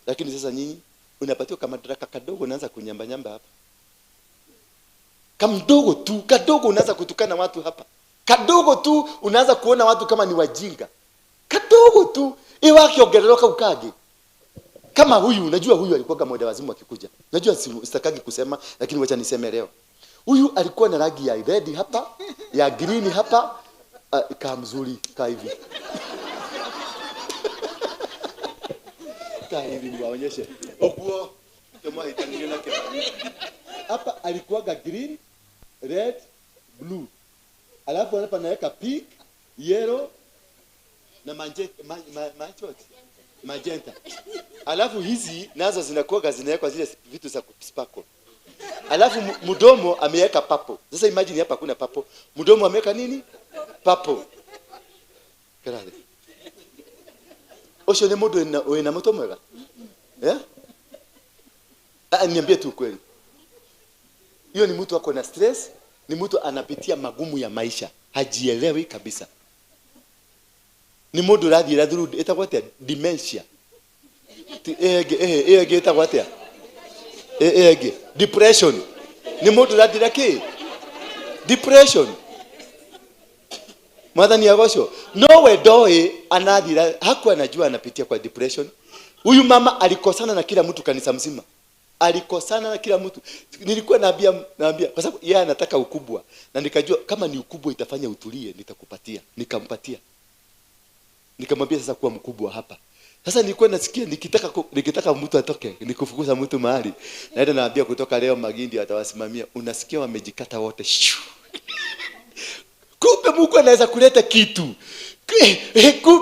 Lakini sasa nyinyi unapatiwa kama madaraka kadogo, unaanza kunyamba nyamba hapa. Kamdogo tu, kadogo unaanza kutukana watu hapa. Kadogo tu unaanza kuona watu kama ni wajinga. Kadogo tu iwakiongereroka ukage. Kama huyu, unajua huyu alikuwa kama mwenda wazimu akikuja. Najua sitakagi kusema, lakini wacha niseme leo. Huyu alikuwa na rangi ya red hapa, ya green hapa, kaa mzuri, kaa hivi. Kaa hivi niwaonyeshe. Okuo kama itaniona kama. Hapa alikuwa green, red, blue. Alafu hapa naweka pink, yellow na magenta. Alafu hizi nazo zinakuwa zinawekwa zile vitu za sparkle. Alafu mdomo ameweka purple. Sasa imagine hapa kuna purple. Mdomo ameweka nini? Purple. Karale. Osho ne modo na moto mwega. Eh? Niambie tu kweli. Hiyo ni mtu ako na stress, ni mtu anapitia magumu ya maisha, hajielewi kabisa. Ni mundu rathira through etagwo atia dementia. Ege etagwo atia? Ege depression. Ni mundu rathira ki? Depression. Mwathani agocwo. No we ndoĩ anathira, hakuwa anajua anapitia kwa depression. Huyu mama alikosana na kila mtu kanisa mzima. Alikosana na kila mtu. Nilikuwa naambia kwa sababu yeye anataka ukubwa, na nikajua kama ni ukubwa itafanya utulie, nitakupatia. Nikampatia. Nikamwambia sasa kuwa mkubwa hapa. Sasa nilikuwa nasikia nikitaka mtu atoke, nikufukuza mtu mahali. Naenda naambia kutoka leo magindi atawasimamia. Unasikia wamejikata wote. Kumbe Mungu anaweza kuleta kitu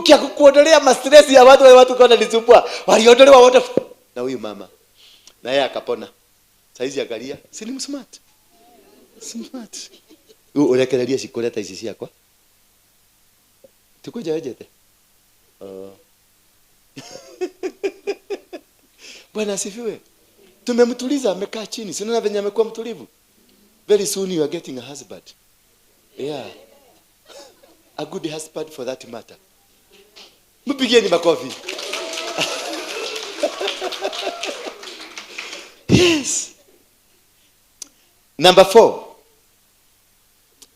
kia kukuondolea ma-stress ya watu, watu kwa wananisumbua. Waliondolewa wote na huyu mama. Na yeye akapona. Saizi angalia, si ni smart. Smart. Urekereria cikuleta ici ciakwa. Tukuja wejete. Bwana asifiwe. Tumemtuliza, amekaa chini. Si unaona venye amekuwa mtulivu? Very soon you are getting a husband. Yeah. A good husband for that matter. Mpigieni makofi. Yes. Number 4.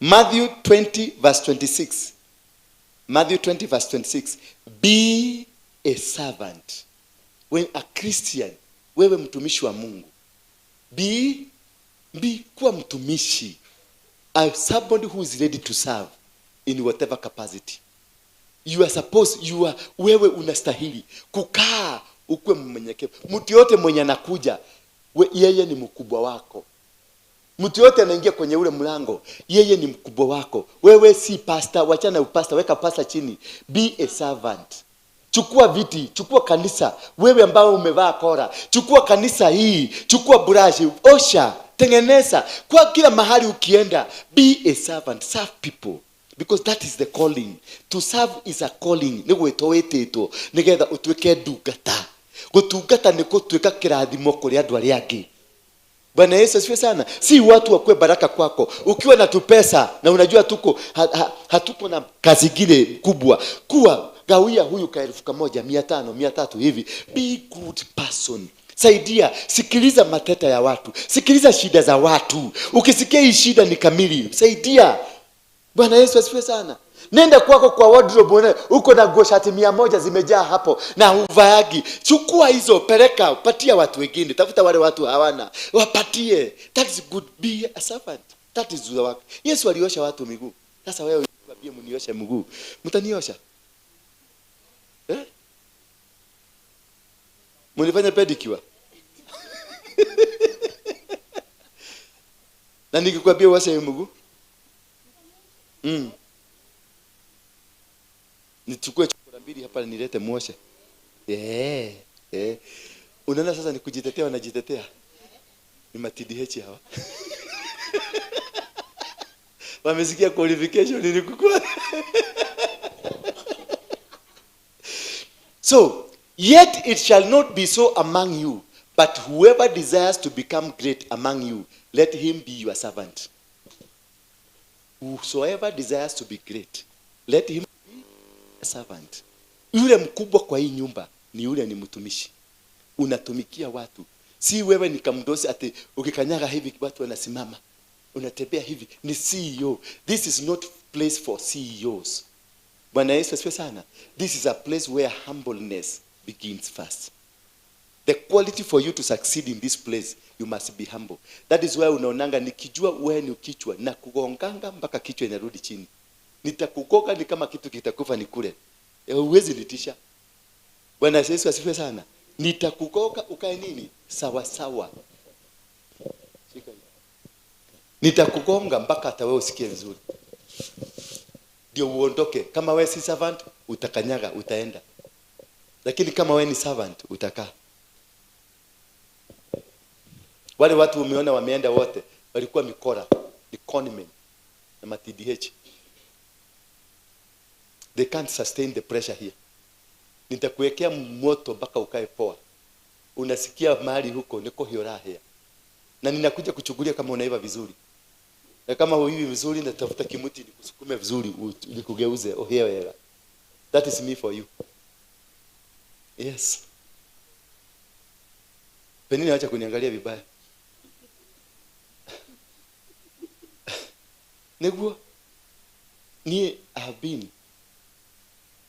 Matthew 20 verse 26. Matthew 20 verse 26. Be a servant. When a Christian, wewe mtumishi wa Mungu. Be kuwa mtumishi. Somebody who is ready to serve in whatever capacity. You are supposed, wewe unastahili kukaa ukuwe mnyenyekevu. Mtu yote mwenye anakuja, yeye ni mkubwa wako. Mtu yote anaingia kwenye ule mlango, yeye ni mkubwa wako. Wewe si pastor, wachana upastor, weka pastor chini. Be a servant. Chukua viti, chukua kanisa. Wewe ambao umevaa kora, chukua kanisa hii, chukua brush, osha, tengeneza. Kwa kila mahali ukienda, be a servant, serve people. Because that is the calling. To serve is a calling. Ni gwĩtwo wĩtĩtwo nĩgetha ũtuĩke ndungata. Gũtungata nĩ gũtuĩka kĩrathimo kũrĩ andũ arĩa angĩ. Bwana Yesu asifiwe sana. Si watu wakue baraka kwako. Ukiwa na tupesa na unajua tuko hatuko na kazi ingine kubwa. Kuwa gawia huyu ka 1000, 500, 300 hivi. Be good person. Saidia, sikiliza mateta ya watu, sikiliza shida za watu. Ukisikia hii shida ni kamili, saidia. Bwana Yesu asifiwe sana. Nenda kwako kwa wardrobe, uone uko na nguo shati 100 zimejaa hapo na huvaagi. Chukua hizo, peleka, patia watu wengine. Tafuta wale watu hawana, wapatie. That is good. Be a servant. That is the work. Yesu aliosha watu miguu. Sasa wewe uambie mnioshe mguu, mtaniosha? Eh? Mnifanye pedicure? Na nikikwambia uoshe mguu? Nichukue chakula mbili hapa nilete muoshe. Yeah. Yeah. Unaona sasa ni kujitetea, wanajitetea. Ni matidh hawa. Wamesikia qualification ilikukua. So, Yet it shall not be so among you, but whoever desires to become great among you, let him be your servant. Whosoever desires to be great, let him be a servant. Yule mkubwa kwa hii nyumba ni yule ni mtumishi. Unatumikia watu. Si wewe ni kamdosi ati ukikanyaga hivi watu wanasimama. Unatembea hivi ni CEO. This is not place for CEOs. Bwana Yesu asifiwe sana. This is a place where humbleness begins first. The quality for you to succeed in this place, you must be humble. That is why unaonanga nikijua wewe ni kichwa na kugonganga mpaka kichwa inarudi chini. Nitakugonga ni kama kitu kitakufa ni kule. Huwezi nitisha. Bwana Yesu asifiwe sana. Nitakugonga ukae nini? Sawa sawa. Nitakugonga mpaka hata wewe usikie vizuri. Ndio uondoke. Kama wewe si servant, utakanyaga, utaenda. Lakini kama wewe ni servant, utakaa. Wale watu umeona wameenda wote, walikuwa mikora, ni conmen na ma TDH. They can't sustain the pressure here. Nitakuwekea moto mpaka ukae poa. Unasikia mahali huko niko hiorahia. Na ninakuja kuchukulia kama unaiva vizuri. Na kama huivi vizuri natafuta kimuti nikusukume vizuri nikugeuze ohewe. That is me for you. Yes. Penina acha kuniangalia vibaya. Neguo, ni I have been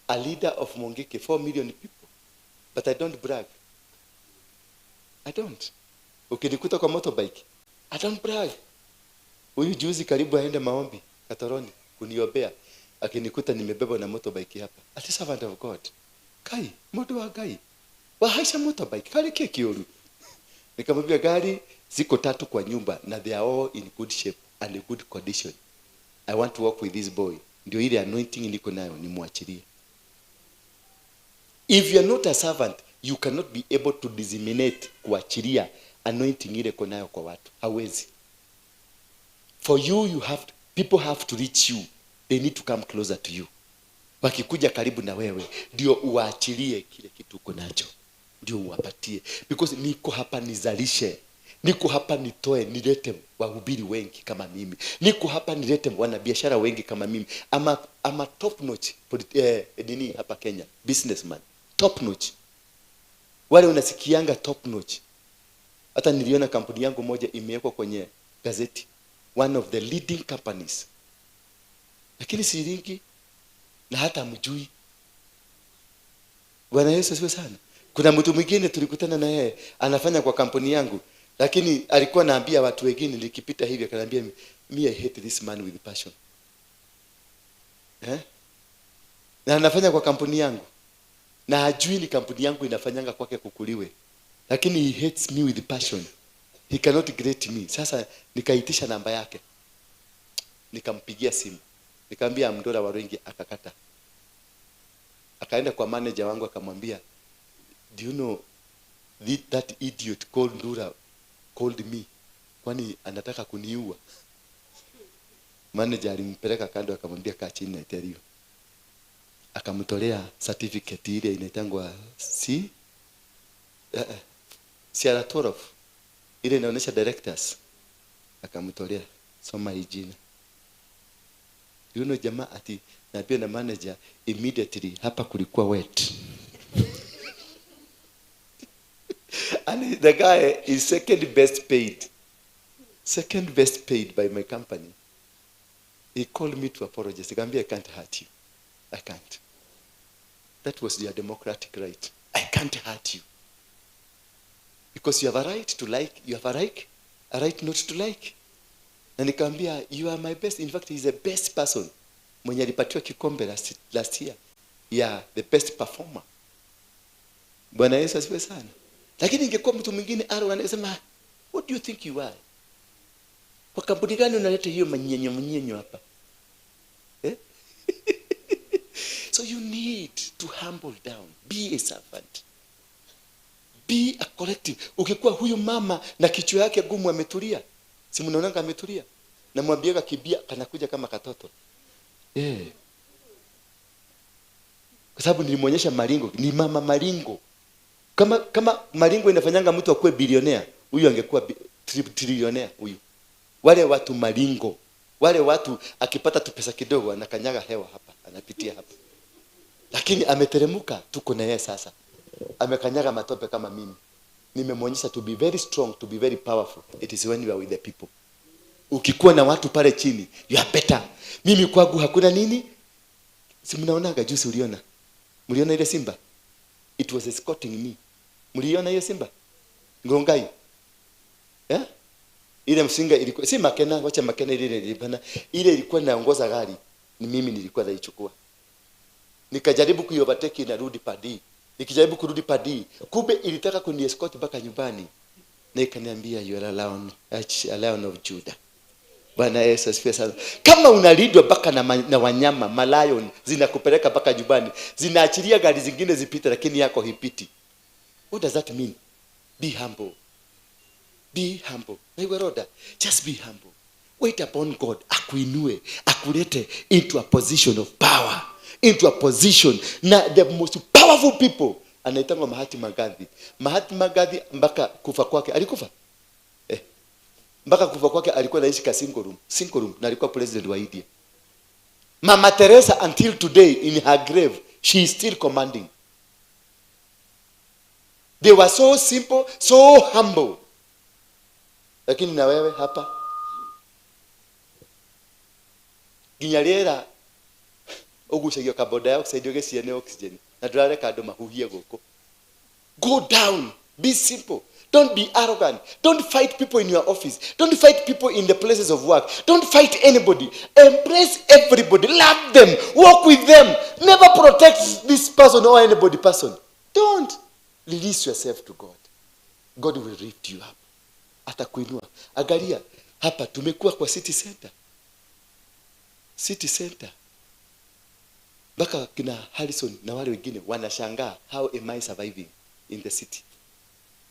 a leader of Mungiki, 4 million people, but I don't brag. I don't. Ukinikuta kwa motorbike, I don't brag. Huyu juzi karibu aende maombi Katoroni kuniombea, akinikuta nimebebwa na motorbike hapa. Ati servant of God. Kai, moto wa Ngai. Wahaisha motorbike, kale keki oru. Nikamwambia gari ziko 3 kwa nyumba na they are all in good shape and in good condition. I want to work with this boy. Ndio ile anointing niko nayo nimwachilie. If you are not a servant, you cannot be able to disseminate, kuachilia anointing ile uko nayo kwa watu. Hawezi. For you, you have to, people have to reach you. They need to come closer to you. Wakikuja karibu na wewe, ndio uachilie kile kitu uko nacho. Ndio uwapatie. Because niko hapa nizalishe. Niko hapa nitoe, nilete wahubiri wengi kama mimi. Niko hapa nilete wanabiashara wengi kama mimi. Ama top notch nini hapa Kenya, businessman. Top notch. Wale unasikianga top notch. Hata niliona kampuni yangu moja imewekwa kwenye gazeti. One of the leading companies. Lakini siringi na hata mjui. Bwana Yesu asifiwe sana. Kuna mtu mwingine tulikutana na yeye anafanya kwa kampuni yangu, lakini alikuwa anaambia watu wengine nikipita hivi akaniambia me I hate this man with passion. Na anafanya kwa kampuni yangu. Na hajui ni kampuni yangu inafanyanga kwake kukuliwe. Lakini he hates me with passion. He cannot greet me. Sasa nikaitisha namba yake. Nikampigia simu. Nikamwambia Mndora Waruingi, akakata. Akaenda kwa manager wangu akamwambia, do you know that idiot called Ndura called me? Kwani anataka kuniua? Manager alimpeleka kando akamwambia kaa chini na tell you. Akamtolea certificate ile inaitangwa C Sierra 12 ile inaonyesha directors. Akamtolea, soma hii jina. You know jamaa ati na pia na manager immediately hapa kulikuwa wet. And the guy is second best paid. Second best paid by my company. He called me to apologize. Nikamwambia I can't hurt you. I can't. That was your democratic right. I can't hurt you. Because you have a right to like, you have a right not to like. Na nikamwambia you are my best. In fact, he's the best person. Mwenye alipatiwa kikombe last year. Yeah, the best performer. Bwana Yesu asifiwe sana. Lakini ingekuwa mtu mwingine anasema, what do you think you are? Kwa kampuni gani unaleta hiyo manyenyo manyenyo hapa? Eh? So you need to humble down. Be a servant. Be a collective. Ukikuwa huyu mama na kichwa yake gumu ametulia. Si mnaonanga ametulia? Namwambiaga kibia kanakuja kama katoto. Eh. Kwa sababu nilimuonyesha maringo, ni mama maringo. Kama maringo inafanyanga mtu akuwe bilionea, huyu angekuwa trilionea huyu. Wale watu maringo, wale watu akipata tu pesa kidogo anakanyaga hewa hapa, anapitia hapa. Lakini ameteremuka, tuko na yeye sasa. Amekanyaga matope kama mimi. Nimemwonyesha to be very strong, to be very powerful. It is when you are with the people. Ukikuwa na watu pale chini, you are better. Mimi kwangu hakuna nini? Si mnaonaga juzi uliona? Mliona ile simba? It was escorting me. Mliona hiyo simba? Ngongai. Eh? Ile msinga ilikuwa si Makena, wacha Makena ile ilipana. Ile ilikuwa inaongoza gari. Ni mimi nilikuwa naichukua. Nikajaribu kuiovertake inarudi padi. Nikijaribu kurudi padi, kumbe ilitaka kuniescort mpaka nyumbani. Na ikaniambia you are a lion, a lion of Judah. Bwana Yesu asifiwe sana. Kama unalindwa mpaka na wanyama, malion zinakupeleka mpaka nyumbani, zinaachilia gari zingine zipite lakini yako hipiti. What does that mean? Be humble. Be humble. Naiweroda, just be humble. Wait upon God, akuinue, akulete into a position of power, into a position na the most powerful people. Anaitangwa Mahatma Gandhi. Mahatma Gandhi mpaka kufa kwake alikufa. Mpaka kufa kwake alikuwa anaishi ka single room, single room, na alikuwa president wa India. Mama Teresa until today in her grave she is still commanding. They were so simple, so humble. Lakini na wewe hapa nginya rĩera ũgucagia carbon dioxide ũgĩciene oxygen na ndũrareka andũ mahuhie gũkũ. Go down, be simple. Don't be arrogant. Don't fight people in your office. Don't fight people in the places of work. Don't fight anybody. Embrace everybody. Love them. Walk with them. Never protect this person or anybody person. Don't. Release yourself to God. God will lift you up. Atakuinua. Angalia, hapa tumekuwa kwa city center. City center. Mpaka kina Harrison na wale wengine wanashangaa, how am I surviving in the city?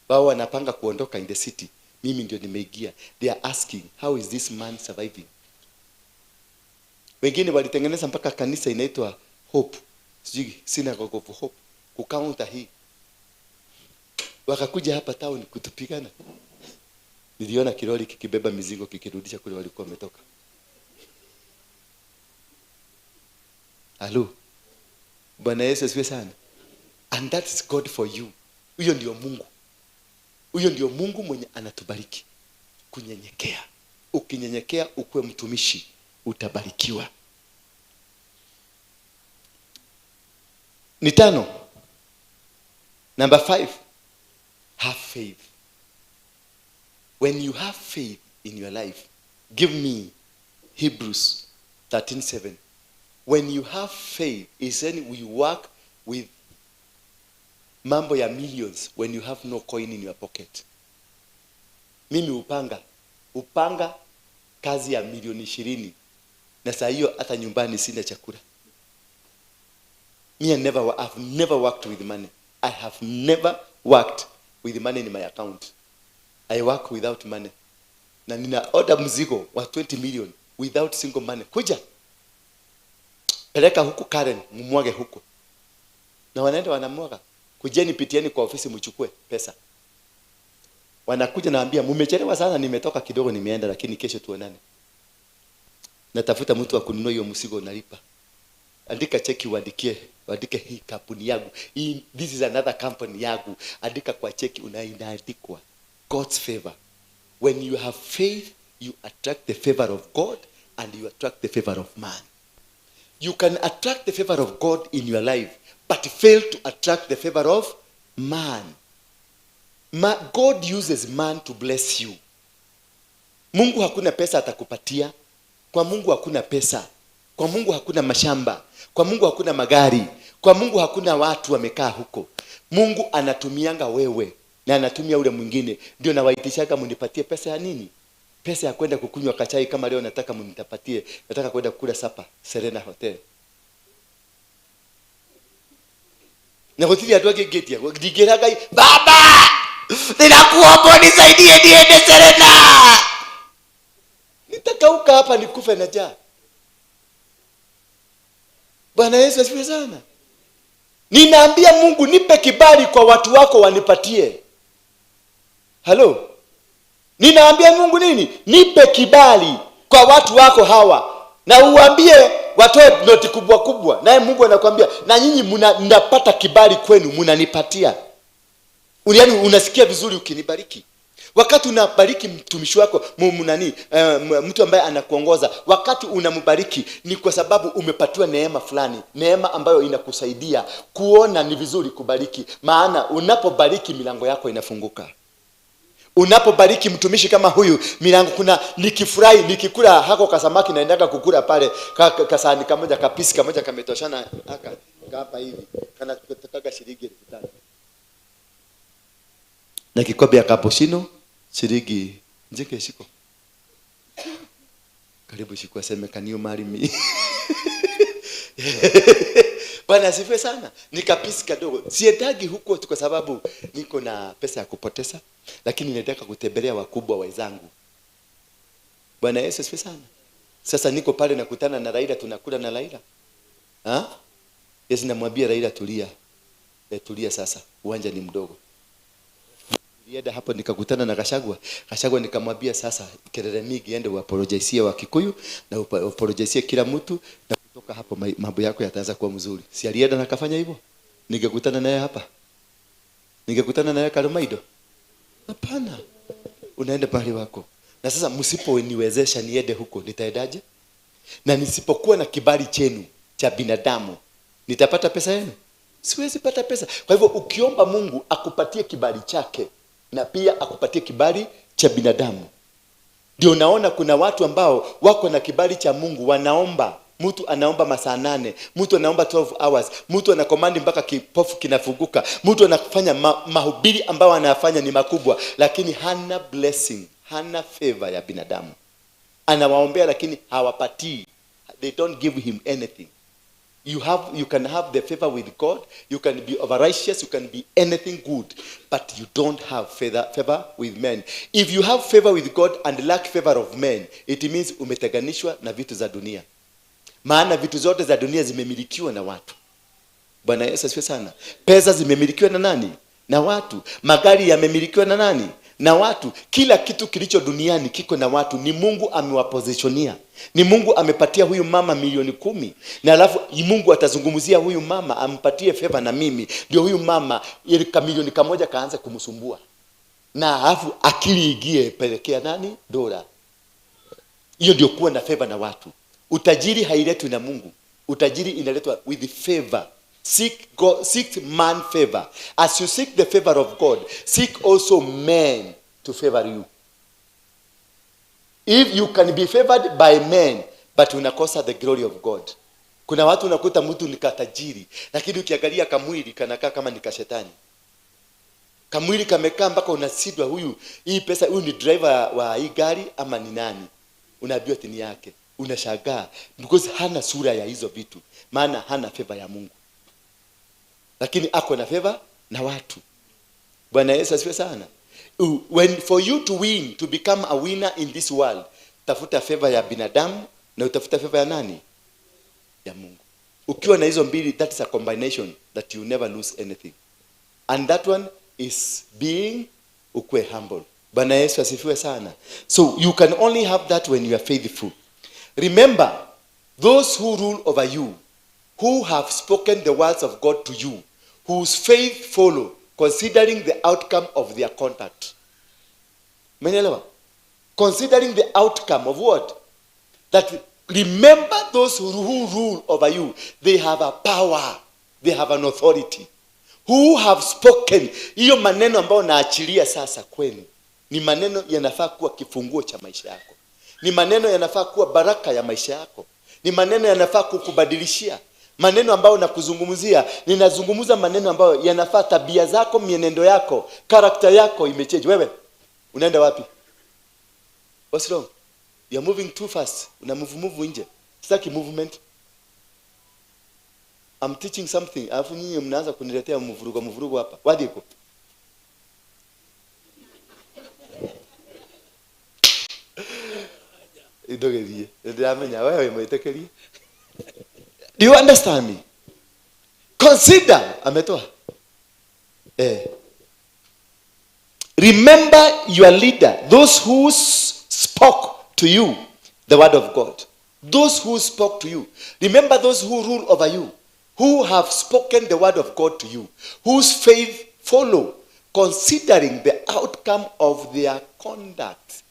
Wao wanapanga kuondoka in the city. Mimi ndio nimeingia. They are asking, how is this man surviving? Wengine walitengeneza mpaka kanisa inaitwa Hope. Sijui Synagogue of Hope. Kukaunta hii. Wakakuja hapa town kutupigana. Niliona kiroli kikibeba mizigo kikirudisha kule walikuwa wametoka. Halo. Bwana Yesu asifiwe sana. And that's God for you. Huyo ndio Mungu. Huyo ndio Mungu mwenye anatubariki. Kunyenyekea. Ukinyenyekea ukuwe mtumishi, utabarikiwa. Ni 5. Number 5. Have faith. When you have faith in your life, give me Hebrews 13:7. When you have faith, is then we work with mambo ya millions when you have no coin in your pocket. Mimi upanga kazi ya milioni 20. Na saa hiyo hata nyumbani sina chakula. Me, I've never worked with money. I have never worked with money in my account. I work without money. Na nina order mzigo wa 20 million without single money. Kuja. Peleka huku Karen, mumwage huku. Na wanaenda wanamwaga. Kujeni pitieni kwa ofisi mchukue pesa. Wanakuja naambia mmechelewa sana, nimetoka kidogo nimeenda, lakini kesho tuonane. Natafuta mtu wa kununua hiyo mzigo nalipa. Andika cheki uandikie, uandike hii kampuni yangu. Hii, this is another company yangu. Andika kwa cheki unaandikwa. God's favor. When you have faith, you attract the favor of God and you attract the favor of man. You can attract the favor of God in your life, but fail to attract the favor of man. God uses man to bless you. Mungu hakuna pesa atakupatia. Kwa Mungu hakuna pesa. Kwa Mungu hakuna mashamba. Kwa Mungu hakuna magari. Kwa Mungu hakuna watu wamekaa huko. Mungu anatumianga wewe na anatumia ule mwingine. Ndio nawaitishaga mnipatie pesa ya nini? Pesa ya kwenda kukunywa kachai kama leo nataka mnitapatie. Nataka kwenda kula sapa Serena Hotel. Na gutiri andu angĩ ngĩtia ndingĩra Ngai baba ninakuomba nisaidie niende Serena, nitakauka hapa nikufe na njaa. Bwana Yesu asifiwe sana. Ninaambia Mungu nipe kibali kwa watu wako wanipatie. Hello? Ninaambia Mungu nini? Nipe kibali kwa watu wako hawa. Na uambie watoe noti kubwa kubwa. Naye Mungu anakuambia na nyinyi mnapata kibali kwenu, mnanipatia. Yaani unasikia vizuri ukinibariki. Wakati unabariki mtumishi wako, mtu ambaye anakuongoza, wakati unambariki ni kwa sababu umepatiwa neema fulani, neema ambayo inakusaidia kuona ni vizuri kubariki. Maana unapobariki milango yako inafunguka. Unapobariki mtumishi kama huyu, milango kuna nikifurahi nikikula hako kasamaki naendaga kukula pale kasahani kamoja kapisi kamoja kametoshana haka hapa hivi kana kutokaga shilingi 5,000. Na kikombe ya cappuccino shilingi njike shiko. Karibu shiko aseme can you marry me? Bwana asifiwe sana. Nikapisi kadogo. Siendagi huko tu kwa sababu niko na pesa ya kupoteza, lakini nataka kutembelea wakubwa wenzangu. Bwana Yesu asifiwe sana. Sasa niko pale nakutana na Raila, tunakula na Raila. Ha? Yesu namwambia Raila tulia. Tulia sasa. Uwanja ni mdogo. Nilienda hapo nikakutana na Gachagua. Gachagua nikamwambia sasa kelele mingi, ende uapologize wa Kikuyu na uapologize kila mtu, na kutoka hapo mambo yako yataanza kuwa mzuri. Si alienda na akafanya hivyo? Ningekutana naye hapa. Ningekutana naye Karumaido. Hapana. Unaenda pale wako. Na sasa msiponiwezesha niende huko, nitaendaje? Na nisipokuwa na kibali chenu cha binadamu, nitapata pesa yenu? Siwezi pata pesa. Kwa hivyo ukiomba Mungu akupatie kibali chake na pia akupatie kibali cha binadamu. Ndio naona kuna watu ambao wako na kibali cha Mungu wanaomba. Mtu anaomba masaa 8, mtu anaomba 12 hours, mtu anakomandi mpaka kipofu kinafunguka, mtu anafanya mahubiri ambayo anafanya ni makubwa, lakini hana blessing, hana favor ya binadamu. Anawaombea lakini hawapatii. They don't give him anything. You can have the favor with God, you can be overrighteous, you can be anything good, but you don't have favor with men. If you have favor with God and lack favor of men, it means umeteganishwa na vitu za dunia. Maana vitu zote za dunia zimemilikiwa na watu. Bwana Yesu asifiwe sana. Pesa zimemilikiwa na nani? Na watu. Magari yamemilikiwa na nani? Na watu. Kila kitu kilicho duniani kiko na watu. Ni Mungu amewapositionia. Ni Mungu amepatia huyu mama 10,000,000. Na alafu Mungu atazungumzia huyu mama ampatie favor na mimi. Ndio huyu mama ile 1,000,000 kaanza kumsumbua. Na alafu akili igie pelekea nani? Dola. Hiyo ndio kuwa na favor na watu. Utajiri hailetwi na Mungu. Utajiri inaletwa with favor. Seek God, seek man favor. As you seek the favor of God, seek also men to favor you. If you can be favored by men, but unakosa the glory of God. Kuna watu unakuta mtu ni katajiri, lakini ukiangalia kamwili kanakaa kama ni kashetani. Kamwili kamekaa mpaka unasidwa huyu, hii pesa, huyu ni driver wa hii gari ama ni nani? Unaambiwa tini yake. Unashangaa because hana sura ya hizo vitu, maana hana favor ya Mungu. Lakini ako na favor na watu. Bwana Yesu asifiwe sana. When for you to win, to become a winner in this world, tafuta favor ya binadamu na utafuta favor ya nani? Ya Mungu. Ukiwa na hizo mbili, that is a combination that you never lose anything. And that one is being ukwe humble. Bwana Yesu asifiwe sana. So you can only have that when you are faithful. Remember, those who rule over you, who have spoken the words of God to you, whose faith follow, considering the outcome of their contact. Menielewa? Considering the outcome of what? That remember those who rule over you, they have a power, they have an authority. Who have spoken. Hiyo maneno ambayo naachilia sasa kwenu, ni maneno yanafaa kuwa kifunguo cha maisha yako. Ni maneno yanafaa kuwa baraka ya maisha yako. Ni maneno yanafaa kukubadilishia. Maneno ambayo nakuzungumzia, ninazungumza maneno ambayo yanafaa tabia zako, mienendo yako, karakta yako imechange. Wewe unaenda wapi? What's wrong? You are moving too fast. Una move nje. Sitaki movement. I'm teaching something. Alafu nyinyi mnaanza kuniletea mvurugo hapa. Wapi iko? Do you understand me? Consider, ametoa. Remember your leader, those who spoke to you the word of God. Those who spoke to you. Remember those who rule over you, who have spoken the word of God to you, whose faith follow, considering the outcome of their conduct.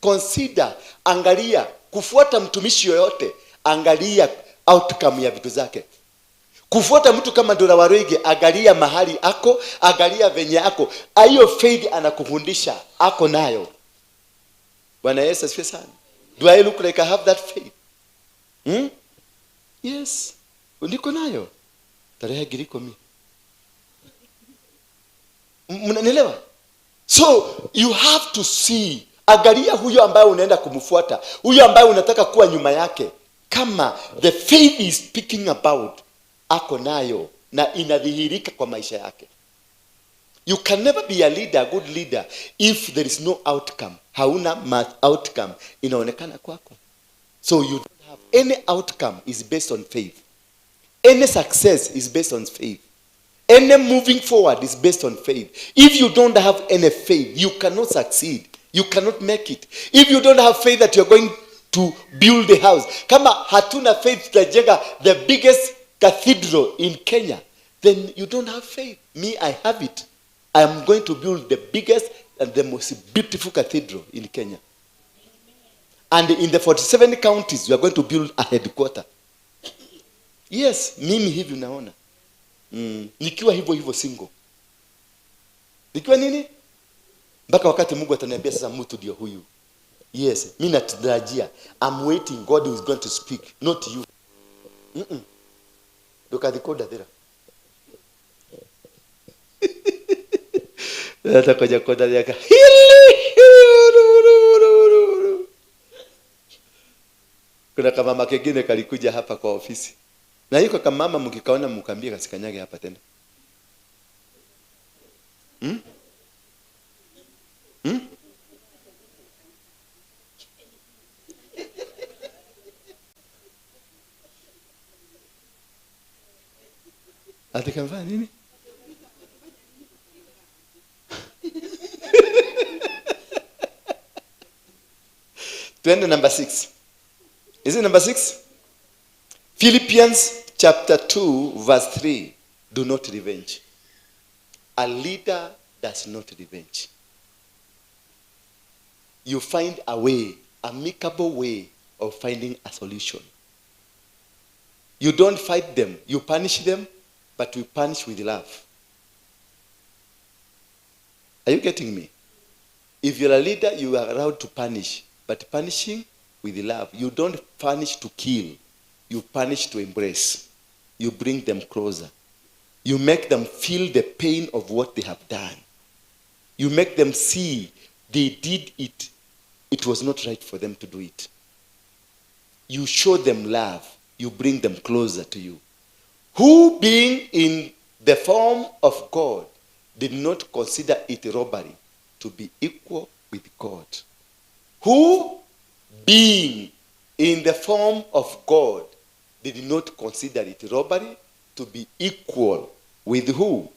Consider, angalia, kufuata mtumishi yoyote, angalia outcome ya vitu zake. Kufuata mtu kama Ndura Waruinge, angalia mahali ako, angalia venye ako. Hiyo faith anakufundisha, ako nayo. Bwana Yesu asifiwe sana. Do I look like I have that faith? Yes. Niko nayo. Tarehe 10,000. Mnanielewa? So you have to see. Angalia huyo ambaye unaenda kumfuata, huyo ambaye unataka kuwa nyuma yake. Kama the faith is speaking about, ako nayo na inadhihirika kwa maisha yake. You can never be a leader, a good leader, if there is no outcome. Hauna outcome inaonekana kwako. So you don't have any outcome is based on faith. Any success is based on faith. Any moving forward is based on faith. If you don't have any faith, you cannot succeed. You cannot make it. If you don't have faith that you're going to build a house. Kama hatuna faith tutajenga the biggest cathedral in Kenya, then you don't have faith. Me, I have it. I am going to build the biggest and the most beautiful cathedral in Kenya. And in the 47 counties, we are going to build a headquarter. Yes, mimi hivi unaona. Nikiwa hivyo hivyo single. Nikiwa nini? Mpaka wakati Mungu ataniambia sasa mtu ndio huyu. Yes, mimi natarajia. I'm waiting God is going to speak, not you. Ndukathikoda thira. Atakoja koda yaka. Kuna kamama kengine kalikuja hapa kwa ofisi. Na yuko kamama mkikaona mkambie kasikanyage hapa tena. Ati kamfanya nini? Twende number 6. Is it number 6? Philippians chapter 2 verse 3. Do not revenge. A leader does not revenge. You find a way, amicable way of finding a solution. You don't fight them. You punish them, but we punish with love. Are you getting me? If you're a leader, you are allowed to punish, but punishing with love. You don't punish to kill. You punish to embrace. You bring them closer. You make them feel the pain of what they have done. You make them see they did it. It was not right for them to do it. You show them love. You bring them closer to you. Who, being in the form of God, did not consider it robbery to be equal with God. Who, being in the form of God, did not consider it robbery to be equal with who?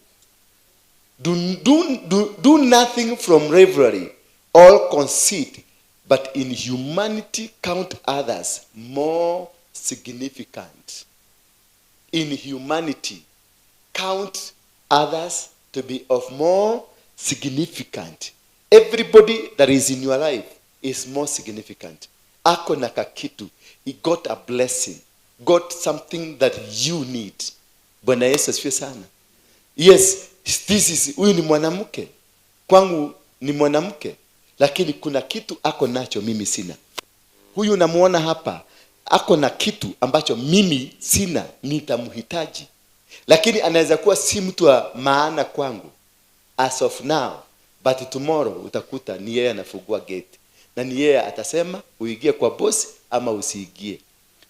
Do nothing from rivalry or conceit, but in humanity count others more significant. In humanity, count others to be of more significant. Everybody that is in your life is more significant. Ako na kakitu. He got a blessing. Got something that you need. Bwana Yesu asifiwe sana. Yes, this is, huyu ni mwanamke. Kwangu ni mwanamke. Lakini kuna kitu ako nacho mimi sina. Huyu namuona hapa, ako na kitu ambacho mimi sina, nitamhitaji. Lakini anaweza kuwa si mtu wa maana kwangu as of now, but tomorrow utakuta ni yeye anafungua gate. Na ni yeye atasema uingie kwa bosi ama usiingie.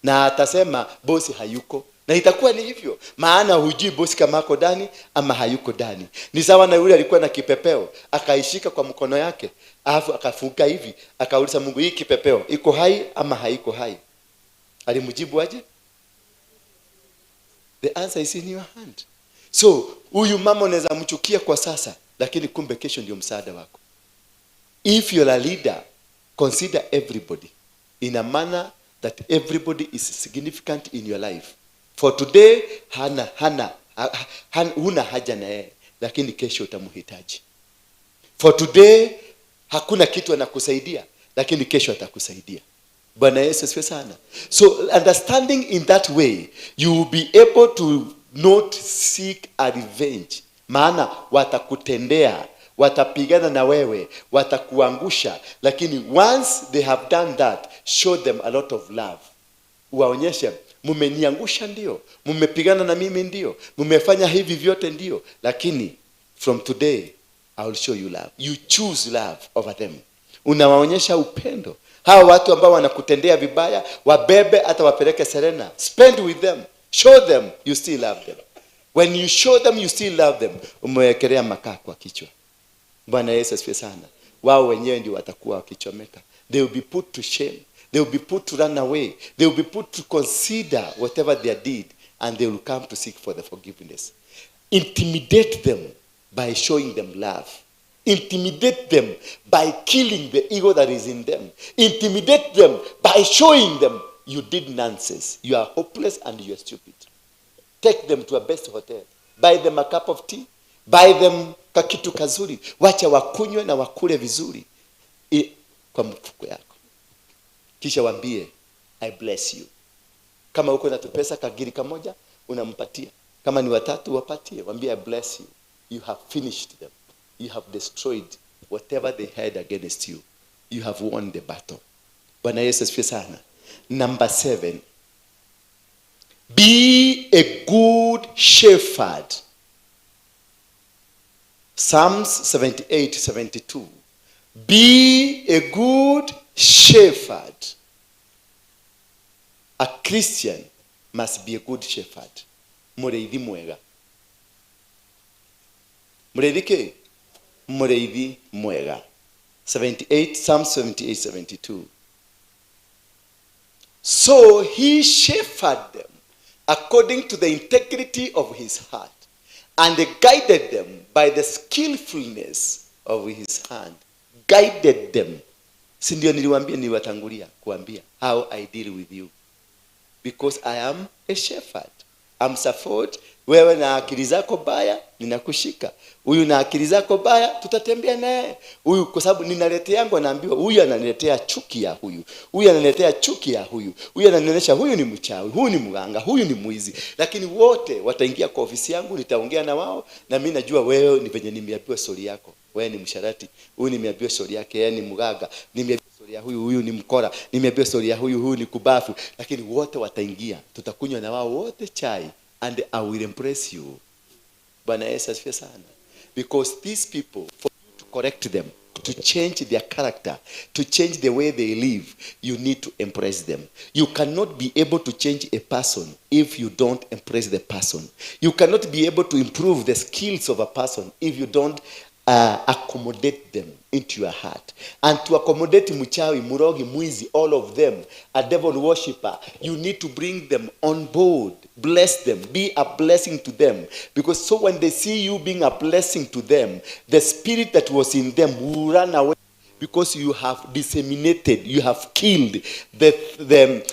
Na atasema bosi hayuko. Na itakuwa ni hivyo. Maana hujui bosi kama ako ndani ama hayuko ndani. Ni sawa na yule alikuwa na kipepeo, akaishika kwa mkono yake, alafu akafunga hivi, akauliza Mungu, hii kipepeo iko hai ama haiko hai? Alimjibu aje? The answer is in your hand. So huyu mama unaweza mchukia kwa sasa, lakini kumbe kesho ndio msaada wako. If you're a leader, consider everybody in a manner that everybody is significant in your life. For today hana huna haja na yeye, lakini kesho utamhitaji. For today hakuna kitu anakusaidia, lakini kesho atakusaidia. Bwana Yesu asifiwe sana. So understanding in that way, you will be able to not seek a revenge. Maana watakutendea, watapigana na wewe, watakuangusha, lakini once they have done that, show them a lot of love. Waonyeshe, mmeniangusha ndio, mmepigana na mimi ndio, mmefanya hivi vyote ndio, lakini from today I will show you love. You choose love over them. Unawaonyesha upendo. Hawa watu ambao wanakutendea vibaya, wabebe hata wapeleke Serena. Spend with them. Show them you still love them. When you show them you still love them, umewekelea makaa kwa kichwa. Bwana Yesu asifiwe sana. Wao wenyewe ndio watakuwa wakichomeka. They will be put to shame. They will be put to run away. They will be put to consider whatever they did, and they will come to seek for the forgiveness. Intimidate them by showing them love. Intimidate them by killing the ego that is in them. Intimidate them by showing them you did nonsense. You are hopeless and you are stupid. Take them to a best hotel. Buy them a cup of tea. Buy them kakitu kazuri. Wacha wakunywe na wakule vizuri kwa mfuko yako. Kisha waambie, I bless you. Kama uko na pesa kagiri kamoja, unampatia. Kama ni watatu, wapatie. Waambie, I bless you. You have finished them. You have destroyed whatever they had against you. You have won the battle. Bwana Yesu asifiwe sana. Number 7. Be a good shepherd. Psalms 78:72. Be a good shepherd. A Christian must be a good shepherd. Mũrĩithi mwega. Mũrĩithi kĩ? Mũrĩithi mwega. 78, Psalm 78:72. So he shepherded them according to the integrity of his heart, and guided them by the skillfulness of his hand. Guided them. Si ndio niliwaambia, niliwatangulia kuambia how I deal with you. Because I am a shepherd. I'm support. Wewe na akili zako baya, ninakushika. Huyu na akili zako baya, tutatembea naye. Huyu kwa sababu ninaletea yangu, anaambiwa huyu ananiletea chuki ya huyu. Huyu ananiletea chuki ya huyu. Huyu ananionyesha huyu ni mchawi, huyu ni mganga, huyu ni mwizi. Lakini wote wataingia kwa ofisi yangu, nitaongea na wao, na mimi najua wewe ni venye nimeambiwa story yako. Wewe ni msharati. Huyu nimeambiwa story yake, yeye ni mganga. Nimeambiwa story ya huyu, huyu ni mkora. Nimeambiwa story ya huyu, huyu ni kubafu. Lakini wote wataingia, tutakunywa na wao wote chai, and I will impress you. Bwana Yesu asifiwe sana. Because these people, for you to correct them, to change their character, to change the way they live, you need to impress them. You cannot be able to change a person if you don't impress the person. You cannot be able to improve the skills of a person if you don't accommodate them into your heart. And to accommodate mchawi, murogi, mwizi, all of them, a devil worshipper, you need to bring them on board. Bless them. Be a blessing to them. Because so when they see you being a blessing to them, the spirit that was in them will run away. Because you have disseminated, you have killed the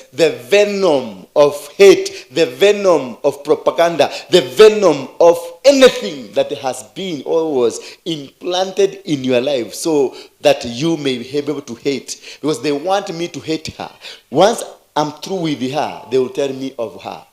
venom of hate, the venom of propaganda, the venom of anything that has been or was implanted in your life, so that you may be able to hate. Because they want me to hate her. Once I'm through with her, they will tell me of her.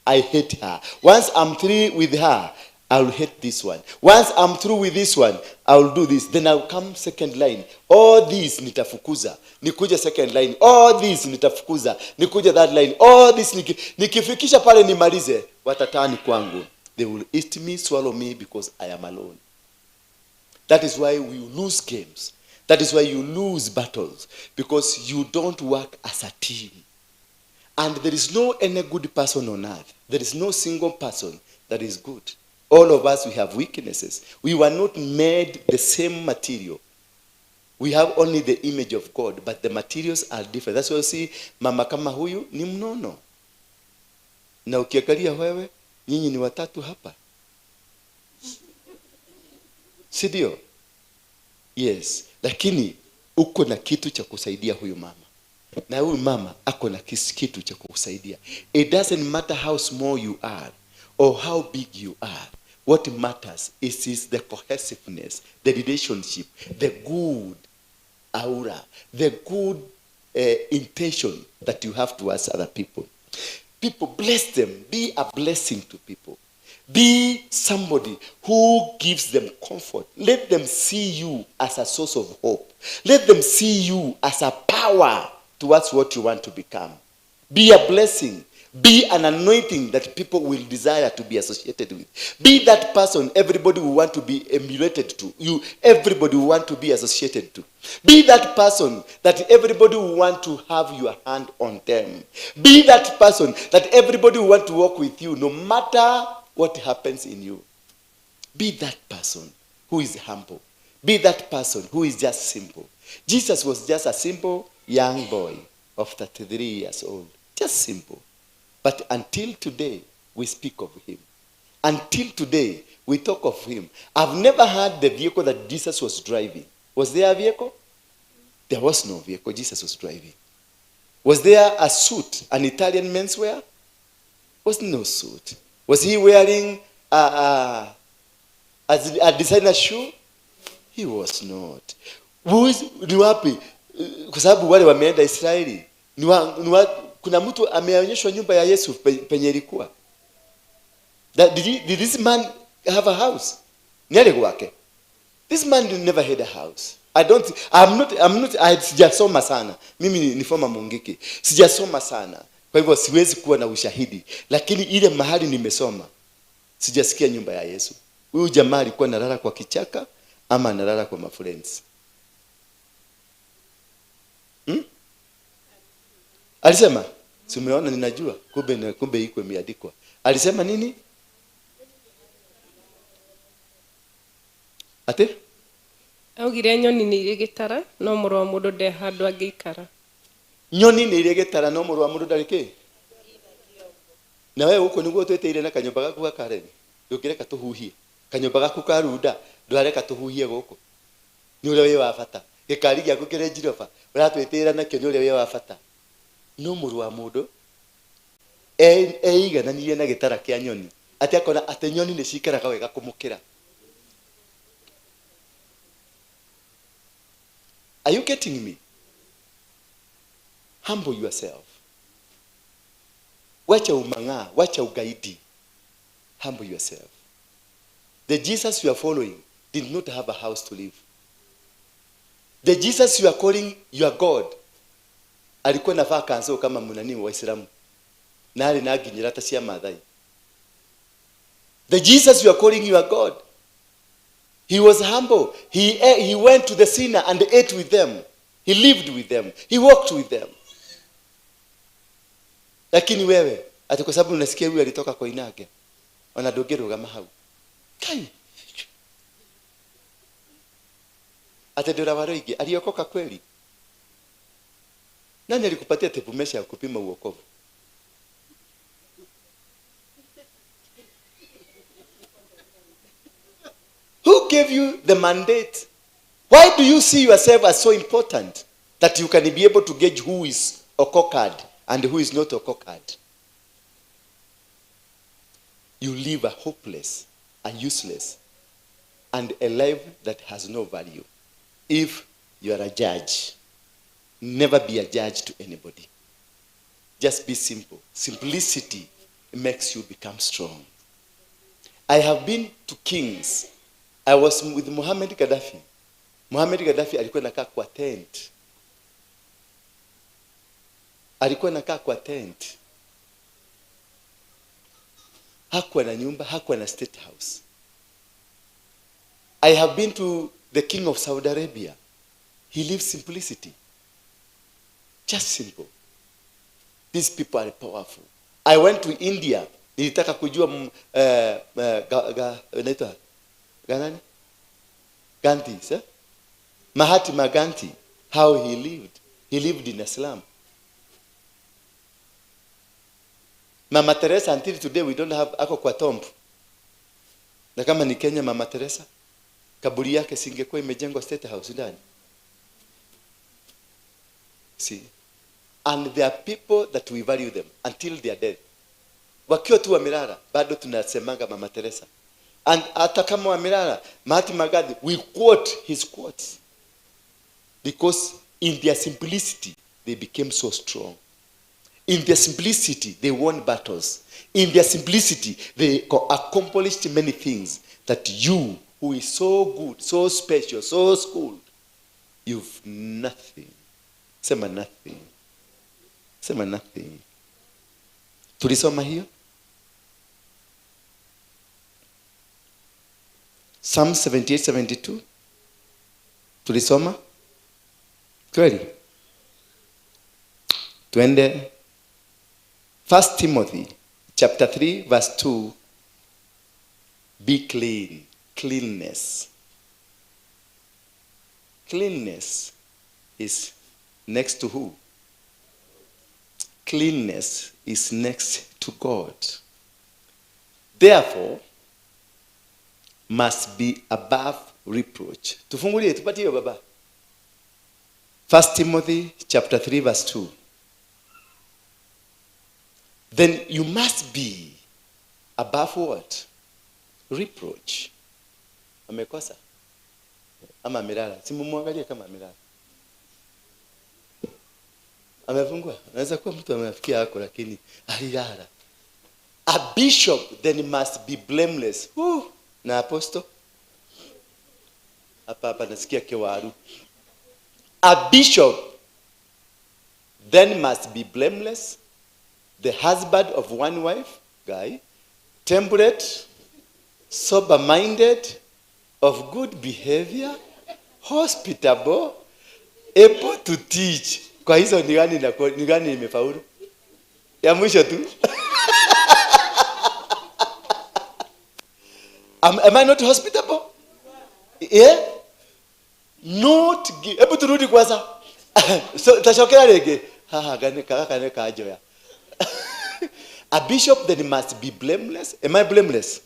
I hate her. Once I'm through with her, I'll hate this one. Once I'm through with this one, I'll do this. Then I'll come second line. All this nitafukuza. Nikuja second line. All this nitafukuza. Nikuja that line. All this nikifikisha pale nimalize, watatani kwangu. They will eat me, swallow me, because I am alone. That is why we lose games. That is why you lose battles. Because you don't work as a team. And there is no any good person on earth. There is no single person that is good. All of us, we have weaknesses. We were not made the same material. We have only the image of God, but the materials are different. That's why you see, mama kama huyu ni mnono. Na ukiangalia wewe, nyinyi ni watatu hapa. Si ndio? Yes, lakini uko na kitu cha kusaidia huyu mama. Na huyu mama ako na kitu cha kukusaidia. It doesn't matter how small you are or how big you are. What matters is the cohesiveness, the relationship, the good aura, the good intention that you have towards other people. People, bless them. Be a blessing to people. Be somebody who gives them comfort. Let them see you as a source of hope. Let them see you as a power towards what you want to become. Be a blessing. Be an anointing that people will desire to be associated with. Be that person everybody will want to be emulated to. You, everybody will want to be associated to. Be that person that everybody will want to have your hand on them. Be that person that everybody will want to walk with you no matter what happens in you. Be that person who is humble. Be that person who is just simple. Jesus was just a simple young boy of 33 years old. Just simple. But until today, we speak of him. Until today, we talk of him. I've never heard the vehicle that Jesus was driving. Was there a vehicle? There was no vehicle Jesus was driving. Was there a suit, an Italian menswear? Was no suit. Was he wearing a designer shoe? He was not. Ni wapi? Kwa sababu wale wameenda Israeli. Kuna mtu ameonyeshwa nyumba ya Yesu penye ilikuwa. Did this man have a house? Ni alikuwake. This man never had a house. Sijasoma sana. Mimi ni former Mungiki. Sijasoma sana. Kwa hivyo siwezi kuwa na ushahidi. Lakini ile mahali nimesoma, sijasikia nyumba ya Yesu. Huyu jamaa alikuwa analala kwa kichaka ama analala kwa mafriends. Alisema, si umeona ninajua, kumbe iko imeandikwa. Alisema nini? Ate? Augire nyoni ni irĩ gĩtara no mũrũ wa mũndũ nde handũ angĩikara. Nyoni ni irĩ gĩtara no mũrũ wa mũndũ ndarĩ kĩ? Na wewe huko niguo twĩtĩire na kanyũmba gaku ga Karen. Ndũngĩreka tũhuhie. Kanyũmba gaku ka Runda ndwareka tũhuhie gũkũ. Nĩ ũrĩa wĩ wa bata. Gĩkari gĩaku kĩrĩ Njiroba ũratwĩtĩra nakĩo nĩ ũrĩa wĩ wa bata. No mũrũ wa mũndũ eigananirie na gĩtara kĩa nyoni. Atĩ akona atĩ nyoni nĩ cikaraga wega kũmũkĩra. Are you getting me? Humble yourself. Wacha umang'aa, wacha ugaidi. Humble yourself. The Jesus you are following did not have a house to live. The Jesus you are calling your God alikuwa anavaa kanzu kama mnani wa Waislamu. Na ali na nginyira ta cia Maathai. The Jesus you are calling your God, he was humble. He went to the sinner and ate with them. He lived with them. He walked with them. Lakini wewe, ati kwa sababu unasikia huyu alitoka kwa Inage, ona ndũngĩrũgama hau. Kai. Ati ndũra waroigi, aliokoka kweli? Nani alikupatia tepu mesha ya kupima uokovu? Who gave you the mandate? Why do you see yourself as so important that you can be able to gauge who is okokad and who is not okokad? You live a hopeless and useless and a life that has no value. If you are a judge, never be a judge to anybody. Just be simple. Simplicity makes you become strong. I have been to kings. I was with Muhammad Gaddafi. Muhammad Gaddafi alikuwa anakaa kwa tent. Alikuwa anakaa kwa tent. Hakuwa na nyumba, hakuwa na state house. I have been to the king of Saudi Arabia. He lives simplicity. Just simple. These people are powerful. I went to India. Nilitaka kujua inaitwa Gandhi, sir? Mahatma Gandhi, how he lived. He lived in Islam. Mama Teresa, until today we don't have ako kwa tomb. Na kama ni Kenya, Mama Teresa. Kaburi yake singekuwa imejengwa State House ndani. See? And there are people that we value them until they are dead. Wakiwa tu wamelala, bado tunasemanga Mama Teresa. And hata kama wamelala, Mahatma Gandhi, we quote his quotes. Because in their simplicity, they became so strong. In their simplicity, they won battles. In their simplicity, they accomplished many things that you, who is so good, so special, so schooled, you've nothing. Sema nothing. Sema nothing. Tulisoma hiyo? Psalm 78, 72. Tulisoma? Kweli? Tuende 1 Timothy chapter 3 verse 2. Be clean. Cleanness. Cleanness is next to who? Cleanness is next to God. Therefore, must be above reproach. Tufungulie, tupatie baba. 1 Timothy chapter 3 verse 2. Then you must be above what? Reproach. Amekosa? Ama amelala? Simumwangalie kama amelala. Amefungua. Anaweza kuwa mtu amefikia hako lakini alilala. A bishop then must be blameless. Na apostle? Hapa hapa nasikia kewaru. A bishop then must be blameless, the husband of one wife, guy, temperate, sober-minded, of good behavior, hospitable, able to teach. Kwa hizo ni gani ni gani imefaulu? Ya mwisho tu. Am I not hospitable? Yeah? Not give. Hebu turudi kwanza. So tashokera rege. Ha ha gani kaka kajoya. A bishop then must be blameless. Am I blameless?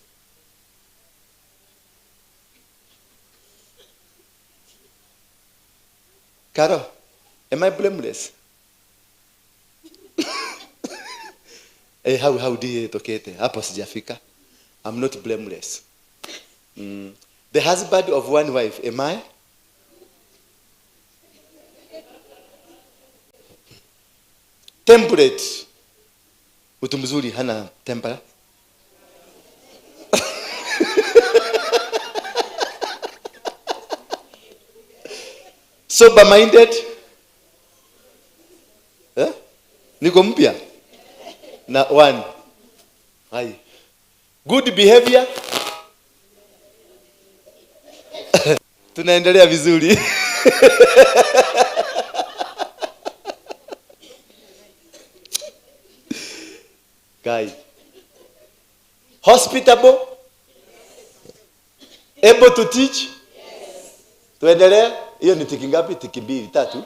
Caro, am I blameless? Hey, how do you tokete? Hapo sijafika. I'm not blameless. The husband of one wife, am I? Temperate. Mtu mzuri hana temper. Sober minded. Eh? Niko mpya. Na one. Hai. Good behavior. Tunaendelea vizuri. Guy. Hospitable. Able to teach. Yes. Tuendelea. Hiyo ni tiki ngapi? Tiki mbili, tatu.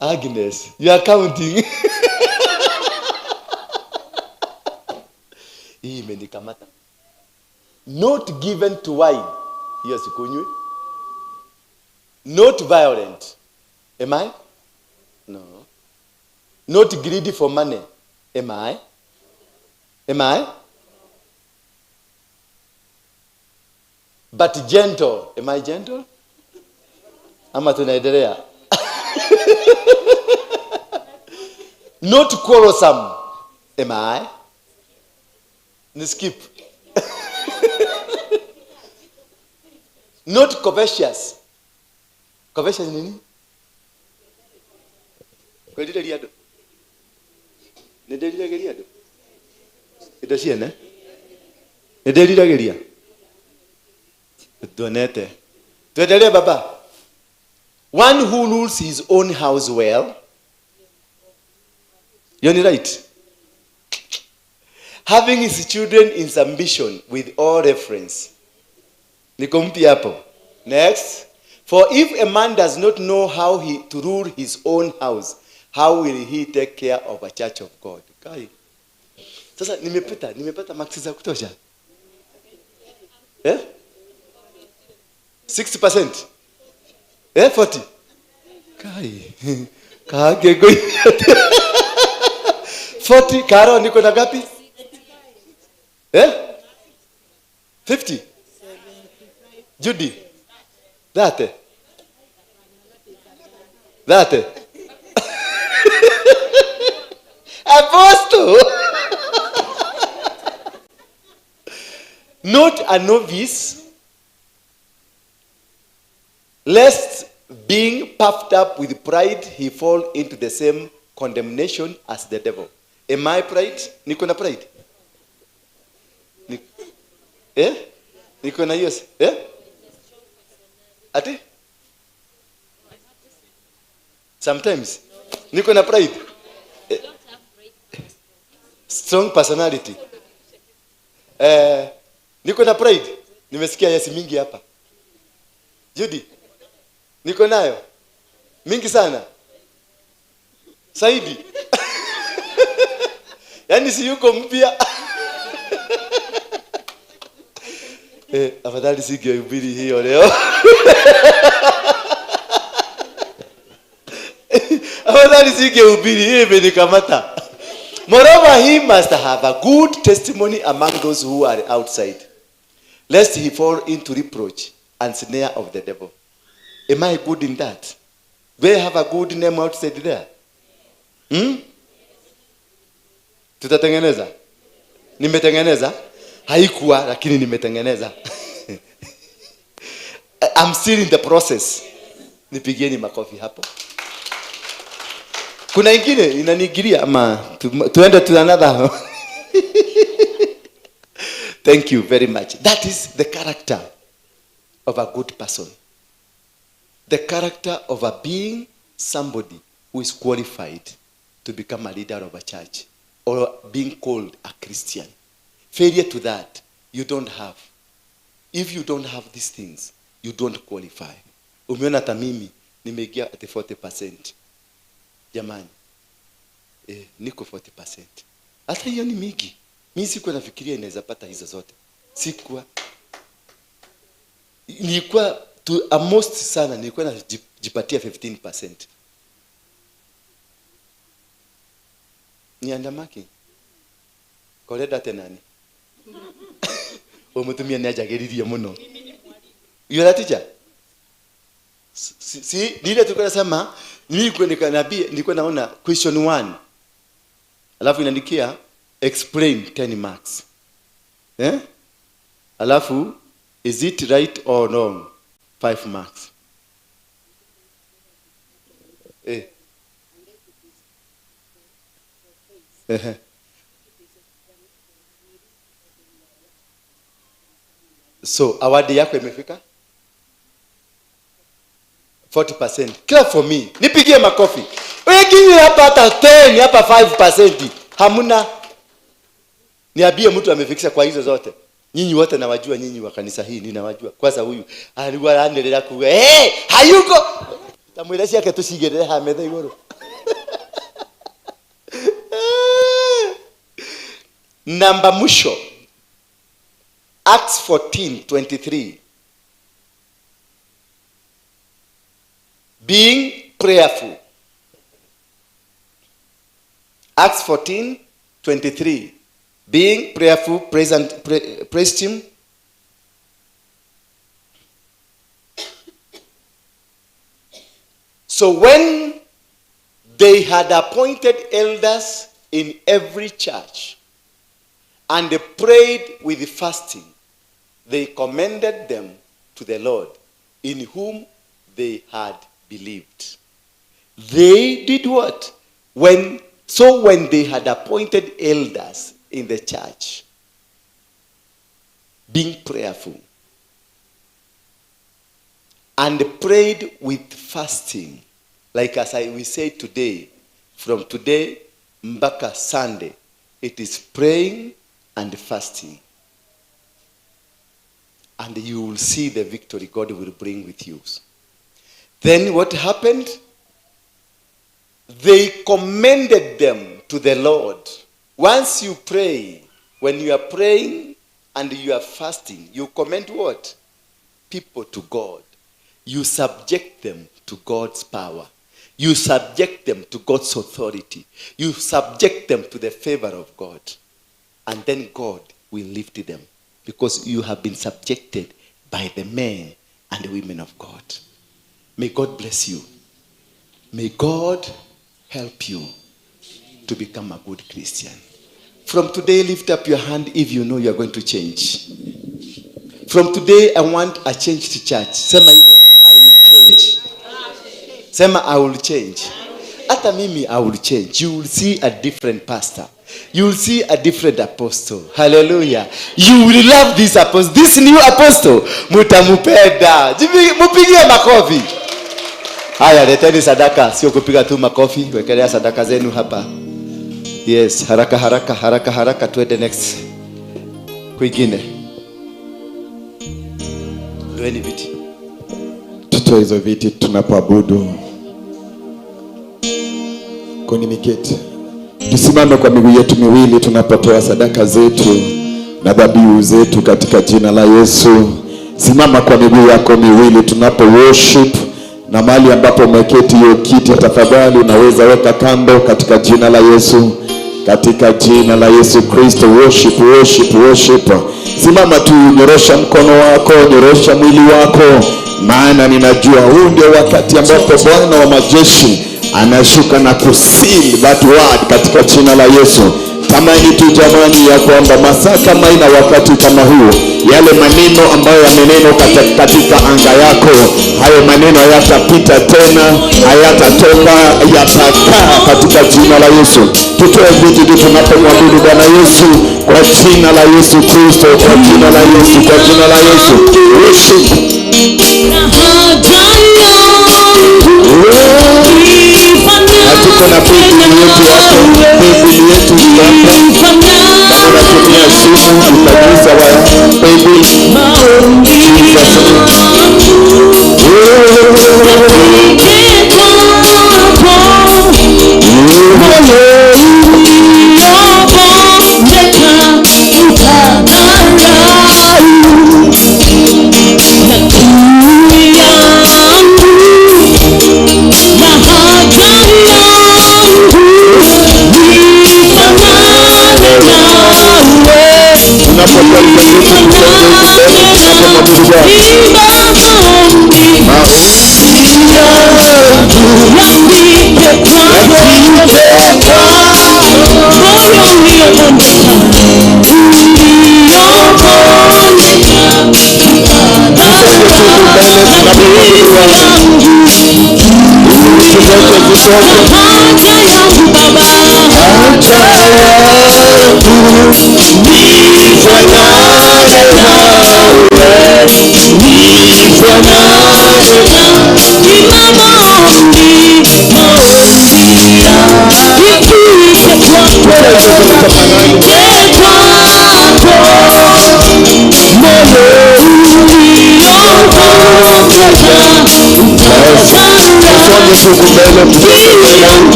Agnes, you are counting. Hii imenikamata. Not given to wine. Hiyo sikunywi. Not violent. Am I? No. Not greedy for money. Am I? Am I? But gentle. Am I gentle? Ama tunaendelea. Not quarrelsome. Am I? Ni skip. Not covetous. Covetous nini? Kwendire andu. Nĩndĩriragĩria andũ. Indo ciene? Nĩndĩriragĩria. Tuonete. Tuendelee baba. One who rules his own house well. You're right. Having his children in submission with all reference. Niko mpya hapo. Next. For if a man does not know how to rule his own house, how will he take care of a church of God? Kai. Sasa nimepata marks za kutosha. Eh? 60%? Eh, 40? Kai. Kage go. 40 Karo niko na ngapi? Eh? 50? Judy? 30? 30? Apostle! Not a novice, lest being puffed up with pride, he fall into the same condemnation as the devil. Am I pride? Niko na pride? Eh? Niko na hiyo? Eh? Ati? Sometimes. Niko na pride? Eh? Strong personality. Niko na pride? Nimesikia yes mingi hapa. Judy? Niko nayo? Mingi sana. Saidi. Yaani si yuko mpya. Afadhali singehubiri hiyo leo. Afadhali singehubiri hiyo, imenikamata. Moreover, he must have a good testimony among those who are outside, lest he fall into reproach and snare of the devil. Am I good in that? Do I have a good name outside there? Hmm? Tutatengeneza? Nimetengeneza? Haikuwa, lakini nimetengeneza. I'm still in the process. Nipigieni makofi hapo. Kuna ingine inaniingilia ama tuende to another. Thank you very much. That is the character of a good person. The character of a being somebody who is qualified to become a leader of a church or being called a Christian. Failure to that, you don't have. If you don't have these things, you don't qualify. Umeona hata mimi nimeingia at 40%. Jamani, niko 40%. Hata hiyo ni mingi. Mimi sikuwa nafikiria inaweza pata hizo zote. Sikuwa. Nilikuwa to a most sana nilikuwa najipatia 15%. Ni andamaki. Koleda tena nani? Umutumia ni ajagiririe muno. You are a teacher? Si nile tulikuwa nasema nilikuwa nikanabii nilikuwa naona question 1. Alafu inaandikia explain 10 marks. Eh? Alafu is it right or wrong? 5 marks. Eh. So award yako imefika 40%. Clap for me. Nipigie makofi. Wengine hapa hata 10, hapa 5%. Hamuna. Niambie mtu amefikisha kwa hizo zote. Nyinyi wote nawajua, nyinyi wa kanisa hii ninawajua. Kwanza huyu alikuwa anaendelea kuwa, "Eh, hayuko." Tamweleza yake tusigerere hametha iguru. Namba mwisho. Acts 14:23. Being prayerful. Acts 14:23. Being prayerful, praise and praised him. So when they had appointed elders in every church, and they prayed with fasting, they commended them to the Lord, in whom they had believed. They did what? When they had appointed elders in the church, being prayerful, and prayed with fasting, like as we say today, from today, mpaka Sunday, it is praying and fasting. And you will see the victory God will bring with you. Then what happened? They commended them to the Lord. Once you pray, when you are praying and you are fasting, you commend what? people to God, you subject them to God's power. You subject them to God's authority. You subject them to the favor of God. And then God will lift them because you have been subjected by the men and the women of God. May God bless you. May God help you to become a good Christian. From today, lift up your hand if you know you are going to change. From today, I want a changed church. Sema hivyo, I will change. Sema, I will change. Hata mimi, I will change. You will see a different pastor. You will see a different apostle. Hallelujah. You will love this apostle. This new apostle. Mutamupenda. Mupigie makofi. Haya, leteni sadaka. Sio kupiga tu makofi. Wekelea sadaka zenu hapa. Yes, haraka haraka haraka haraka tuende next. Kwingine. Toeni viti. Tutoe hizo viti tunapoabudu. Koni miketi. Tusimame kwa miguu yetu miwili tunapotoa sadaka zetu na dhabihu zetu katika jina la Yesu. Simama kwa miguu yako miwili tunapo worship, na mahali ambapo umeketi hiyo kiti tafadhali unaweza weka kando katika jina la Yesu. Katika jina la Yesu Kristo, worship, worship, worship. Simama tu, nyorosha mkono wako, nyorosha mwili wako, maana ninajua huu ndio wakati ambapo Bwana wa majeshi anashuka na kusil that word katika jina la Yesu. Tamani tu jamani ya kwamba masaa kama ina wakati kama huu, yale maneno ambayo yamenenwa katika anga yako, hayo maneno hayatapita tena, hayatatoka, yatakaa katika jina la Yesu. Tutoe viti tu tunapomwabudu Bwana Yesu kwa jina la Yesu Kristo, kwa jina la Yesu, kwa jina la Yesu. Worship. Na tuko na Biblia yetu hapo, Biblia yetu hapa. Kama unatumia simu utagusa wa Biblia.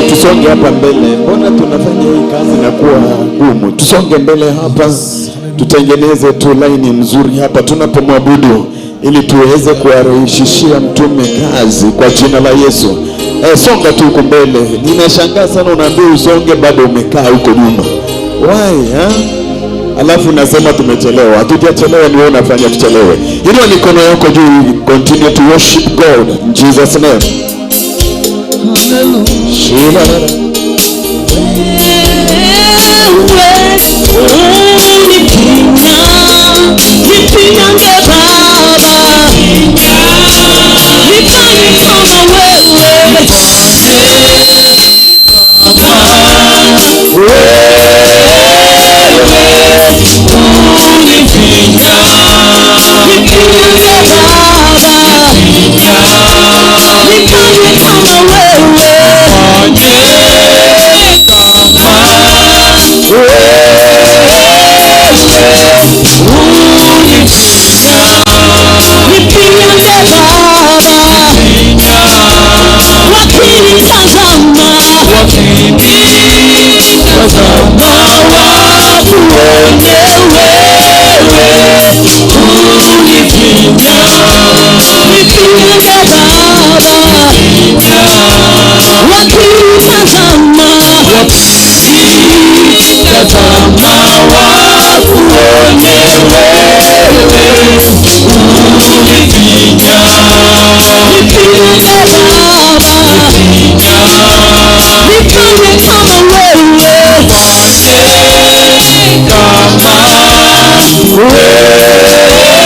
Tusonge hapa mbele. Mbona tunafanya hii kazi na kuwa ngumu? Tusonge mbele hapa, tutengeneze tu laini nzuri hapa tunapomwabudu, ili tuweze kuwarahisishia mtume kazi kwa jina la Yesu. Songa tu huko mbele. Ninashangaa sana unaambiwa usonge, bado umekaa huko nyuma. Why, huh? Alafu nasema tumechelewa. Hatujachelewa, ni wewe unafanya tuchelewe. Inua mikono yako juu, continue to worship God in Jesus name. Hallelujah. Nifinyange Baba, nifanye kama wewe. Nifinyange Baba, nifanye kama wewe. Nifinyange Baba, wakinitazama, wakuone wewe. Nifinyange Baba, wakinitazama, wakuone wewe. Nifinyange Baba, nifanye kama wewe. Nifinyange Baba,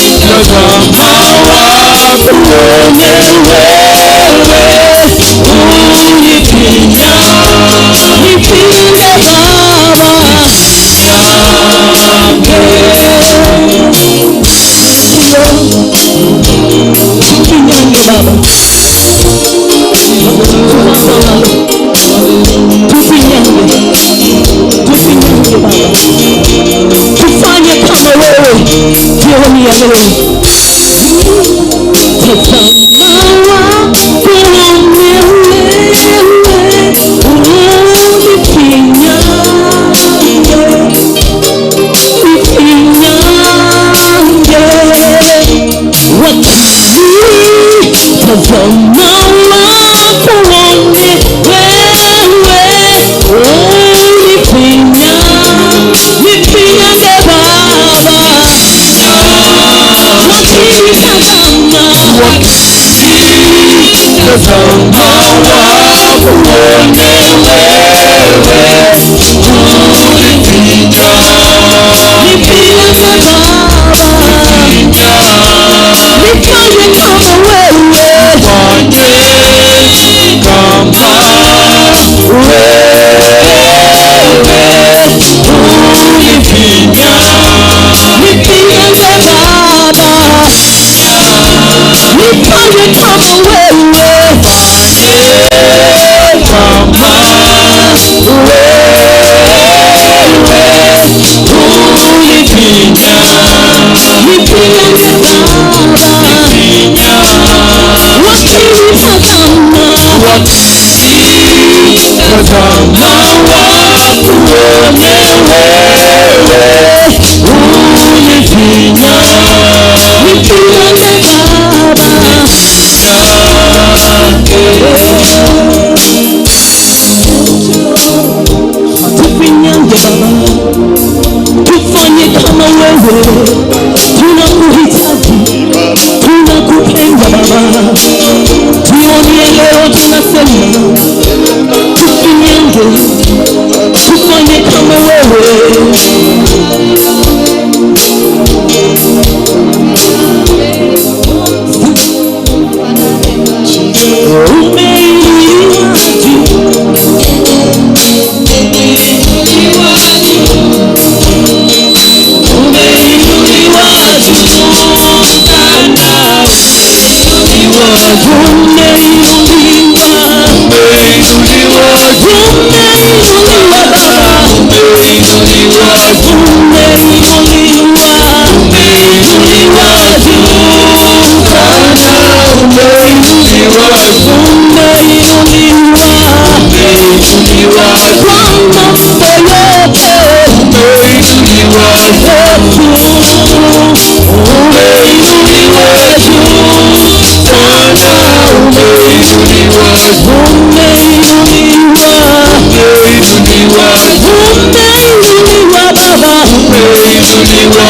wakinitazama, wakuone wewe. Nifinyange Baba, tufinyange Baba, tufinyange, tufinyange Baba, tufanye kama wewe jioni ya leo. Tazama wakuone wewe, unifinyange, nifinyange. Wakitazama wakuone wewe, nifinyange Baba, wakinitazama, wakuone wewe. Nifinyange Baba, nifanye kama wewe. Nifinyange Baba, nifanye kama wewe. Nifinyange Baba, wakinitazama, wakuone wewe. Nifinyange Baba, tufinyange Baba, tufanye kama wewe. Tunakuhitaji, tunakupenda Baba. Jioni ya leo tunasema tufinyange, tufanye kama wewe. Umeinuliwa juu, umeinuliwa juu sana, umeinuliwa, umeinuliwa Baba, umeinuliwa, umeinuliwa juu sana, umeinuliwa, umeinuliwa kwa mambo yote, umeinuliwa. Umeinuliwa, umeinuliwa, umeinuliwa, umeinuliwa Baba, umeinuliwa,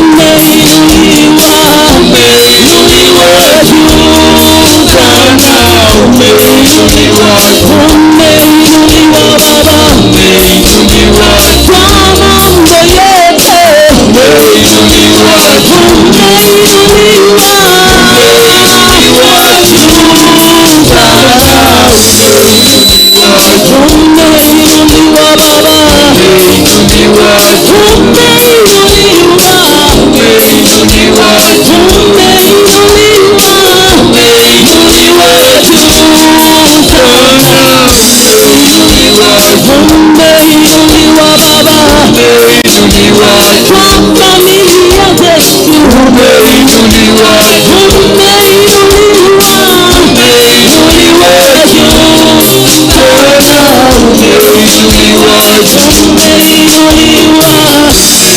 umeinuliwa, umeinuliwa juu sana, umeinuliwa, umeinuliwa Baba, umeinuliwa kwa mambo yote, umeinuliwa, umeinuliwa, umeinuliwa juu sana, umeinuliwa Baba, umeinuliwa, umeinuliwa, umeinuliwa, umeinuliwa, umeinuliwa juu sana, umeinuliwa, umeinuliwa Baba, umeinuliwa kwa familia zetu, umeinuliwa, umeinuliwa, umeinuliwa juu sana, umeinuliwa, umeinuliwa, umeinuliwa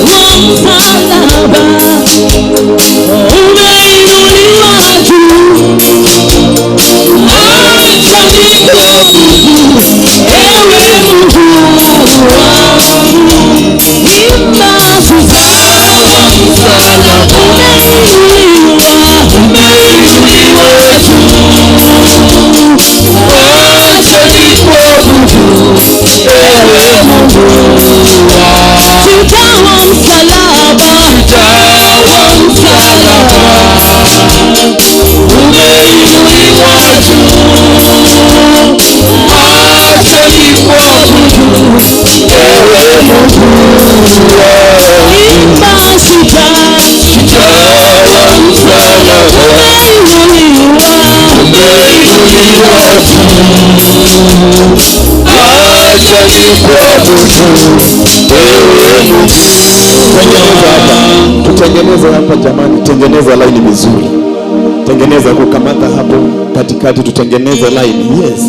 kwa msalaba, umeinuliwa juu, acha nikuabudu ewe Mungu wangu, imba sifa wa msalaba, umeinuliwa, umeinuliwa juu, acha nikuabudu ewe Mungu wangu, shujaa wa msalaba, shujaa wa msalaba, umeinuliwa juu, acha nikuabudu ewe Mungu wangu, imba shujaa, shujaa wa msalaba, umeinuliwa, umeinuliwa juu, acha nikuabudu ewe Mungu. Tengeneza hapa, tutengeneze hapa jamani, tengeneza laini vizuri, tengeneza kukamata hapo katikati, tutengeneze laini. Yes,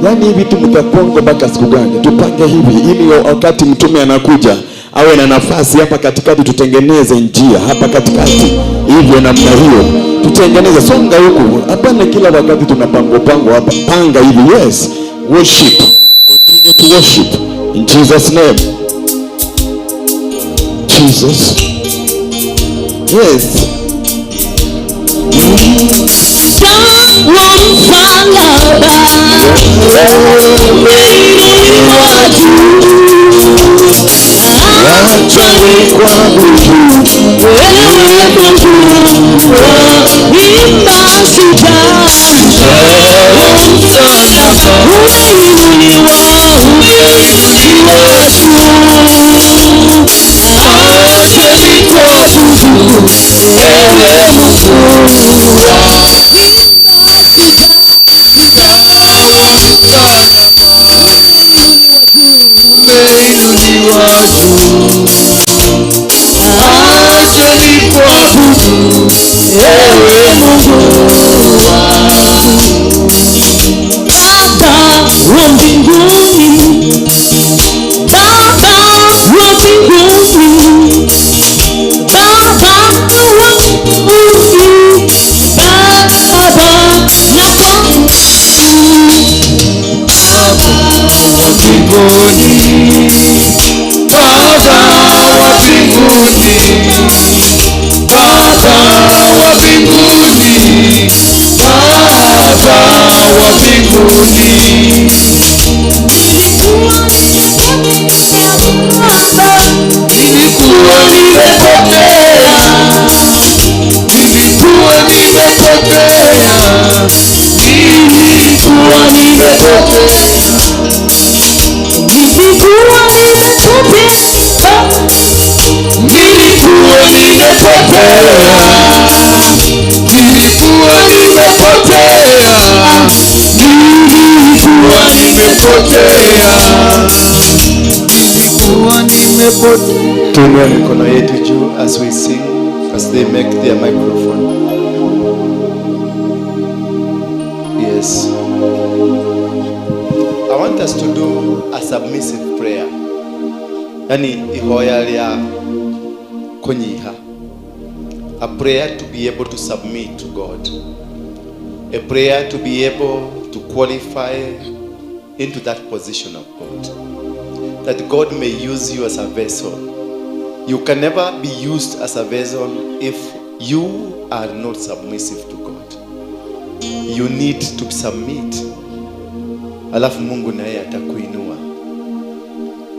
yaani hivi tu mtakongo mpaka siku gani? Tupange hivi ili wakati mtume anakuja awe na nafasi hapa katikati, tutengeneze njia hapa katikati, hivyo namna hiyo tutengeneze. Songa huku, hapana kila wakati tunapango pango hapa, panga hivi. Yes, worship, continue to worship in Jesus name. Jesus. Yes. Wa msalaba, umeinuliwa juu, acha nikuabudu ewe Mungu wangu, imba shujaa wa msalaba, umeinuliwa, umeinuliwa juu, acha nikuabudu ewe Mungu wangu, imba shujaa wa msalaba, umeinuliwa juu, acha nikuabudu ewe Mungu wangu. Baba wa mbinguni, Baba wa mbinguni, Baba wa mbinguni, Baba nakuabudu. Baba wa mbinguni, Baba wa mbinguni, Baba wa mbinguni, Baba wa mbinguni. Nilikuwa nimepotea, nilikuwa nimepotea, nilikuwa nimepotea, nilikuwa nimepotea, nilikuwa nimepotea, nilikuwa nimepotea, nilikuwa nimepotea, nilikuwa nimepotea. Tuinue mikono yetu juu as we sing, as they make their microphone. Yes. I want us to do a submissive prayer. Yani ihoya lya kunyiha. A prayer to be able to submit to God. A prayer to be able to qualify into that position of God. That God may use you as a vessel. You can never be used as a vessel if you are not submissive to God. You need to submit. Alafu Mungu naye atakuinua.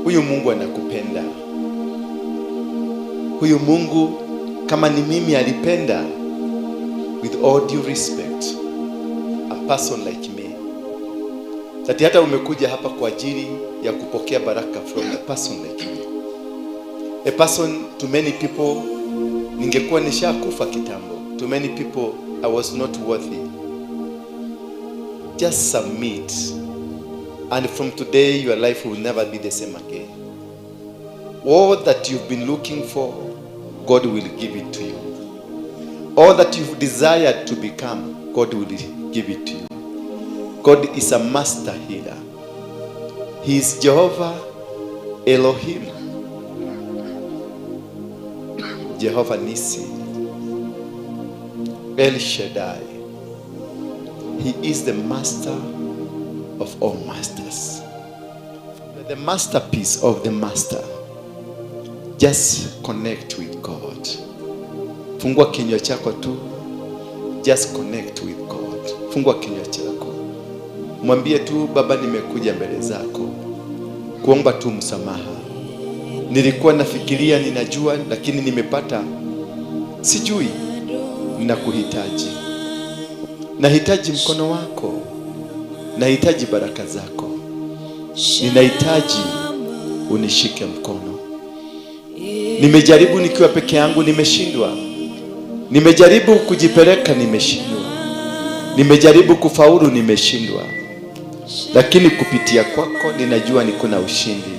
Huyu Mungu anakupenda. Huyu Mungu kama ni mimi alipenda, with all due respect, a person like me. That hata umekuja hapa kwa ajili ya kupokea baraka from a person like me. A person to many people ningekuwa nishakufa kitambo. To many people I was not worthy. Just submit. And from today your life will never be the same again. All that you've been looking for, God will give it to you. All that you've desired to become, God will give it to you. God is a master healer. He is Jehovah Elohim. Jehovah Nissi. El Shaddai. He is the master of all masters. The masterpiece of the master. Just connect with God. Fungua kinywa chako tu. Just connect with God. Fungua kinywa chako. Mwambie tu, Baba, nimekuja mbele zako kuomba tu msamaha. Nilikuwa nafikiria ninajua, lakini nimepata sijui. Ninakuhitaji. Nahitaji mkono wako. Nahitaji baraka zako. Ninahitaji unishike mkono. Nimejaribu nikiwa peke yangu, nimeshindwa. Nimejaribu kujipeleka, nimeshindwa. Nimejaribu kufaulu, nimeshindwa. Lakini kupitia kwako ninajua niko na ushindi.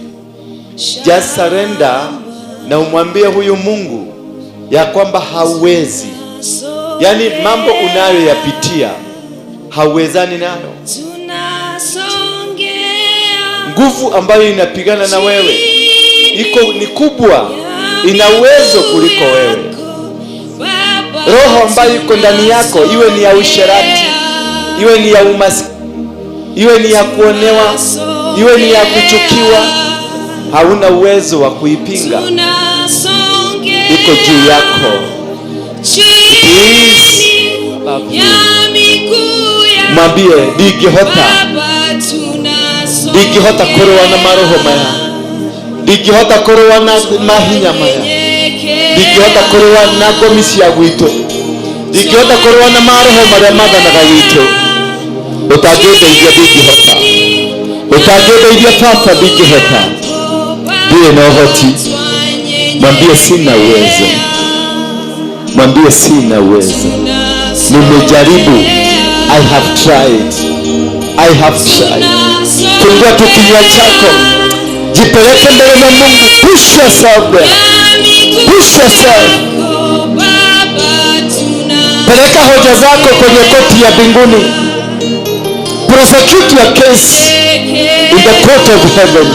Just surrender na umwambie huyu Mungu ya kwamba hauwezi. Yaani mambo unayoyapitia hauwezani nayo. Nguvu ambayo inapigana na wewe iko ni kubwa, ina uwezo kuliko wewe. Roho ambayo iko ndani yako, iwe ni ya usherati, iwe ni ya umaskini, iwe ni ya kuonewa, iwe ni ya kuchukiwa, hauna uwezo wa kuipinga. Iko juu yako. Mwambie ndingihota kũrũa na maroho maya, ndingihota kũrũa na mahinya maya, ndingihota kũrũa na ngomi cia gwitũ, ndingihota kũrũa na maroho marĩa mathanaga gwitũ. Ũtangĩndeithia ndingihota, ũtangĩndeithia Baba ndingihota, ndirĩ na ũhoti. Mwambie sina uwezo, mwambie sina uwezo. Nimejaribu, I have tried, I have tried. Fungua tu kinywa chako, jipeleke mbele za Mungu. Push yourself there, push yourself. Peleka hoja zako kwenye koti ya mbinguni. Prosecute your case in the court of heaven.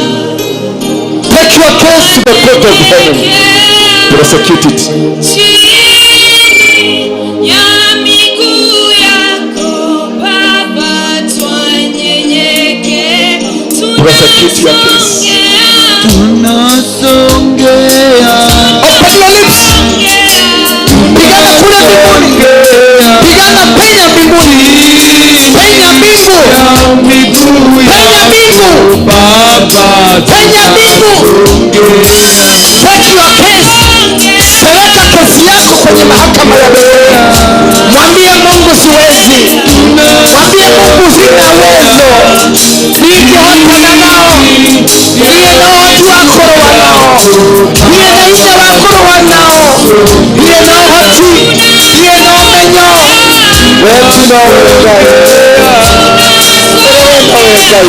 Take your case to the court of heaven. Prosecute it. Prosecute your case. Open your lips. Pigana kule mbinguni. Pigana penya mbinguni. Penya mbingu. Penya mbingu. Penya mbingu. Take your case. Peleka kesi yako kwenye mahakama ya mbinguni. Mwambie Mungu siwezi. Mwambie Mungu sina uwezo. Ningihotana nao, niĩ na ũhoti wa kũrũa nao, niĩ na hinya wa kũrũa nao, niĩ na ũhoti, niĩ na ũmenyo. We tu nowe Ngai, we nowe Ngai,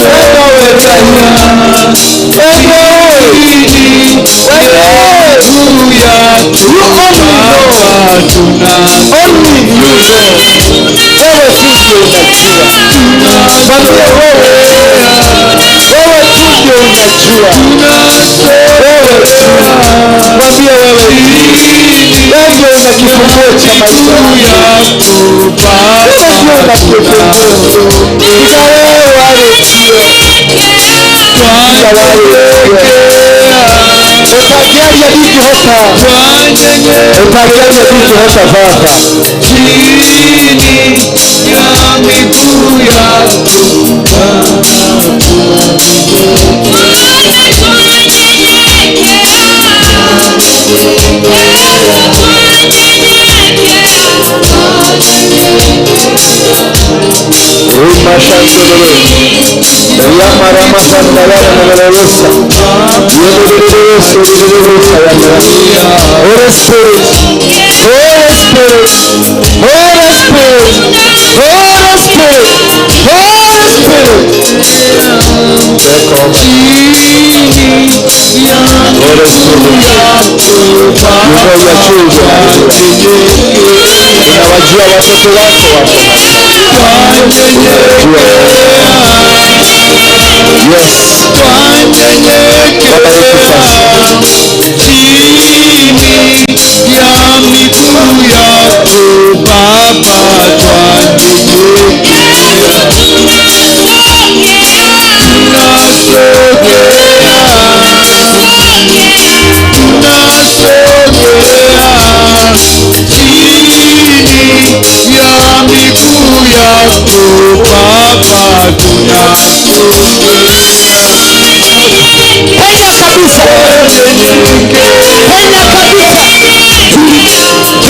we nowe Ngai, we nowe, we nowe. You only know, only you know. Wewe tu ndio unajua. Mwambie wewe, wewe tu ndio unajua. Wewe tu. Mwambie wewe tu. Wewe ndio una kifunguo cha maisha yangu. Wewe ndio una kifunguo. Bila wewe warĩtio. Bila warĩtio. Ũtangĩaria ndingĩhota. Ũtangĩaria ndingĩhota Baba. Chini ya miguu yako Rima shantelele. Rama rama sandalala nalalosa. Yelelelele yelelelele yandara. Holy Spirit, Holy Spirit, Holy Spirit, Holy Spirit, Holy Spirit. Take over. Holy Spirit, you know your children are here. Unawajua watoto wako wako. Yes. Baba yetu sasa. Chini ya miguu yako Baba twanyenyekea, tunasogea, tunasogea chini ya miguu yako Baba tunasogea. Penya kabisa. Penya kabisa. Penya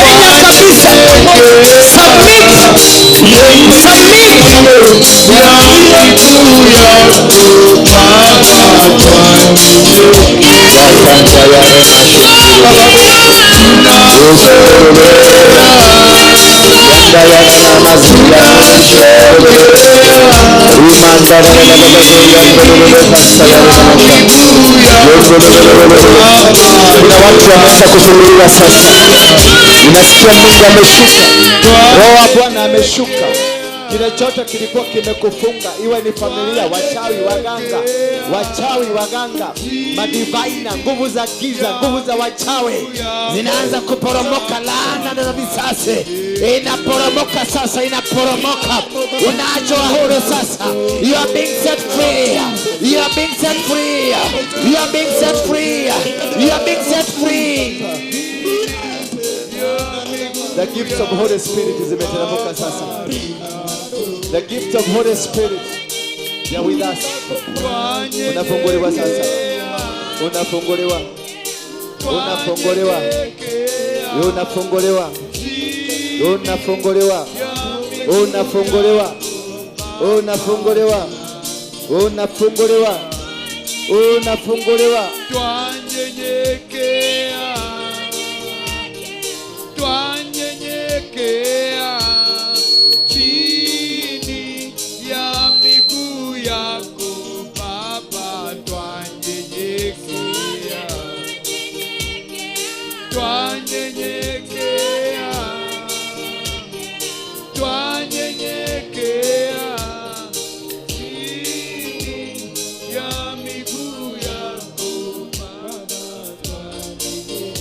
kabisa. Submit. Submit. Ya miguu yako Baba twanyenyekea, Kuna watu wameanza kufunguliwa sasa. Ninasikia Mungu ameshuka. Roho wa Bwana ameshuka. Kile chote kilikuwa kimekufunga, iwe ni familia, wachawi, waganga, wachawi, waganga, madivaina, nguvu za giza, nguvu za wachawi zinaanza kuporomoka. Laana za visasi inaporomoka sasa, inaporomoka. Unaachwa huru sasa. You are being set free. You are being set free. You are being set free. You are being set free. The gifts of Holy Spirit zimeteremka sasa. The gift of Holy Spirit, they are with us. Unafunguliwa sasa. Unafunguliwa. Unafunguliwa. Unafunguliwa. Unafunguliwa. Unafunguliwa. Unafunguliwa. Unafunguliwa. Unafunguliwa. Twanyenyekea, twanyenyekea chini ya miguu yako Baba, twanyenyekea, twanyenyekea, twanyenyekea chini ya miguu yako Baba, twanyenyekea.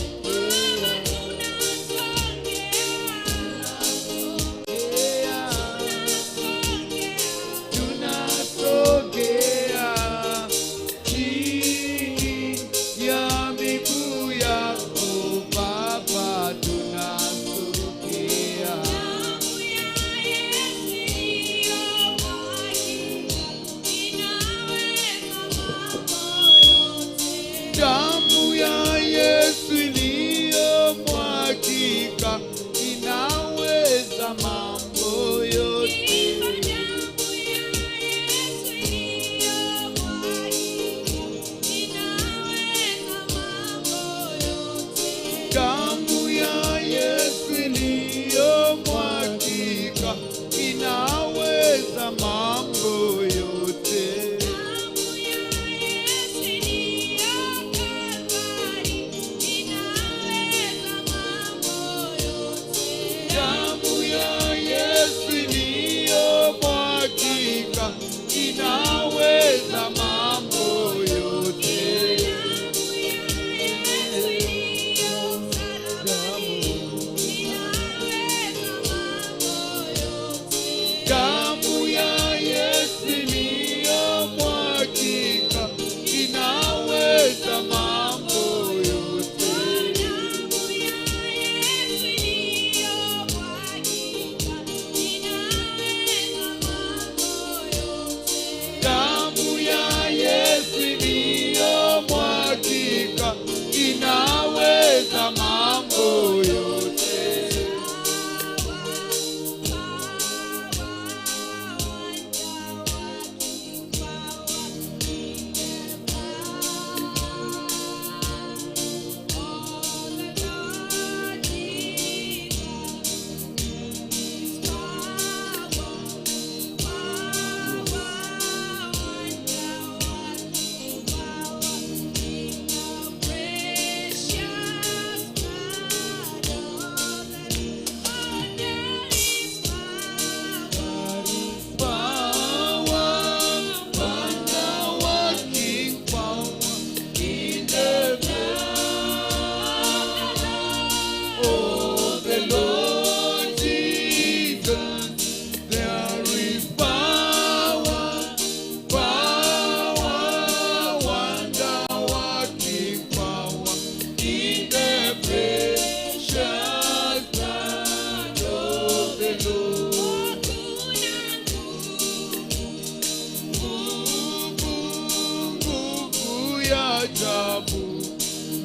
ajabu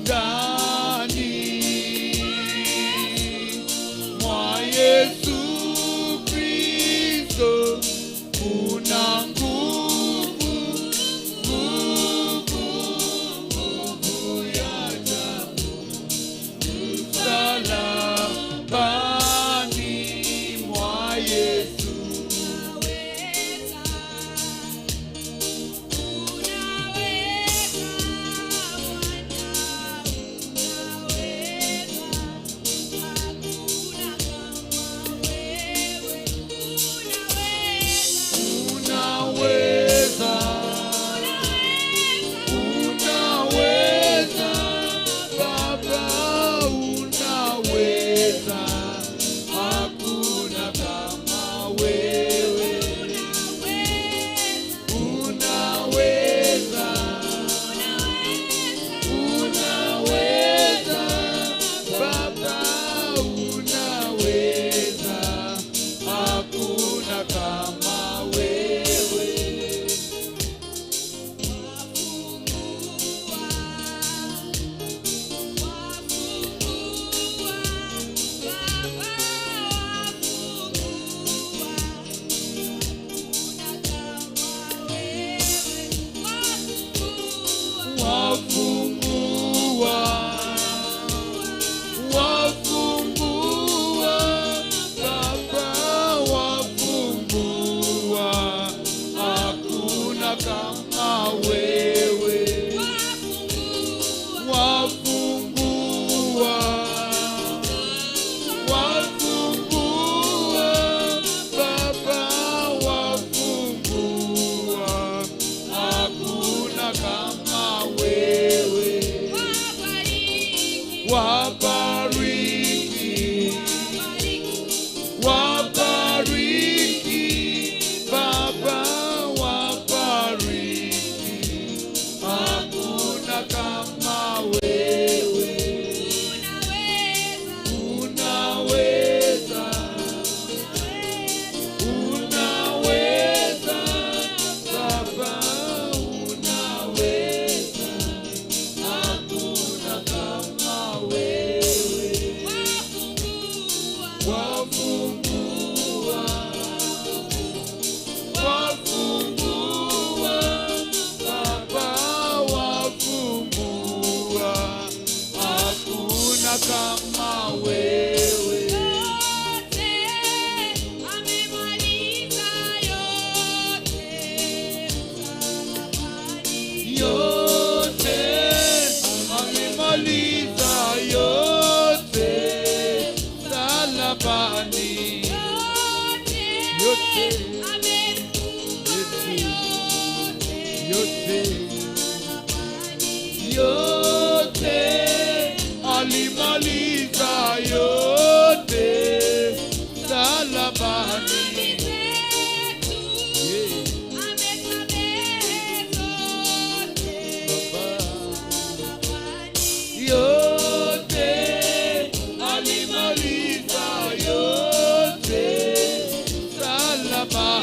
ndani mwa Yesu Kristo kuna nguvu, nguvu, nguvu ya ajabu msalabani mwa Yesu. Unaweza, unaweza, Baba unaweza, hakuna kama wewe. Unaweza, unaweza, Baba unaweza, hakuna kama wewe. Wafungua, wafungua, Baba wafungua, hakuna kama wewe. Wafungua, wafungua, Baba wafungua, hakuna kama wewe. Wabariki, wabariki, Baba wabariki, hakuna kama wewe. Unaweza, unaweza, Baba unaweza, hakuna kama wewe. Wafungua, wafungua, Baba wafungua, hakuna kama wewe. Yote amemaliza yote msalabani. Yote, yote, yote alimaliza yote msalabani. Yeah. Yote alimaliza yote msalabani.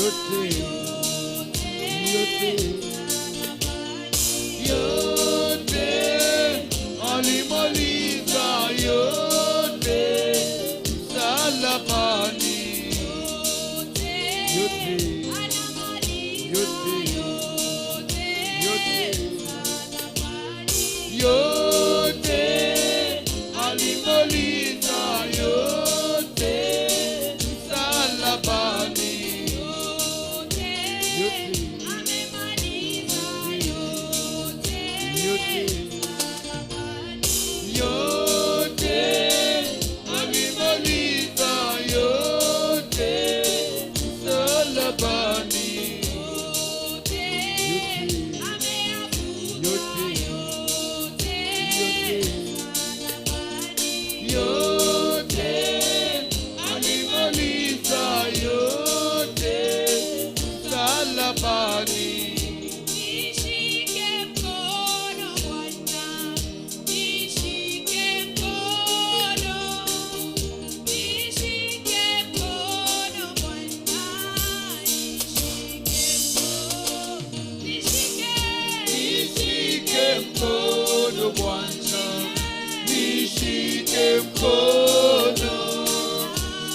Yote, yote, yote, alimaliza yote msalabani. Yote, yote, yote, yote, alimaliza yote msalabani. Yote, yote, yote, alimaliza yote msalabani. Yote, yote, yote, alimaliza yote msalabani. Nishike mkono Bwana, nishike mkono, nishike mkono Bwana, nishike mkono, nishike, Nishike mkono Bwana, nishike mkono,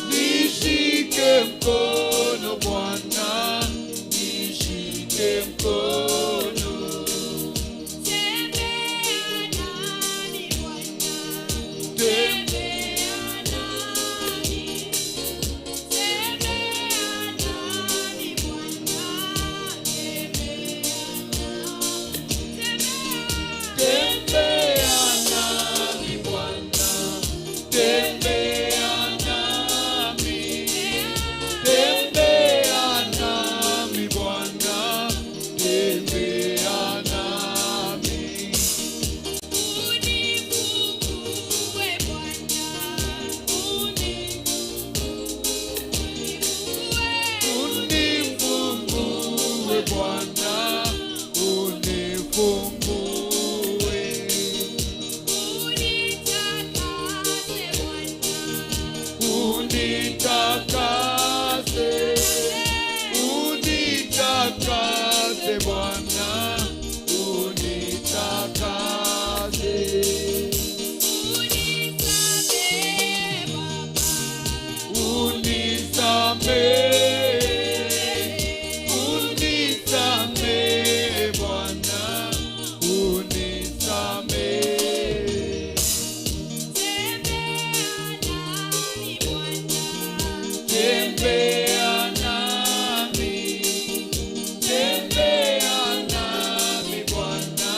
nishike mkono Bwana, nishike mkono. Tembea nami Bwana, tembea nami, tembea nami Bwana, tembea nami, Tembea nami Bwana, tembea nami, tembea nami Bwana, tembea nami. Unifungue Bwana, unifungue, Unifungue Bwana, unifungue. Unitakase Bwana, Unitakase, unitakase Bwana, unitakase. Unisamehe Baba, Unisamehe, unisamehe Bwana, unisamehe. Tembea nami Bwana, Tembea nami, tembea nami Bwana,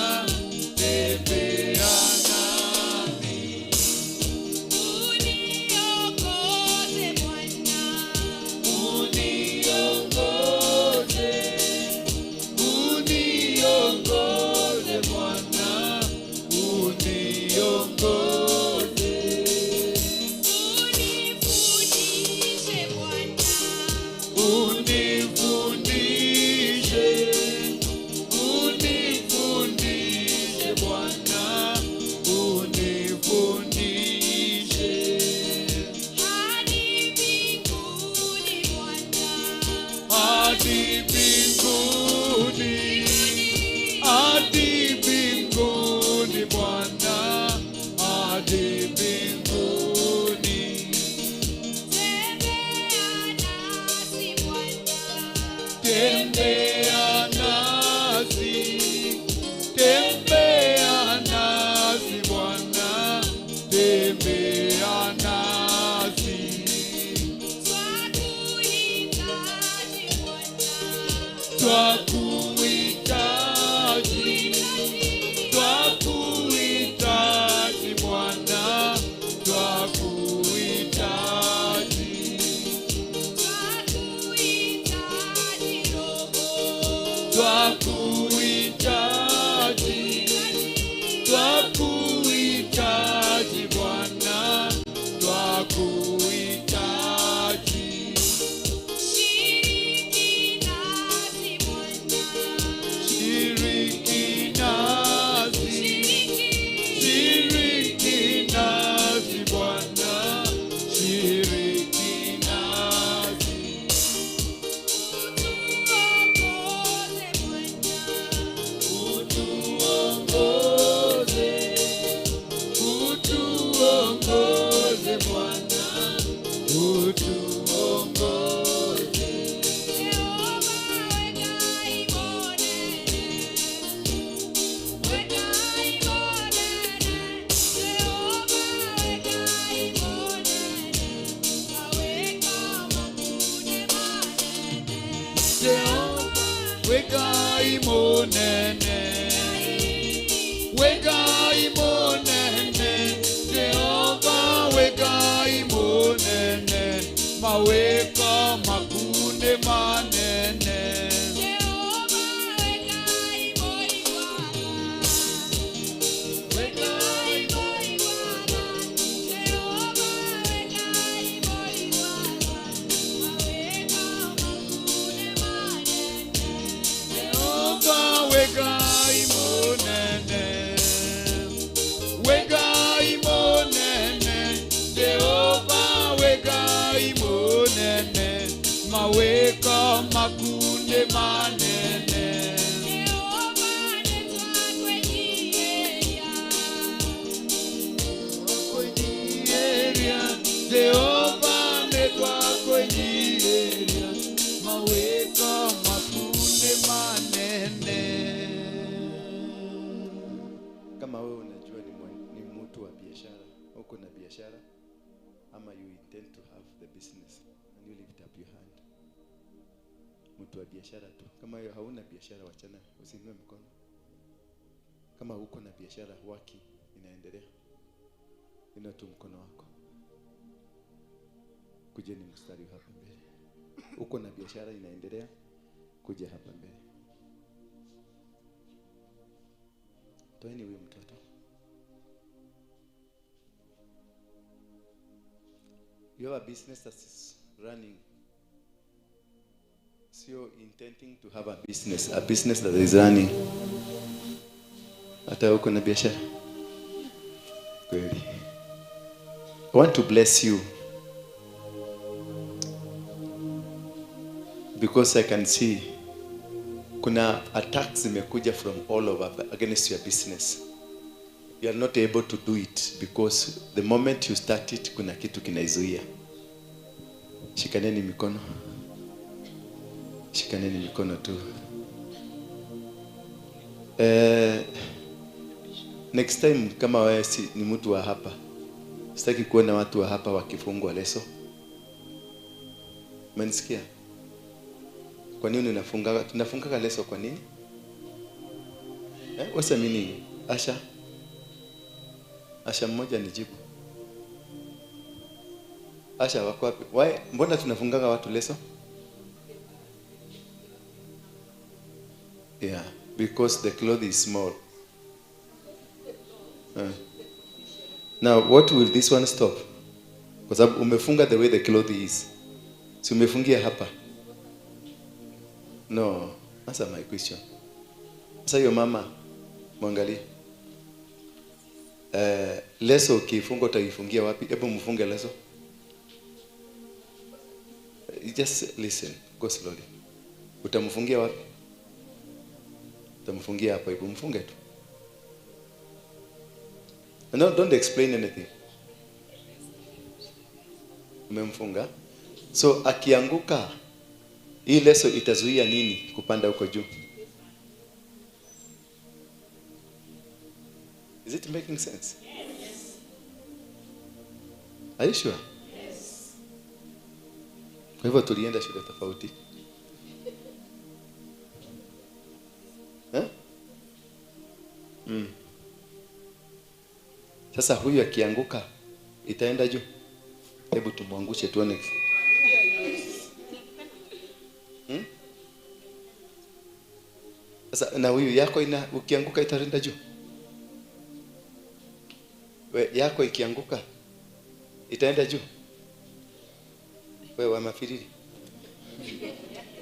tembea nami. Uniongoze Bwana, Uniongoze, uniongoze Bwana, uniongoze. Unifundishe Bwana, Unifundishe, unifundishe Bwana, unifundishe. Hadi mbinguni Bwana, Hadi mbinguni, hadi mbinguni Bwana, hadi mbinguni. Tembea nasi Bwana, Tembea nasi, tembea nasi Bwana, tembea nasi. Twakuhitaji Bwana, Twakuhitaji, twakuhitaji Bwana, twakuhitaji. Twakuhitaji Roho, Twakuhitaji, twakuhitaji Bwana, twakuhitaji. Shiriki nasi Bwana, Shiriki nasi, shiriki nasi Bwana, shiriki nasi. Wĩ Ngai mũnene, wĩ Ngai mũnene, Jehova wĩ Ngai mũnene, mawĩko maku nĩ manene. Mawĩko maku nĩ manene. Jehova nĩtwakwĩnyihĩria, Jehova nĩtwakwĩnyihĩria, mawĩko maku nĩ manene. Kama wewe unajua ni mtu wa biashara, uko na biashara ama you intend to have the business, and you lift up your hand. Mtu wa biashara tu. Kama hiyo hauna biashara, wachana, usiinue mkono. Kama uko na biashara waki inaendelea, inua tu mkono wako. Kujeni mstari hapa mbele. Uko na biashara inaendelea, kuja hapa mbele. Toeni huyo mtoto. You have a business that is running. So intending to have a business that is running. Hata uko na biashara. Kweli. I want to bless you because I can see kuna attacks zimekuja from all over against your business. You are not able to do it because the moment you start it, kuna kitu kinaizuia. Shikaneni mikono. Shikaneni mikono tu. Next time kama wewe si ni mtu wa hapa, sitaki kuona watu wa hapa wakifungwa leso. Umenisikia? Kwa nini unafunga? Tunafunga leso kwa nini? What's the meaning? Asha? Asha mmoja nijibu. Asha wako wapi? Why mbona tunafungaga watu leso? Yeah, because the cloth is small. Now, what will this one stop? Kwa sababu umefunga the way the cloth is. Si umefungia hapa. No, answer my question. Sasa hiyo mama, mwangalie. Leso ukifunga utaifungia wapi? Hebu mfunge leso. Just listen, go slowly. Utamfungia wapi? Utamfungia hapa, hebu mfunge tu. No, don't explain anything. Umemfunga. So akianguka, hii leso itazuia nini kupanda huko juu? Is it making sense? Yes. Are you sure? Yes. Kwa hivyo tulienda shule tofauti. Sasa huyu akianguka itaenda juu. Hebu tumwangushe tuone. Sasa na huyu yako ina ukianguka itaenda juu. We yako ikianguka itaenda juu. Wewe wa mafiriri.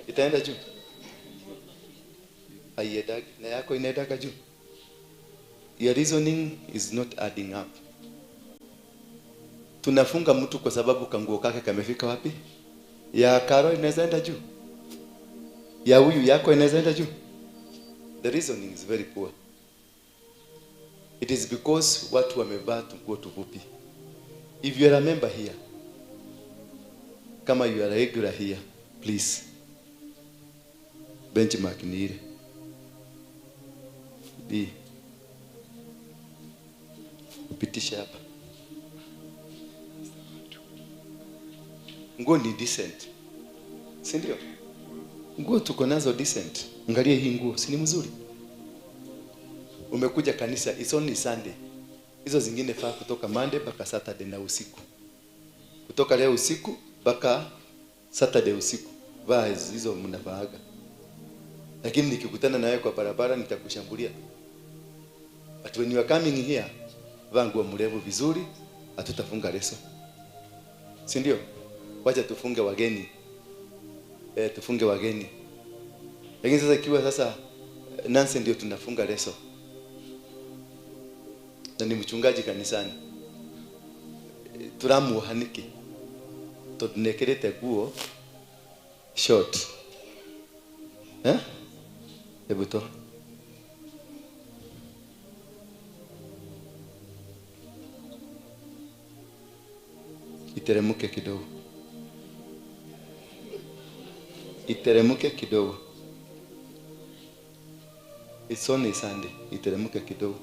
Itaenda juu. Aiedagi na yako inaenda juu. Your reasoning is not adding up. Tunafunga mtu kwa sababu kanguo kake kamefika wapi? Ya karo inaweza enda juu. Ya huyu yako inaweza enda juu. The reasoning is very poor. It is because watu wamevaa tunguo tufupi. If you are a member here, kama you are a regular here, please benchmark ni ile. B. Upitishe hapa. Nguo ni decent. Si ndio? Nguo tuko nazo decent. Angalia hii nguo, si ni mzuri? Umekuja kanisa, it's only Sunday. Hizo zingine faa kutoka Monday mpaka Saturday na usiku. Kutoka leo usiku mpaka Saturday usiku. Vaa hizo mnavaaga. Lakini nikikutana na wewe kwa barabara nitakushambulia. But when you are coming here, vaa nguo mrefu vizuri, hatutafunga leso. Si ndio? Wacha tufunge wageni. Tufunge wageni. Lakini sasa ikiwa sasa Nancy ndio tunafunga leso. Na ni mchungaji kanisani. Turamuhaniki. Tunekerete guo short. Eh? Hebu to. Iteremuke kidogo. Iteremuke kidogo. It's only Sunday. Iteremuke kidogo.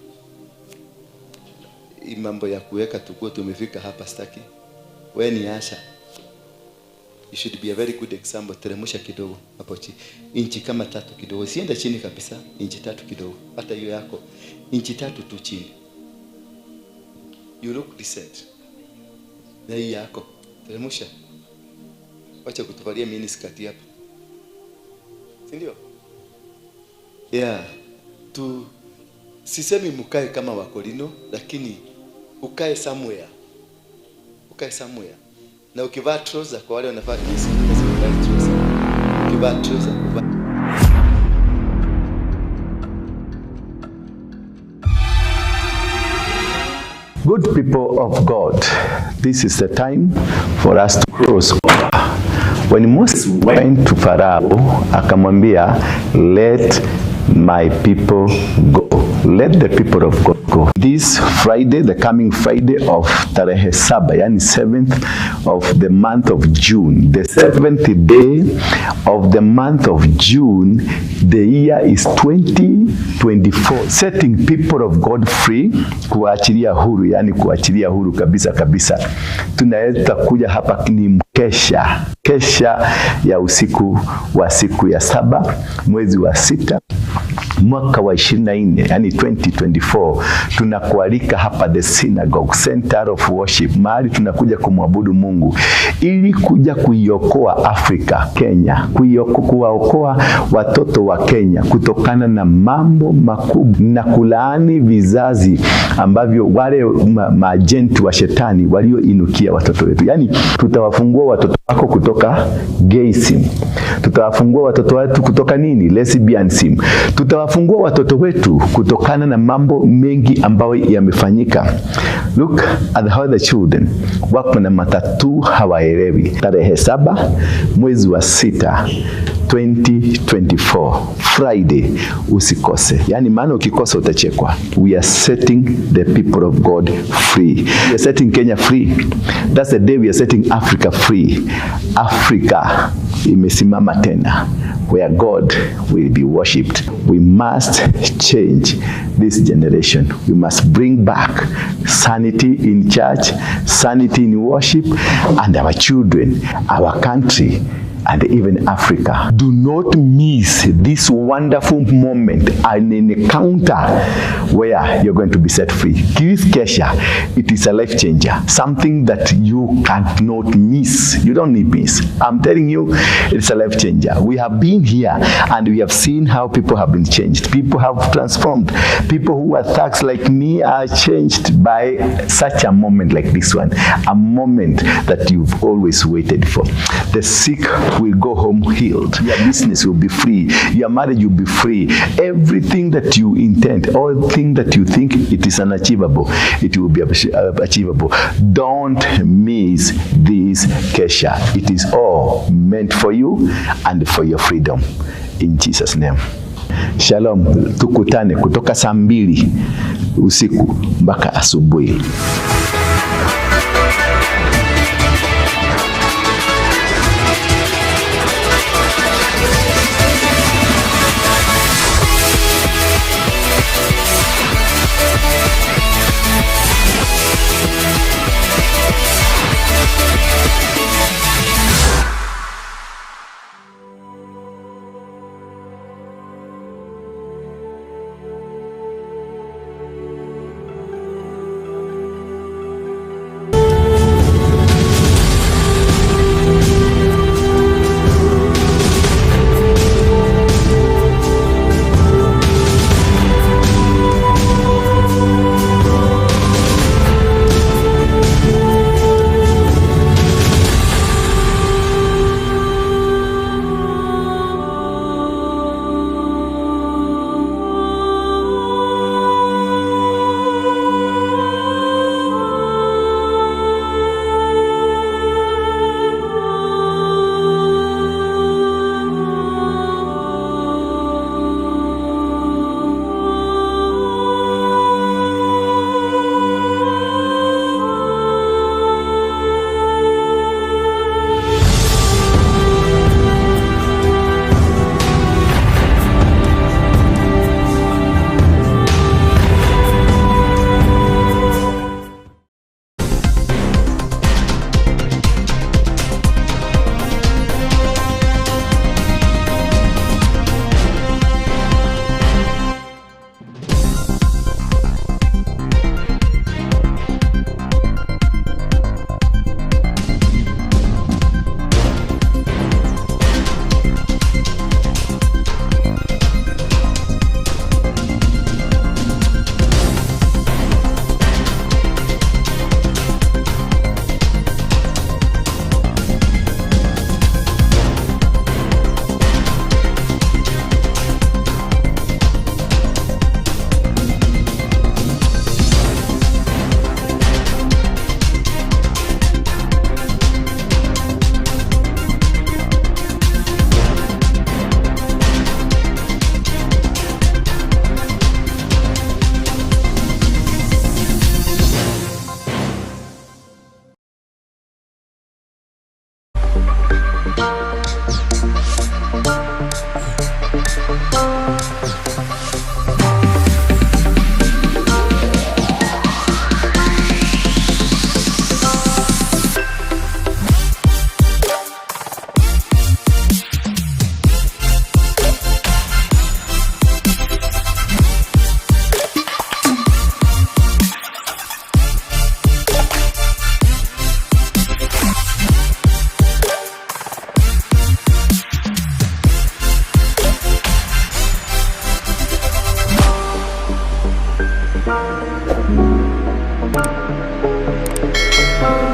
Hii mambo ya kuweka tukuo tumefika hapa staki. Wewe ni Asha. You should be a very good example. Teremusha kidogo hapo chini. Inchi kama 3 kidogo. Sienda chini kabisa. Inchi 3 kidogo. Hata hiyo yako. Inchi 3 tu chini. You look decent. Na hii yako. Teremusha. Wacha kutuvalia mini skirt hapa. Si ndio? Yeah. Tu sisemi mkae kama Wakorino, lakini ukae somewhere. Ukae somewhere. Na ukivaa trouser, kwa wale wanavaa trouser. Ukivaa trouser, Good people of God, this is the time for us to cross over. When Moses went to Pharaoh, akamwambia, let my people go. Let the people of God go. This Friday, the coming Friday of tarehe saba, yani 7th of the month of June, the 7th day of the month of June, the year is 2024. Setting people of God free, kuachilia huru, yani kuachilia huru kabisa kabisa. Tunaweza kuja hapa ni mkesha, kesha ya usiku wa siku ya 7, mwezi wa 6, mwaka wa 24, yani 2024. Tunakualika hapa the Synagogue, Center of Worship, mahali tunakuja kumwabudu Mungu ili kuja kuiokoa Afrika, Kenya, kuwaokoa watoto wa Kenya kutokana na mambo makubwa na kulaani vizazi ambavyo wale maajenti wa shetani walioinukia watoto wetu. Yani tutawafungua watoto wako kutoka gayism, tutawafungua watoto wetu kutoka nini, lesbianism, tutawafungua watoto wetu kutokana na mambo mengi ambayo yamefanyika. Look at how the children wako na matatu hawaelewi. Tarehe 7 mwezi wa 6 2024 Friday, usikose. Yani maana ukikosa utachekwa. We are setting the people of God free. We are setting Kenya free. That's the day we are setting Africa free. Africa imesimama tena, where God will be worshipped. We must change this generation. We must bring back sanity in church, sanity in worship, and our children, our country, and even Africa. Do not miss this wonderful moment, an encounter where you're going to be set free. This Kesha, it is a life changer, something that you cannot miss. You don't need miss. I'm telling you, it's a life changer. We have been here and we have seen how people have been changed. People have transformed. People who are thugs like me are changed by such a moment like this one, a moment that you've always waited for. The sick will go home healed. Your business will be free. Your marriage will be free. Everything that you intend, all thing that you think it is unachievable, it will be achievable. Don't miss this Kesha. It is all meant for you and for your freedom. In Jesus' name. Shalom. Tukutane kutoka saa 2 usiku mpaka asubuhi.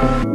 Bye.